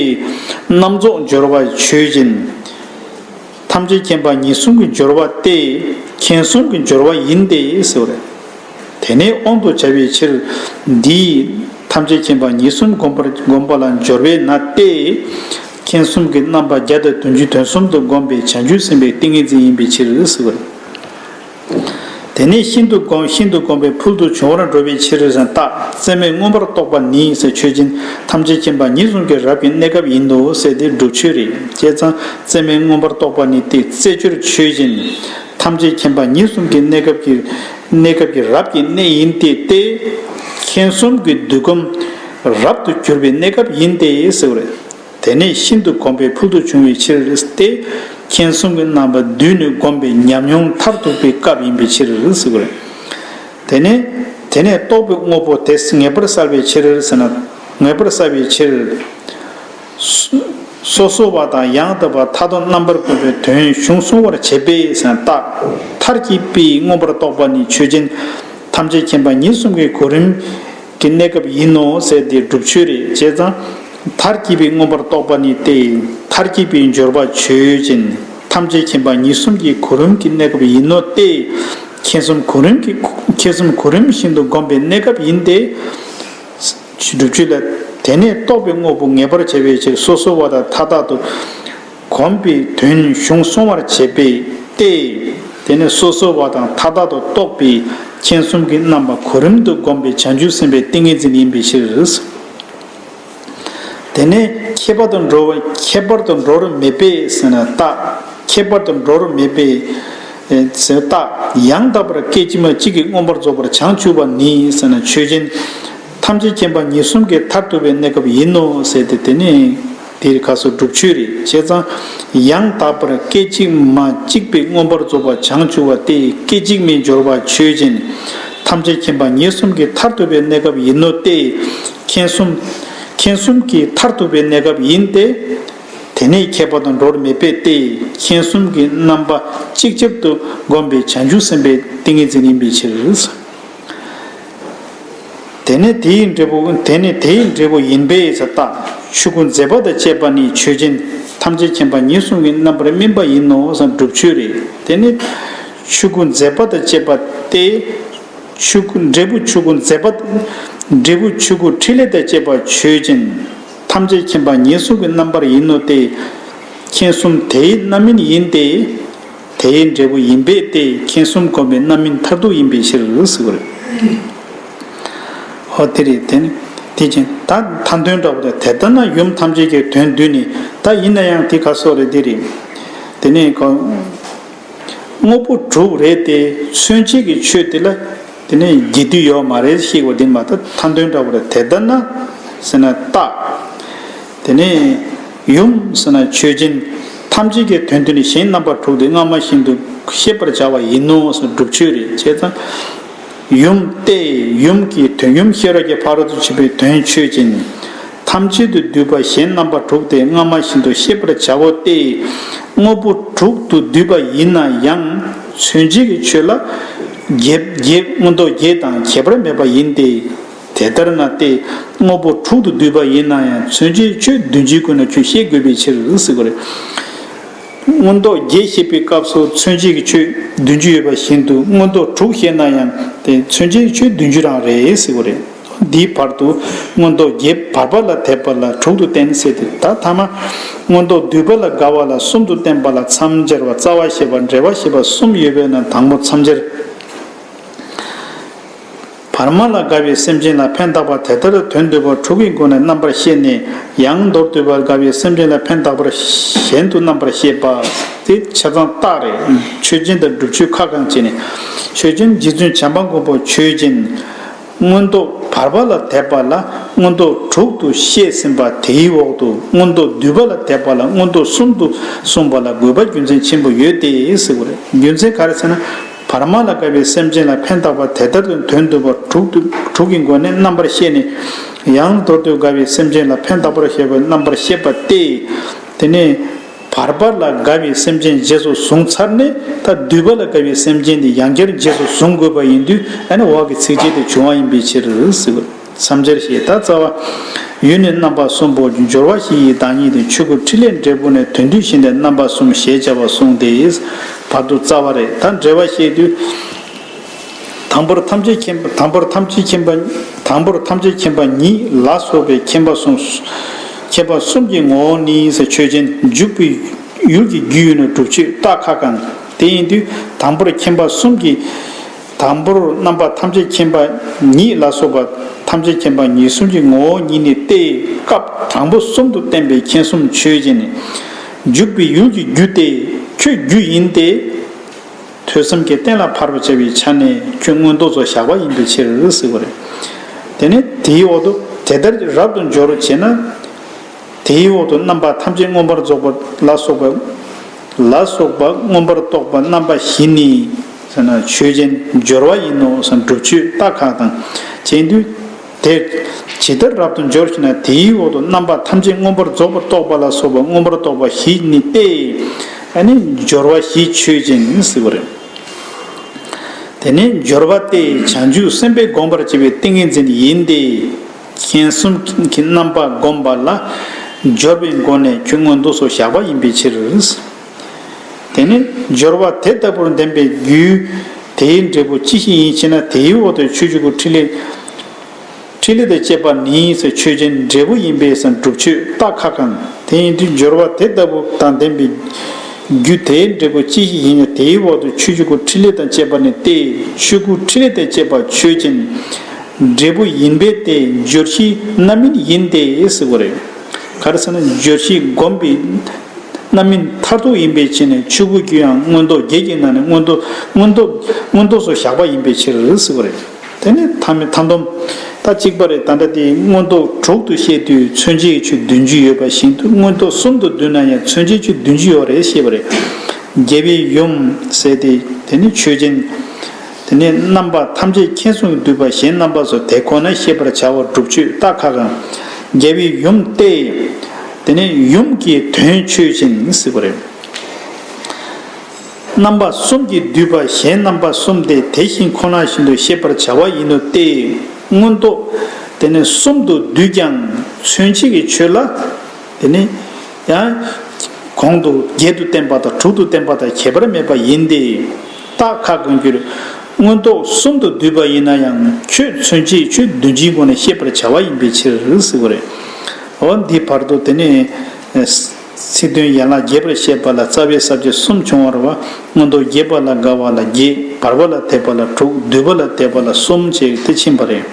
རྣམ་རྫོགས་སྦྱོར་བ་ཆོས་ཅན། ཐམས་ཅད་མཁྱེན་པ་ཉིད་གསུམ་གྱི་སྦྱོར་བ་སྟེ། མཁྱེན་གསུམ་གྱི་སྦྱོར་བ་ཡིན་ཏེ་ཟེར་བ་རེད། དེ་ནས་དབང་དུ་བྱ་བའི་ཕྱིར་འདིས་ཐམས་ཅད་མཁྱེན་པ་ཉིད་གསུམ་བསྒོམ་པར་བསྒོམ་པ་ལ་སྦྱོར་བས་ན་སྟེ། མཁྱེན་གསུམ་གྱི་རྣམ་པ་བརྒྱ་དང་བདུན་ཅུ་དོན་གསུམ་དུ་བསྒོམས་པའི་བྱང་ཆུབ་སེམས་དཔའི་ཏིང་ངེ་འཛིན་ཡིན་པའི་ཕྱིར་ཟེར་བ་རེད། དེ་ནས་ཤིན་ཏུ་བསྒོམ། ཤིན་ཏུ་བསྒོམས་པས་ཕུལ་དུ་བྱུང་བར་འགྲོ་བའི་ཕྱིར་ཟེར་ན། རྟགས། རྩེ་མོས་མངོན་པར་རྟོགས་པ་ནི་ཟེར། ཆོས་ཅན། ཐམས་ཅད་མཁྱེན་པ་ཉིད་གསུམ་གྱི་རབ་ཀྱི་གནས་སྐབས་ཡིན་ནོ་ཟེར་ཏེ་སྒྲུབ་ཆོས་རེད། བྱས་ཙང་རྩེ་མོས་མངོན་པར་རྟོགས་པ་ནི་སྟེ། རྩེ་སྦྱོར་ཆོས་ཅན། ཐམས་ཅད་མཁྱེན་པ་ཉིད་གསུམ་གྱི་གནས་སྐབས་ཀྱི་གནས་སྐབས་ཀྱི་རབ་ཀྱི་གནས་ཡིན་ཏེ་སྟེ། མཁྱེན་གསུམ་གྱི་བསྡུ་སྒོམ་རབ་ཏུ་གྱུར་པའི་གནས་སྐབས་ཡིན་ཏེ་ཟེར་བ་རེད། དེ་ནས་ཤིན་ཏུ་བསྒོམས་པས་ཕུལ་དུ་བྱུང་བའི་ཕྱིར་ཏེ། མཁྱེན་གསུམ་གྱི་རྣམ་པ་བསྡུས་ནས་བསྒོམས་པའི་ཉམས་མྱོང་མཐར་ཐུག་པའི་སྐབས་ཡིན་པའི་ཕྱིར་ཟེར་བ་རེད། དེ་ནས་དེ་ནས་རྟོགས་པའི་དངོས་པོ་དེ་ངེས་པར་གསལ་བའི་ཕྱིར་ཟེར་ན། ངེས་པར་གསལ་བའི་ཕྱིར། སོ་སོ་བ་དང་ཡང་དག་པ་མཐའ་དག་རྣམ་པར་ཀུན་པའི་དོན་གཞུང་གསུང་བར་བྱེད་པས་ཟེར་ན། རྟགས། མཐར་གྱིས་པའི་མངོན་པར་རྟོགས་པ་ནི་ཆོས་ཅན། ཐམས་ཅད་མཁྱེན་པ་ཉིད་གསུམ་གྱི་གོ་རིམ་གྱི་གནས་སྐབས་ཡིན་ནོ་ཟེར་ཏེ་སྒྲུབ་ཆོས་རེད། བྱས་ཙང་མཐར་གྱིས་པའི་མངོན་པར་རྟོགས་པ་ནི་སྟེ། མཐར་གྱིས་པའི་སྦྱོར་བ་ཆོས་ཅན། ཐམས་ཅད་མཁྱེན་པ་ཉིད་གསུམ་གྱི་གོ་རིམ་གྱི་གནས་སྐབས་ཡིན་ནོ་སྟེ། མཁྱེན་གསུམ་གོ་རིམ་གྱི་མཁྱེན་གསུམ་གོ་རིམ་བཞིན་དུ་བསྒོམས་པའི་གནས་སྐབས་ཡིན་ཏེ། སྒྲུབ་ཆོས་ལ། དེ་ནས་རྟོགས་པའི་དངོས་པོ་ངེས་པར་བྱ་བའི་ཕྱིར་སོ་སོ་བ་དང་མཐའ་དག་ཏུ་གོམས་པའི་དོན་གཞུང་གསུང་བར་བྱེད་པས་ཏེ། དེ་ནས་སོ་སོ་བ་དང་མཐའ་དག་ཏུ་རྟོགས་པའི་མཁྱེན་གསུམ་གྱི་རྣམ་པ་གོ་རིམ་དུ་བསྒོམས་པའི་བྱང་ཆུབ་སེམས་དཔའི་ཏིང་ངེ་འཛིན་ཡིན་པའི་ཕྱིར། དེ་ནས་ཁྱད་པར་དུ་འགྲོ་བ་ཁྱད་པར་དུ་འགྲོ་བར་མེད་པས་ཟེར་ན། རྟགས། ཁྱད་པར་དུ་འགྲོ་བར་མེད་པས། ཨེ། ཟེར། རྟགས། ཡང་དག་པར་སྐད་ཅིག་མ་གཅིག་གིས་མངོན་པར་རྫོགས་པར་བྱང་ཆུབ་པ་ནི་ཟེར་ན། ཆོས་ཅན། ཐམས་ཅད་མཁྱེན་པ་ཉིད་གསུམ་གྱི་མཐར་ཐུག་པའི་གནས་སྐབས་ཡིན་ནོ་ཟེར་ཏེ། དེ་ནི་ དེ་ཁ་སོ་སྒྲུབ་ཆོས་རེད། བྱས་ཙང་ཡང་དག་པར་སྐད་ཅིག་མ་གཅིག་པའི་མངོན་པར་རྫོགས་པ་བྱང་ཆུབ་པ་སྟེ། སྐད་ཅིག་མའི་སྦྱོར་བ་ཆོས་ཅན། ཐམས་ཅད་མཁྱེན་པ་ཉེར་གསུམ་གྱི་མཐར་ཐུག་པའི་གནས་སྐབས་ཡིན་ནོ་སྟེ། མཁྱེན་གསུམ། མཁྱེན་གསུམ་གྱི་མཐར་ཐུག་པའི་གནས་སྐབས་ཡིན་ཏེ། དེ་ནས་ཁྱད་པར་དུ་འགྲོ་བར་མི་འབད་དེ། མཁྱེན་གསུམ་གྱི་རྣམ་པ་གཅིག་ཁྱབ་ཏུ་བསྒོམས་པའི་བྱང་ཆུབ་སེམས་དཔའི་ཏིང་ངེ་འཛིན་ཡིན་པའི་ཕྱིར། དེ་ནི་དེའི་འབྲས་བུ། དེ་ནི་དེའི་འབྲས་བུ་ཡིན་པས་ཟེར་ད། ཆོས་སྐུ་མཛད་པ་དང་བཅས་པ་ནི་ཆོས་ཅན། ཐམས་ཅད་མཁྱེན་པ་ཉེར་གསུམ་གྱི་རྣམ་པར་སྨིན་པ་ཡིན་ནོ་ཟེར་སྒྲུབ་ཆོས་རེད། དེ་ནི་ཆོས་སྐུ་མཛད་པ་དང་བཅས་པ་སྟེ། ཆོས་སྐུ་འབྲས་བུ་ཆོས་སྐུ་མཛད་པ། འབྲས་བུ་ཆོས་སྐུ་ཕྲིན་ལས་དང་བཅས་པ་ཆོས་ཅན། ཐམས་ཅད་མཁྱེན་པ་ཉེར་གསུམ་གྱི་རྣམ་པར་ཡིན་ནོ་སྟེ། མཁྱེན་གསུམ་དེའི་རྣམ་སྨིན་ཡིན་ཏེ། དེའི་འབྲས་བུ་ཡིན་པས་ཏེ། མཁྱེན་གསུམ་བསྒོམས་པའི་རྣམ་སྨིན་མཐར་ཐུག་ཡིན་པའི་ཕྱིར་ཟེར་བ་རེད། ཨོ་དེ་རེད། དེ་ནི་དེ་ཅན་ད་ཐ་དོན་འདྲ་བོ་དང་། དེ་ལྟར་ན་ཡུམ་ཐམས་ཅད་ཀྱི་དོན་བསྡུས་ནས། ད་ཡིན་ན་ཡང་དེ་ག་སོགས་རེད། དེ་རེད། དེ་ནས་གོ་དངོས་པོ་དྲུག་རེད་དེ། མཚོན་བྱེད་ཀྱི་ཆོས་དེ་ལ་དེ་ནས་རྒྱས་བསྡུས་ཡོད་མ་རེད། ཤེས་དགོས་དེ་མ་ད་ཐ་དོན་འདྲ་བོ་རེད། དེ་ལྟར་ན་ཟེར་ན་རྟགས། དེ་ནས་ཡུམ་ཟེར་ན་ཆོས་ཅན། ཐམས་ཅད་ཀྱི་དོན་བསྡུས་ནས་གཞན་རྣམ་པ་དྲུག་སྟེ། སྔ་མ་བཞིན་དུ་ཤེས་པར་བྱ་བ་ཡིན་ནོ་ཟེར་སྒྲུབ་ཆོས་རེད། བྱས་ཙང་ཡུམ་སྟེ། ཡུམ་གྱི་དོན། ཡུམ་ཤེས་རབ་ཀྱི་ཕ་རོལ་ཏུ་ཕྱིན་པའི་དོན་ཆོས་ཅན། ཐམས་ཅད་དུ་འདུས་པ་གཞན་རྣམ་པ་དྲུག་སྟེ། སྔ་མ་བཞིན་དུ་ཤེས་པར་བྱའོ་སྟེ། དངོས་པོ་དྲུག་ཏུ་འདུས་པ་ཡིན་ན་ཡང་མཚོན་བྱེད་ཀྱི་ཆོས་ལ་རྒྱས་རྒྱས་མངོན་རྟོགས་རྒྱས་དང་ཁྱད་པར་མེད་པ་ཡིན་ཏེ། དེ་ལྟར་ན་སྟེ། དངོས་པོ་དྲུག་ཏུ་འདུས་པ་ཡིན་ན་ཡང་མཚོན་བྱའི་ཆོས་བདུན་ཅུའི་སྒོ་ནས་ཁྱོད་ཤེས་དགོས་པའི་ཕྱིར་ཟེར་བ་རེད། མངོན་རྟོགས་རྒྱས་བཤད་པའི་སྐབས་སུ་མཚོན་བྱེད་ཀྱི་ཆོས་བདུན་ཅུ་ཡོད་པ་བཞིན་དུ། མངོན་རྟོགས་དྲུག་བཤད་ན་ཡང་དེ་མཚོན་བྱེད་ཀྱི་ཆོས་བདུན་ཅུ་རང་རེད་ཟེར་བ་རེད། འདིའི་བར་དུ་མངོན་རྟོགས་རྒྱས་བར་པ་ལ་དད་པ་ལ་དྲུག་ཏུ་བསྟན་ཟེར་ཏེ། ད་ཐ་མ་མངོན་རྟོགས་བསྡུས་པ་ལ་དགའ་བ་ལ་གསུམ་དུ་བསྟན་པ་ལ་མཚམས་སྦྱར་བ། རྩ་བ་བཤད་པ། འགྲེལ་པ་བཤད་པ་གསུམ་ཡོད་པས་ན་དང་པོ་མཚམས་སྦྱར། བར་མ་ལ་དགའ་བའི་སེམས་ཅན་ལ་ཕན་བཏགས་པ། དེ་ལྟར་དོན་བསྡུས་པ་དྲུག་གི་སྒོ་ནས་རྣམ་པར་བཤད་ནས། ཡང་མདོར་བསྡུས་པར་དགའ་བའི་སེམས་ཅན་ལ་ཕན་བཏགས་པར་གཞན་དུ་རྣམ་པར་བཤད་པ། དེ་ཆ་ཚང་རྟགས་རེད། ཆོས་ཅན་དང་སྒྲུབ་ཆོས་ཁ་གང་བྱས་ནས། ཆོས་ཅན། རྗེ་བཙུན་བྱམས་པ་མགོན་པོ་ཆོས་ཅན། མངོན་རྟོགས་བར་པ་ལ་དད་པ་ལ་མངོན་རྟོགས་དྲུག་ཏུ་བཤད་ཟིན་པ་དེའི་འོག་ཏུ་མངོན་རྟོགས་བསྡུས་པ་ལ་དད་པ་ལ་མངོན་རྟོགས་གསུམ་དུ་གསུངས་པ་ལ་དགོས་པ་རྒྱུ་མཚན་ཆེན་པོ་ཡོད་དེ་ཟེར་བ་རེད། རྒྱུ་མཚན་ག་རེ་ཟེར་ན། བར་མ་ལ་དགའ་བའི་སེམས་ཅན་ལ་ཕན་བཏགས་པ། དེ་ལྟར་དོན་བསྡུས་པ་དྲུག་ཏུ་དྲུག་གི་སྒོ་ནས་རྣམ་པར་བཤད་ནས། ཡང་མདོར་བསྡུས་དགའ་བའི་སེམས་ཅན་ལ་ཕན་བཏགས་པར་བཤད་པའི་རྣམ་པར་བཤད་པ་སྟེ། དེ་ནས་བར་པ་ལ་དགའ་བའི་སེམས་ཅན་རྗེས་སུ་བཟུང་ཚར་ནས། ད་བསྡུས་པ་ལ་དགའ་བའི་སེམས་ཅན་དེ་ཡང་བསྐྱར་རྗེས་སུ་བཟུང་དགོས་པ་ཡིན་དུས། ཨ་ནི་འོག་གི་ཚིགས་བཅད་དེ་བྱུང་བ་ཡིན་པའི་ཕྱིར་ཟེར་བ། མཚམས་སྦྱར་ཞེས། ད་རྩ་བ། ཡུལ་ནི་རྣམ་པ་གསུམ་པོ། སྦྱོར་བ་བཞི་ཡི་བདག་ཉིད་དེ། ཆོས་སྐུ་ཕྲིན་ལས་འབྲས་བུ་ནི། དོན་བསྡུས་བཞི་ལྡན་རྣམ་པ་གསུམ། ཞེས་བྱ་བ་གསུངས་ཏེ། བར་དུ་རྩ་བ་རེད། ད་འགྲེལ་པ་བཤད་དུས། དང་པོར་ཐམས་ཅད་མཁྱེན་པ། དང་པོར་ཐམས་ཅད་མཁྱེན་པ། དང་པོར་ཐམས་ཅད་མཁྱེན་པ་ཉིད་ལ་སོགས་པའི་མཁྱེན་པ་གསུམ། མཁྱེན་པ་གསུམ་གྱི་ངོ་བོ་ནི་ཟེར། ཆོས་ཅན། འཇུག་པའི་ཡུལ་གྱི་རྒྱུ་ཡིན་ནོ་སྒྲུབ་ཆོས་རྟགས་ཁ་གང་། དེ་ཡིན་དུས་དང་པོར་མཁྱེན་པ་གསུམ་གྱི། དང་པོར་རྣམ་པ་ཐམས་ཅད་མཁྱེན་པ་ཉིད་ལ་སོགས་པ། ཐམས་ཅད་མཁྱེན་པ་ཉེར་གསུམ་གྱི་ངོ་བོ་ཉིད་ནི་སྟེ། སྐབས་དང་པོ་གསུམ་དུ་བསྟན་པའི་མཁྱེན་གསུམ་ཆོས་ཅན། འཇུག་པའི་ཡུལ་གྱི་རྒྱུ་སྟེ། ཁྱོད་རྒྱུ་ཡིན་ཏེ། ཐོས་བསམ་གྱིས་གཏན་ལ་ཕབ་པར་བྱ་བའི་ཆ་ནས་ཁྱོད་མངོན་རྟོགས་སུ་བཞག་པ་ཡིན་པའི་ཕྱིར་ཟེར་བ་རེད། དེ་ནས་དེའི་འོག་ཏུ་དེ་ལྟར་རབ་ཏུ་སྦྱོར་བྱས་ན། དེའི་འོག་ཏུ་རྣམ་པ་ཐམས་ཅད་མངོན་པར་རྫོགས་པ་ལ་སོགས་པ། ལ་སོགས་པ་མངོན་པར་རྟོགས་པ་རྣམ་པ་བཞི་ནི་ཟེར་ན་ཆོས་ཅན། སྦྱོར་བ་ཡིན་ནོ་ཟེར་སྒྲུབ་ཆོས་རྟགས་ཁ་དང་བྱས་དུས། དེ་ཇི་ལྟར་རབ་ཏུ་སྦྱོར་ཞེ་ན། དེའི་འོག་ཏུ་རྣམ་པ་ཐམས་ཅད་མངོན་པར་རྫོགས་པར་རྟོགས་པ་ལ་སོགས་པ་མངོན་པར་རྟོགས་པ་བཞི་ནི་སྟེ། ཨ་ནི་སྦྱོར་བ་བཞི་ཆོས་ཅན་ཟེར་བ་རེད། དེ་ནས་སྦྱོར་བ་སྟེ་བྱང་ཆུབ་སེམས་དཔས་བསྒོམ་པར་བྱེད་པའི་ཏིང་ངེ་འཛིན་ཡིན་ཏེ། མཁྱེན་གསུམ་གྱི་རྣམ་པ་བསྒོམ་པ་ལ་སྦྱོར་བའི་སྒོ་ནས་ཁྱོད་མངོན་རྟོགས་སུ་བཞག་པ་ཡིན་པའི་ཕྱིར། དེ་ནས་སྦྱོར་བ་དེ་ལྟ་བུར་ལྡན་པའི་རྒྱུ་དེའི་འབྲས་བུ་ཅི་ཞིག་ཡིན་ཞེ་ན། དེའི་འོག་ཏུ་ཆོས་ཀྱི་སྐུ་ཕྲིན་ལས། ཕྲིན་ལས་དང་བཅས་པ་ནི་ཟེར། ཆོས་ཅན། འབྲས་བུ་ཡིན་པས་ཟེར་སྒྲུབ་ཆོས་རྟགས་ཁ་གང་། དེ་ཡིན་དུས་སྦྱོར་བ་དེ་ལྟ་བུ་དང་ལྡན་པའི་རྒྱུ་དེའི་འབྲས་བུ་ཅི་ཞིག་ཡིན་ན། དེའི་འོག་ཏུ་ཆོས་ཀྱི་སྐུ་ཕྲིན་ལས་དང་བཅས་པ་ནི་སྟེ། ཆོས་སྐུ་ཕྲིན་ལས་དང་བཅས་པ་ཆོས་ཅན། འབྲས་བུ་ཡིན་པས་ཏེ། སྦྱོར་བཞིའི་རྣམ་སྨིན་ཡིན་ཏེ་ཟེར་བ་རེད། ག་རེ་ཟེར་ན་སྦྱོར་བཞི་བསྒོམས་པའི་རྣམ་སྨིན་མཐར་ཐུག་ཡིན་པའི་ཕྱིར་ནི། ཆོས་སྐུ་རྒྱུ་ཡང་མངོན་རྟོགས་བརྒྱད་ཀྱི་ནང་ནས་མངོན་རྟོགས་མངོན་རྟོགས་མངོན་རྟོགས་སུ་བཞག་པ་ཡིན་པའི་ཕྱིར་ཟེར་བ་རེད། དེ་ནས་ཐ་མི་ཐ་དོམ། ད་གཅིག་པ་རེད། ད་ལྟ་དེ་མངོན་རྟོགས་དྲུག་ཏུ་བཤད་དུས་མཚོན་བྱའི་ཆོས་བདུན་ཅུ་ཡོད་པ་བཞིན་དུ། མངོན་རྟོགས་གསུམ་དུ་བསྡུས་ན་ཡང་མཚོན་བྱའི་ཆོས་བདུན་ཅུ་ཡོད་རེད་ཞེས་པ་རེད། རྒྱལ་བའི་ཡུམ་ཟེར་ཏེ། དེ་ནི་ཆོས་ཅན། དེ་ནི་རྣམ་པ་ཐམས་ཅད་མཁྱེན་གསུང་གིས་བསྡུས་པ་གཞན་རྣམ་པ་སོགས་དེ་ཁོ་ན་ཤེས་པར་བྱ་བ་སྒྲུབ་ཆོས་རྟ་ཁ་གང་། རྒྱལ་བའི་ཡུམ་སྟེ། དེ་ནི་ཡུམ་གྱི་དོན་ཆོས་ཅན་ཟེར་བ་རེད། རྣམ་པ་གསུམ་གྱིས་བསྡུས་པ་གཞན་རྣམ་པ་གསུམ་སྟེ། དེ་བཞིན་ཁོ་ན་བཞིན་དུ་ཤེས་པར་བྱ་བ་ཡིན་ནོ་སྟེ། མངོན་རྟོགས་དེ་ནི་གསུམ་དུ་བསྡུས་ཀྱང་མཚོན་བྱེད་ཀྱི་ཆོས་ལ། དེ་ནི་ཡང་གོང་དུ་བརྒྱད་དུ་བསྟན་པ་དང་དྲུག་ཏུ་བསྟན་པ་དང་ཁྱད་པར་མེད་པ་ཡིན་ཏེ། རྟ་ཁ་གང་གྱུར། མངོན་རྟོགས་གསུམ་དུ་བསྡུས་པ་ཡིན་ན་ཡང་ཁྱོད་མཚོན་བྱེད་ཆོས་བདུན་ཅུའི་སྒོ་ནས་ཤེས་པར་བྱ་བ་ཡིན་པའི་ཕྱིར་ཟེར་བ་རེད། འོ་འདི་བར་དུ་དེ་ནི། ཚིག་དོན་ཡན་ལག་རྒྱས་པར་བཤད་པ་ལ་རྩ་བའི་ས་བཅད་གསུམ་བྱུང་བ་རེད་བ། མངོན་རྟོགས་རྒྱས་པ་ལ་དགའ་བ་ལ་བརྒྱད། བར་པ་ལ་དད་པ་ལ་དྲུག། བསྡུས་པ་ལ་དད་པ་ལ་གསུམ་བཅས་དེ་ཕྱིན་པ་རེད།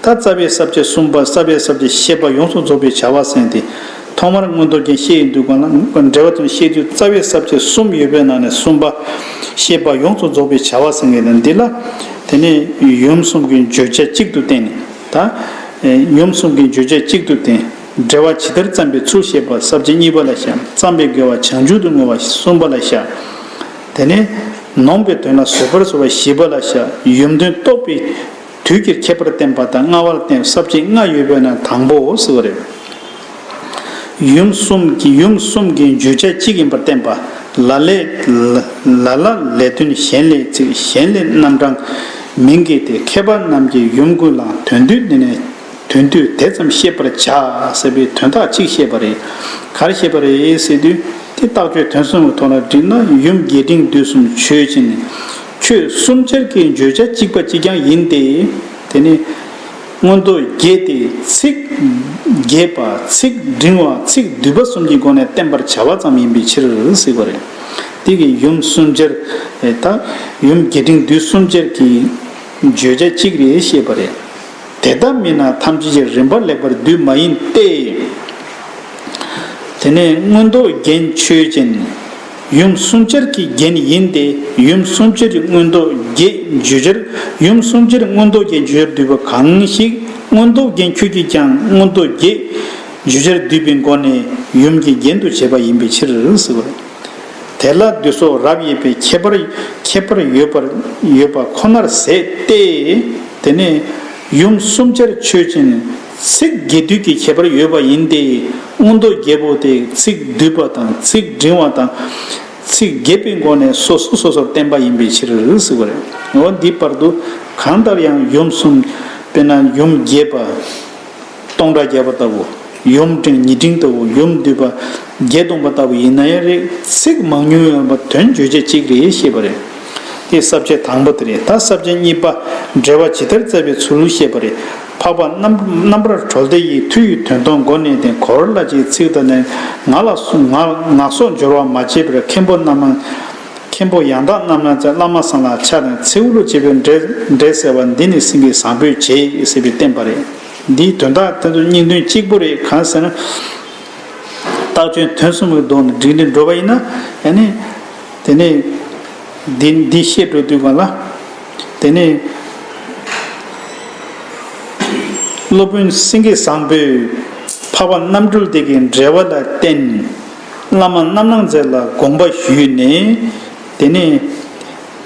ད་རྩ་བའི་ས་བཅད་གསུམ་པ། རྩ་བའི་ས་བཅད་བཤད་པ་ཡོངས་སུ་རྫོགས་པའི་བྱ་བ་ཟེར་ཏེ། ཐོག་མར་མངོན་རྟོགས་རྒྱན་བཤད་ཡོང་དུས་སྒང་ལ། འགྲེལ་པ་དང་བཤད་དུས་རྩ་བའི་ས་བཅད་གསུམ་ཡོད་པའི་ནང་ནས་གསུམ་པ། བཤད་པ་ཡོངས་སུ་རྫོགས་པའི་བྱ་བ་ཟེར་མཁན་དང་འདི་ལ། དེ་ནས་ཡུམ་གསུམ་གྱི་བརྗོད་བྱ་གཅིག་ཏུ་བསྟན་ནས། ད་ཡུམ་གསུམ་གྱི་བརྗོད་བྱ་གཅིག་ཏུ་བསྟན། འགྲེལ་པ་ཇི་ལྟར་བརྩམས་པའི་ཚུལ་བཤད་པ་ས་བཅད་གཉིས་པ་ལ་བཞག། བརྩམས་པའི་དགེ་བ་བྱང་ཆུབ་ཏུ་བསྔོ་བ་གསུམ་པ་ལ་བཞག། དེ་ནས་ནོངས་པའི་དོན་ལ་བཟོད་པར་བྱ་བ་བཞི་པ་ལ་བཞག། ཡུམ་དོན་རྟོགས་པའི་དུས་ཀྱི་ཁྱད་པར་བསྟན་པ་དང་བསྔགས་པར་བསྟན་པ་ས་བཅད་ལྔ་ཡོད་པའི་ནང་དང་པོའོ་ཟེར་བ་རེད། ཡུམ་གསུམ་གྱི་ཡུམ་གསུམ་གྱི་བརྗོད་བྱ་གཅིག་ཡིན་པར་བསྟན་པ། ལ་ལས། ལ་ལ་ལས་དོན་གཞན་ལས་ཚིག་གཞན་ལས་རྣམ་གྲངས་མིན་གྱི་སྟེ། མཁས་པ་རྣམས་ཀྱིས་ཡུམ་ཀུན་ལའང་དོན་བསྡུས་ནས་ནི། དོན་བསྡུས་དེ་ཙམ་ཤེས་པར་བྱ། ཟེར་བའི་དོན་དག་གཅིག་བཤད་པ་རེད། ག་རེ་བཤད་པ་རེད་ཟེར་དུས། དེ་རྟགས་ཆོས་དོན་གསུམ་གྱི་ཐོག་ལ་བསྒྲིལ་ན། ཡུམ་རྒྱས་འབྲིང་བསྡུས་གསུམ་ཆོས་ཅན། ཆོས་གསུམ་ཆར་གྱི་བརྗོད་བྱ་གཅིག་པ་གཅིག་རྐྱང་ཡིན་ཏེ། དེ་ནི་མངོན་རྟོགས་རྒྱས་ཏེ་ཚིག་རྒྱས་པ། ཚིག་འབྲིང་བ། ཚིག་བསྡུས་པ་གསུམ་གྱི་སྒོ་ནས་བསྟན་པར་བྱ་བ་ཙམ་ཡིན་པའི་ཕྱིར་ཟེར་བ་རེད། དེ་གི་ཡུམ་གསུམ་ཆར། ད་ཡུམ་རྒྱས་འབྲིང་བསྡུས་གསུམ་ཆར་གྱི་བརྗོད་བྱ་གཅིག་རེད་ཞེས་པ་རེད། དེ་ལྟ་མིན་ན་ཐམས་ཅད་ཀྱི་རིམ་པ་ལེགས་པར་བསྡུས་མ་ཡིན་ཏེ། དེ་ནས་མངོན་རྟོགས་རྒྱན་ཆོས་ཅན། ཡུམ་གསུམ་ཆར་གྱི་རྒྱན་ཡིན་ཏེ། ཡུམ་གསུམ་ཆར་མངོན་རྟོགས་རྒྱས་བརྗོད་བྱར། ཡུམ་གསུམ་ཆར་མངོན་རྟོགས་རྒྱན་བརྗོད་བསྡུས་པ་གང་ཞིག། མངོན་རྟོགས་རྒྱན་ཁྱོད་ཀྱིས་ཀྱང་མངོན་རྟོགས་རྒྱས་བརྗོད་བྱར་བསྡུས་པའི་སྒོ་ནས་ཡུམ་གྱི་རྒྱན་དུ་བྱས་པ་ཡིན་པའི་ཕྱིར་ཟེར་བ་རེད། དེ་ལ་བསྡུས་སོགས་རབ་དབྱེ་བའི་ཁྱད་པར། ཁྱད་པར་ཡོད་པར་ཡོད་པ་ཁོ་ནར་ཟད་དེ། དེ་ནས་ཡུམ་གསུམ་ཆར་ཆོས་ཅན། ཚིག་རྒྱས་བསྡུས་ཀྱི་ཁྱད་པར་ཡོད་པ་ཡིན་ཏེ། མངོན་རྟོགས་རྒྱས་པོ་དེ་ཚིག་བསྡུས་པ་དང་ཚིག་འབྲིང་བ་དང་། ཚིག་རྒྱས་པའི་སྒོ་ནས་སོ་སོ་སོ་སོར་བསྟན་པ་ཡིན་པའི་ཕྱིར་ཟེར་བ་རེད། འོ་འདི་བར་དུ་གང་ལྟར་ཡང་ཡུམ་གསུམ། དཔེར་ན་ཡུམ་རྒྱས་པ། སྟོང་ཕྲག་བརྒྱ་པ་ལྟ་བུ། ཡུམ་འབྲིང་ཉི་འབྲིང་ལྟ་བུ། ཡུམ་བསྡུས་པ་བརྒྱད་སྟོང་པ་ལྟ་བུ་ཡིན་ན་ཡང་རེད། ཚིག་མང་ཉུང་ཡོད་པ་དོན་བརྗོད་བྱ་གཅིག་རེད་ཞེས་པ་རེད། དེ་ས་བཅད་དང་པོ་དེ་རེད། ད་ས་བཅད་གཉིས་པ། འགྲེལ་པ་ཇི་ལྟར་བརྩམས་པའི་ཚུལ་བཤད་པ་རེད། འཕགས་པ་རྣམ་རྣམ་པར་གྲོལ་སྡེ་ཡི་མཐུ་ཡི་དོན་སྟོང་སྒོ་ནས་ཏེ། གོ་བར་ལ་གཅིག་ཚིག་དང་ནི། ངག་ལ་སོགས་ངག་ངག་སོགས་སྦྱོར་བ་མ་བྱས་པར། མཁན་པོ་རྣམ་སྣང་། མཁན་པོ་ཡང་དག་རྣམ་སྣང་ཅན། བླ་མ་སངས་ལ་ཕྱག་དང་། ཚེའུ་ལུ་བྱེད་པའི་འདྲེ་འདྲེ་ཟེར་བ་འདི་ནི་སེང་གེ་བཟང་པོས་བྱས་ཟེར་བའི་བསྟན་པ་རེད། འདིའི་དོན་དག་དེ་ཚོ་སྙིང་དོན་གཅིག་པུ་རེད། གང་ཟེར་ན། རྟགས་ཆོས་དོན་གསུམ་གྱི་ལྡོག་ནས་འགྲིག་འགྲིག་འགྲོ་བ་ཡིན་ན། ཡང་ནི་དེ་ནས་འདི་འདི་བཤད་འགྲོ་དུས་གང་ལ། དེ་ནས་སློབ་དཔོན་སེང་གེ་བཟང་པོས་འཕགས་པ་རྣམ་གྲོལ་སྡེ་གི་འགྲེལ་པ་ལ་བརྟེན། བླ་མ་རྣམ་སྣང་མཛད་ལ་དགོངས་པ་ཞུས་ནས། དེ་ནས་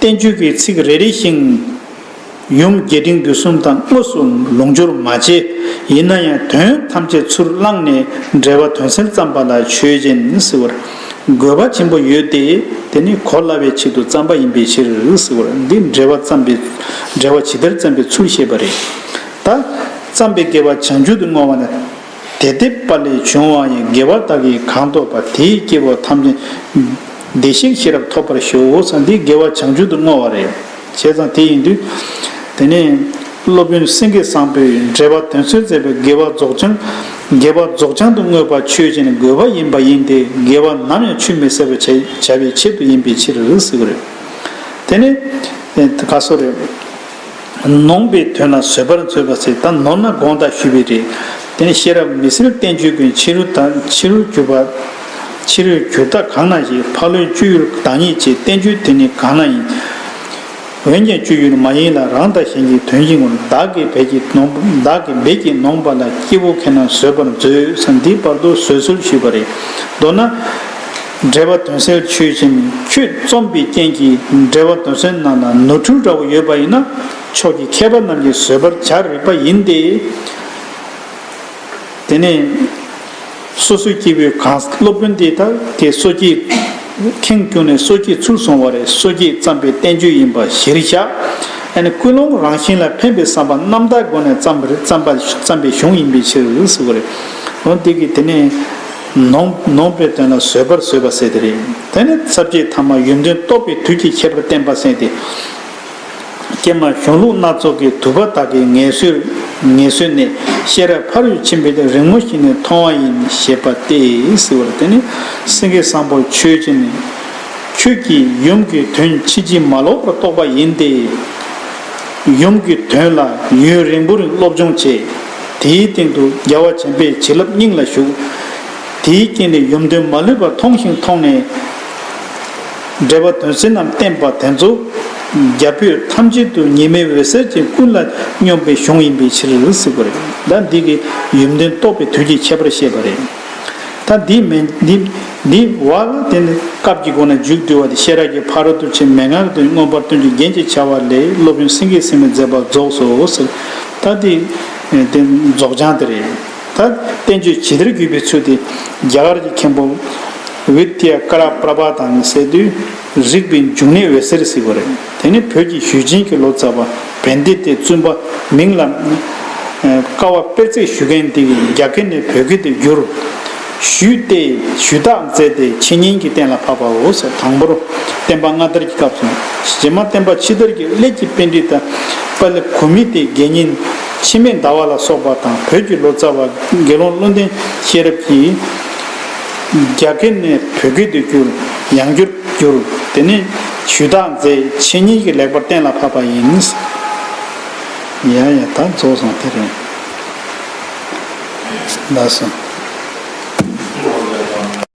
བསྟན་བཅོས་ཀྱི་ཚིག་རེ་རེ་བཞིན། ཡུམ་རྒྱས་འབྲིང་བསྡུས་གསུམ་དང་དངོས་སུ་ལུང་སྦྱོར་མ་བྱས། ཡིན་ན་ཡང་དོན་ཐམས་ཅད་ཚུར་བླངས་ནས་འགྲེལ་པ་དོན་གསལ་བརྩམས་པ་ལ་ཆོས་ཅན་ཟེར་བར་དགོས་པ་ཆེན་པོ་ཡོད་དེ། དེ་ནི་གོ་སླ་བའི་ཆེད་དུ་བརྩམས་པ་ཡིན་པའི་ཕྱིར་ཟེར་བར། འདི་འགྲེལ་པ་བརྩམས་པའི། འགྲེལ་པ་ཇི་ལྟར་བརྩམས་པའི་ཚུལ་བཤད་པ་རེད། ད་བརྩམས་པའི་དགེ་བ་བྱང་ཆུབ་ཏུ་བསྔོ་བ་ནི། དེ་འདེབས་པ་ལས་བྱུང་བ་ཡི། དགེ་བ་དག་གིས་གང་ཐོབ་པ། དེའི་སྐྱེ་བོ་ཐམས་ཅད་བདེ་གཤེགས་ཤེས་རབ་ཐོབ་པར་ཤོག་ཟེར། འདི་དགེ་བ་བྱང་ཆུབ་ཏུ་བསྔོ་བ་རེད། བྱས་ཙང་དེ་ཡིན་དུས། དེ་ནས་སློབ་དཔོན་སེང་གེ་བཟང་པོས་འགྲེལ་པ་དོན་གསལ་མཛད་པའི་དགེ་བ་རྫོགས་བྱང་། དགེ་བ་རྫོགས་བྱང་དུ་བསྔོས་པ་ཆོས་ཅན་དགོས་པ་ཡིན་པ་ཡིན་ཏེ། དགེ་བ་ནམ་ཡང་ཆུད་མི་ཟ་བར་བྱ་བྱ་བའི་ཆེད་དུ་ཡིན་པའི་ཕྱིར་ཟེར་གྱི་རེད། དེ་ནས་ག་སོ་རེད། ནོངས་པའི་དོན་ལ་བཟོད་པར་མཛོད་པ་ཟེར། ད་ནོར་ན་དགོངས་དག་ཞུས་པའི་རེད། དེ་ནས་ཤེས་རབ་མི་ཟད་བསྟན་བཅོས་ཀུན། ཕྱི་རོལ་དང་ཕྱི་རོལ་གྱུར་པ། ཕྱི་རོལ་གྱུར་རྟགས་གང་ན་ཞིག། འཕགས་ལུས་སྤྱོད་ཡུལ་བདག་ཉིད་ཅེས། བསྟན་བཅོས་དེ་ནི་གང་ན་ཡིན། འོན་ཀྱང་སྤྱོད་ཡུལ་མ་ཡིན་ལ། རང་དང་གཞན་གྱི་དོན་གྱི་ངོར། བདག་གིས་འབད་ཀྱིས་ནོངས། བདག་གིས་འབད་ཀྱིས་ནོངས་པ་ལ། སྐྱེ་བོ་ཁྱེད་རྣམས་བཟོད་པར་མཛོད། ཟེར་འདིའི་བར་དུ་བཟོད་གསོལ་ཞུས་པ་རེད། མདོར་ན། འགྲེལ་པ་དོན་གསལ་ཆོས་ཅན། ཁྱོད་རྩོམ་པའི་རྐྱེན་གྱིས་འགྲེལ་པ་དོན་གསལ་ནང་ལ་ནོར་འཁྲུལ་འདྲ་བོ་ཡོད་པ་ཡིན་ན། ཕྱོགས་ཀྱི་མཁས་པ་རྣམས་ཀྱིས་བཟོད་པར་བྱ་རིགས་པ་ཡིན་ཏེ། དེ་ནས་སོ་སོའི་སྐྱེ་བོའི་གང་སློབ་དཔོན་དེ་དག་གིས་སོ་སྐྱེས་ཁེངས་བསྐྱུངས་ནས་སོ་སྐྱེས་ཚུར་སོང་བ་རེད། སོ་སྐྱེས་བརྩམས་པའི་བསྟན་བཅོས་ཡིན་པ་གཞིར་བཞག་ཨ་ནི་ཀུན་སློང་རང་བཞིན་ལ་ཕན་པའི་བསམ་པ་རྣམ་དག་སྒོ་ནས་བརྩམས་པ་རེད། བརྩམས་པ་བརྩམས་པའི་གཞུང་ཡིན་པའི་ཕྱིར་ཟེར་བ་རེད། འོ་དེ་གིས་དེ་ནས་ནོངས་ནོངས་པའི་དོན་ལ་བཟོད་པར་བཟོད་པ་ཟེར་དེ་རེད། དེ་ནས་ས་བཅད་ཐ་མ་ཡོན་ཏན་རྟོགས་པའི་དུས་ཀྱི་ཁྱད་པར་བསྟན་པ་ཟེར་ཏེ། ཀྱེ་མ་གཞུང་ལུགས་སྣ་ཚོགས་ཀྱི། དུ་བ་དག་གི་ངལ་གསོའི་ངལ་གསོའི་གནས། ཤེས་རབ་ཕ་རོལ་ཕྱིན་པའི་རིང་མོ་ཞིག་ནས་མཐོང་བ་ཡིན་ཞེས་པ་སྟེ་ཟེར་བ་རེད། དེ་ནི་སེང་གེ་བཟང་པོ་ཁྱོད་ཀྱིས་ནི། ཁྱོད་ཀྱིས་ཡུམ་གྱི་དོན་ཕྱིན་ཅི་མ་ལོག་པར་རྟོགས་པ་ཡིན་ཏེ། ཡུམ་གྱི་དོན་ལ་ཡུན་རིང་པོར་སློབ་སྦྱོང་བྱས། དེའི་སྟེང་དུ་རྒྱལ་བ་བྱམས་པའི་བྱིན་རླབས་སྙིང་ལ་ཞུགས། དེའི་རྐྱེན་ལས་ཡུམ་དོན་མ་ལུས་པར་མཐོང་ཞིང་མཐོང་ནས། འགྲེལ་པ་དོན་གསལ་རྣམས་བསྟན་པ་དེ་ཚོ། རྒྱ་བོད་ཐམས་ཅད་དུ་ཉི་མའི་འོད་ཟེར་གྱིས་ཀུན་ལ་སྙོམས་པའི་གཞུང་ཡིན་པའི་ཕྱིར་ཟེར་བ་རེད། ད་འདི་གིས་ཡོན་ཏན་རྟོགས་པའི་དུས་ཀྱི་ཁྱད་པར་བཤད་པ་རེད། ད་འདི་མེད་འདི་འདི་བ་ལ་དེ་ནི་སྐབས་ཀྱི་སྒོ་ནས་མཇུག་བསྡུ་བ་དེ། ཤེས་རབ་ཀྱི་ཕ་རོལ་ཏུ་ཕྱིན་མན་ངག་གི་དོན་མངོན་པར་སྟོན་གྱི་རྒྱན་གྱི་བྱ་བ་ལས། སློབ་དཔོན་སེང་གེ་སེང་མོའི་མཛད་པ་རྫོགས་སོ་ཟེར། ད་དེ་དེ་རྫོགས་བྱང་དེ་རེད། ད་བསྟན་བཅོས་ཇི་ལྟར་བརྒྱུད་པའི་ཚུལ་དེ་རྒྱ་གར་གྱི་མཁན་པོ་ཝི་དི་ཡ་ཀ་ར་པྲ་བྷ་དང་ཟེར་དུས་རིག་པའི་འབྱུང་གནས་འོད་ཟེར་ཟེར་བ་རེད། དེ་ནི་བོད་ཀྱི་ཞུས་ཅན་གྱི་ལོ་ཙཱ་བ་བན་དེ་ཏའི་བཙུན་པ་མིང་ལ་ཀ་བ་དཔལ་བརྩེགས་ཞུ་མཁན་དེ་གིས་རྒྱ་སྐད་ནས་བོད་སྐད་དུ་བསྒྱུར། ཞུས་ཏེ་ཞུས་དག་མཛད་དེ་འཆད་ཉན་གྱི་རྟེན་ལ་ཕབ་པའོ་ཟེར། དང་པོར་བསྟན་པ་སྔ་དར་གྱི་སྐབས་སུ། རྗེས་མ་བསྟན་པ་ཕྱི་དར་གྱི་སླད་ཀྱི་པཎྜི་ཏ་དཔལ་གུ་མུ་ཏའི་དགེ་བསྙེན་འཆི་མེད་ཟླ་བ་ལ་སོགས་པ་དང་། བོད་ཀྱི་ལོ་ཙཱ་བ་དགེ་སློང་བློ་ལྡན་ཤེས་རབ་ཀྱིས་རྒྱ་སྐད་ནས་བོད་སྐད་དུ་བསྒྱུར། ཡང་བསྒྱུར་བསྒྱུར། དེ་ནས་ཞུས་དག་མཛད། འཆད་ཉན་གྱི་ལེགས་པར་གཏན་ལ་ཕབ་པ་ཡིན། ཡ་ཡ། ད་རྫོགས་སོང་། དེ་རེད། ལགས་སོ།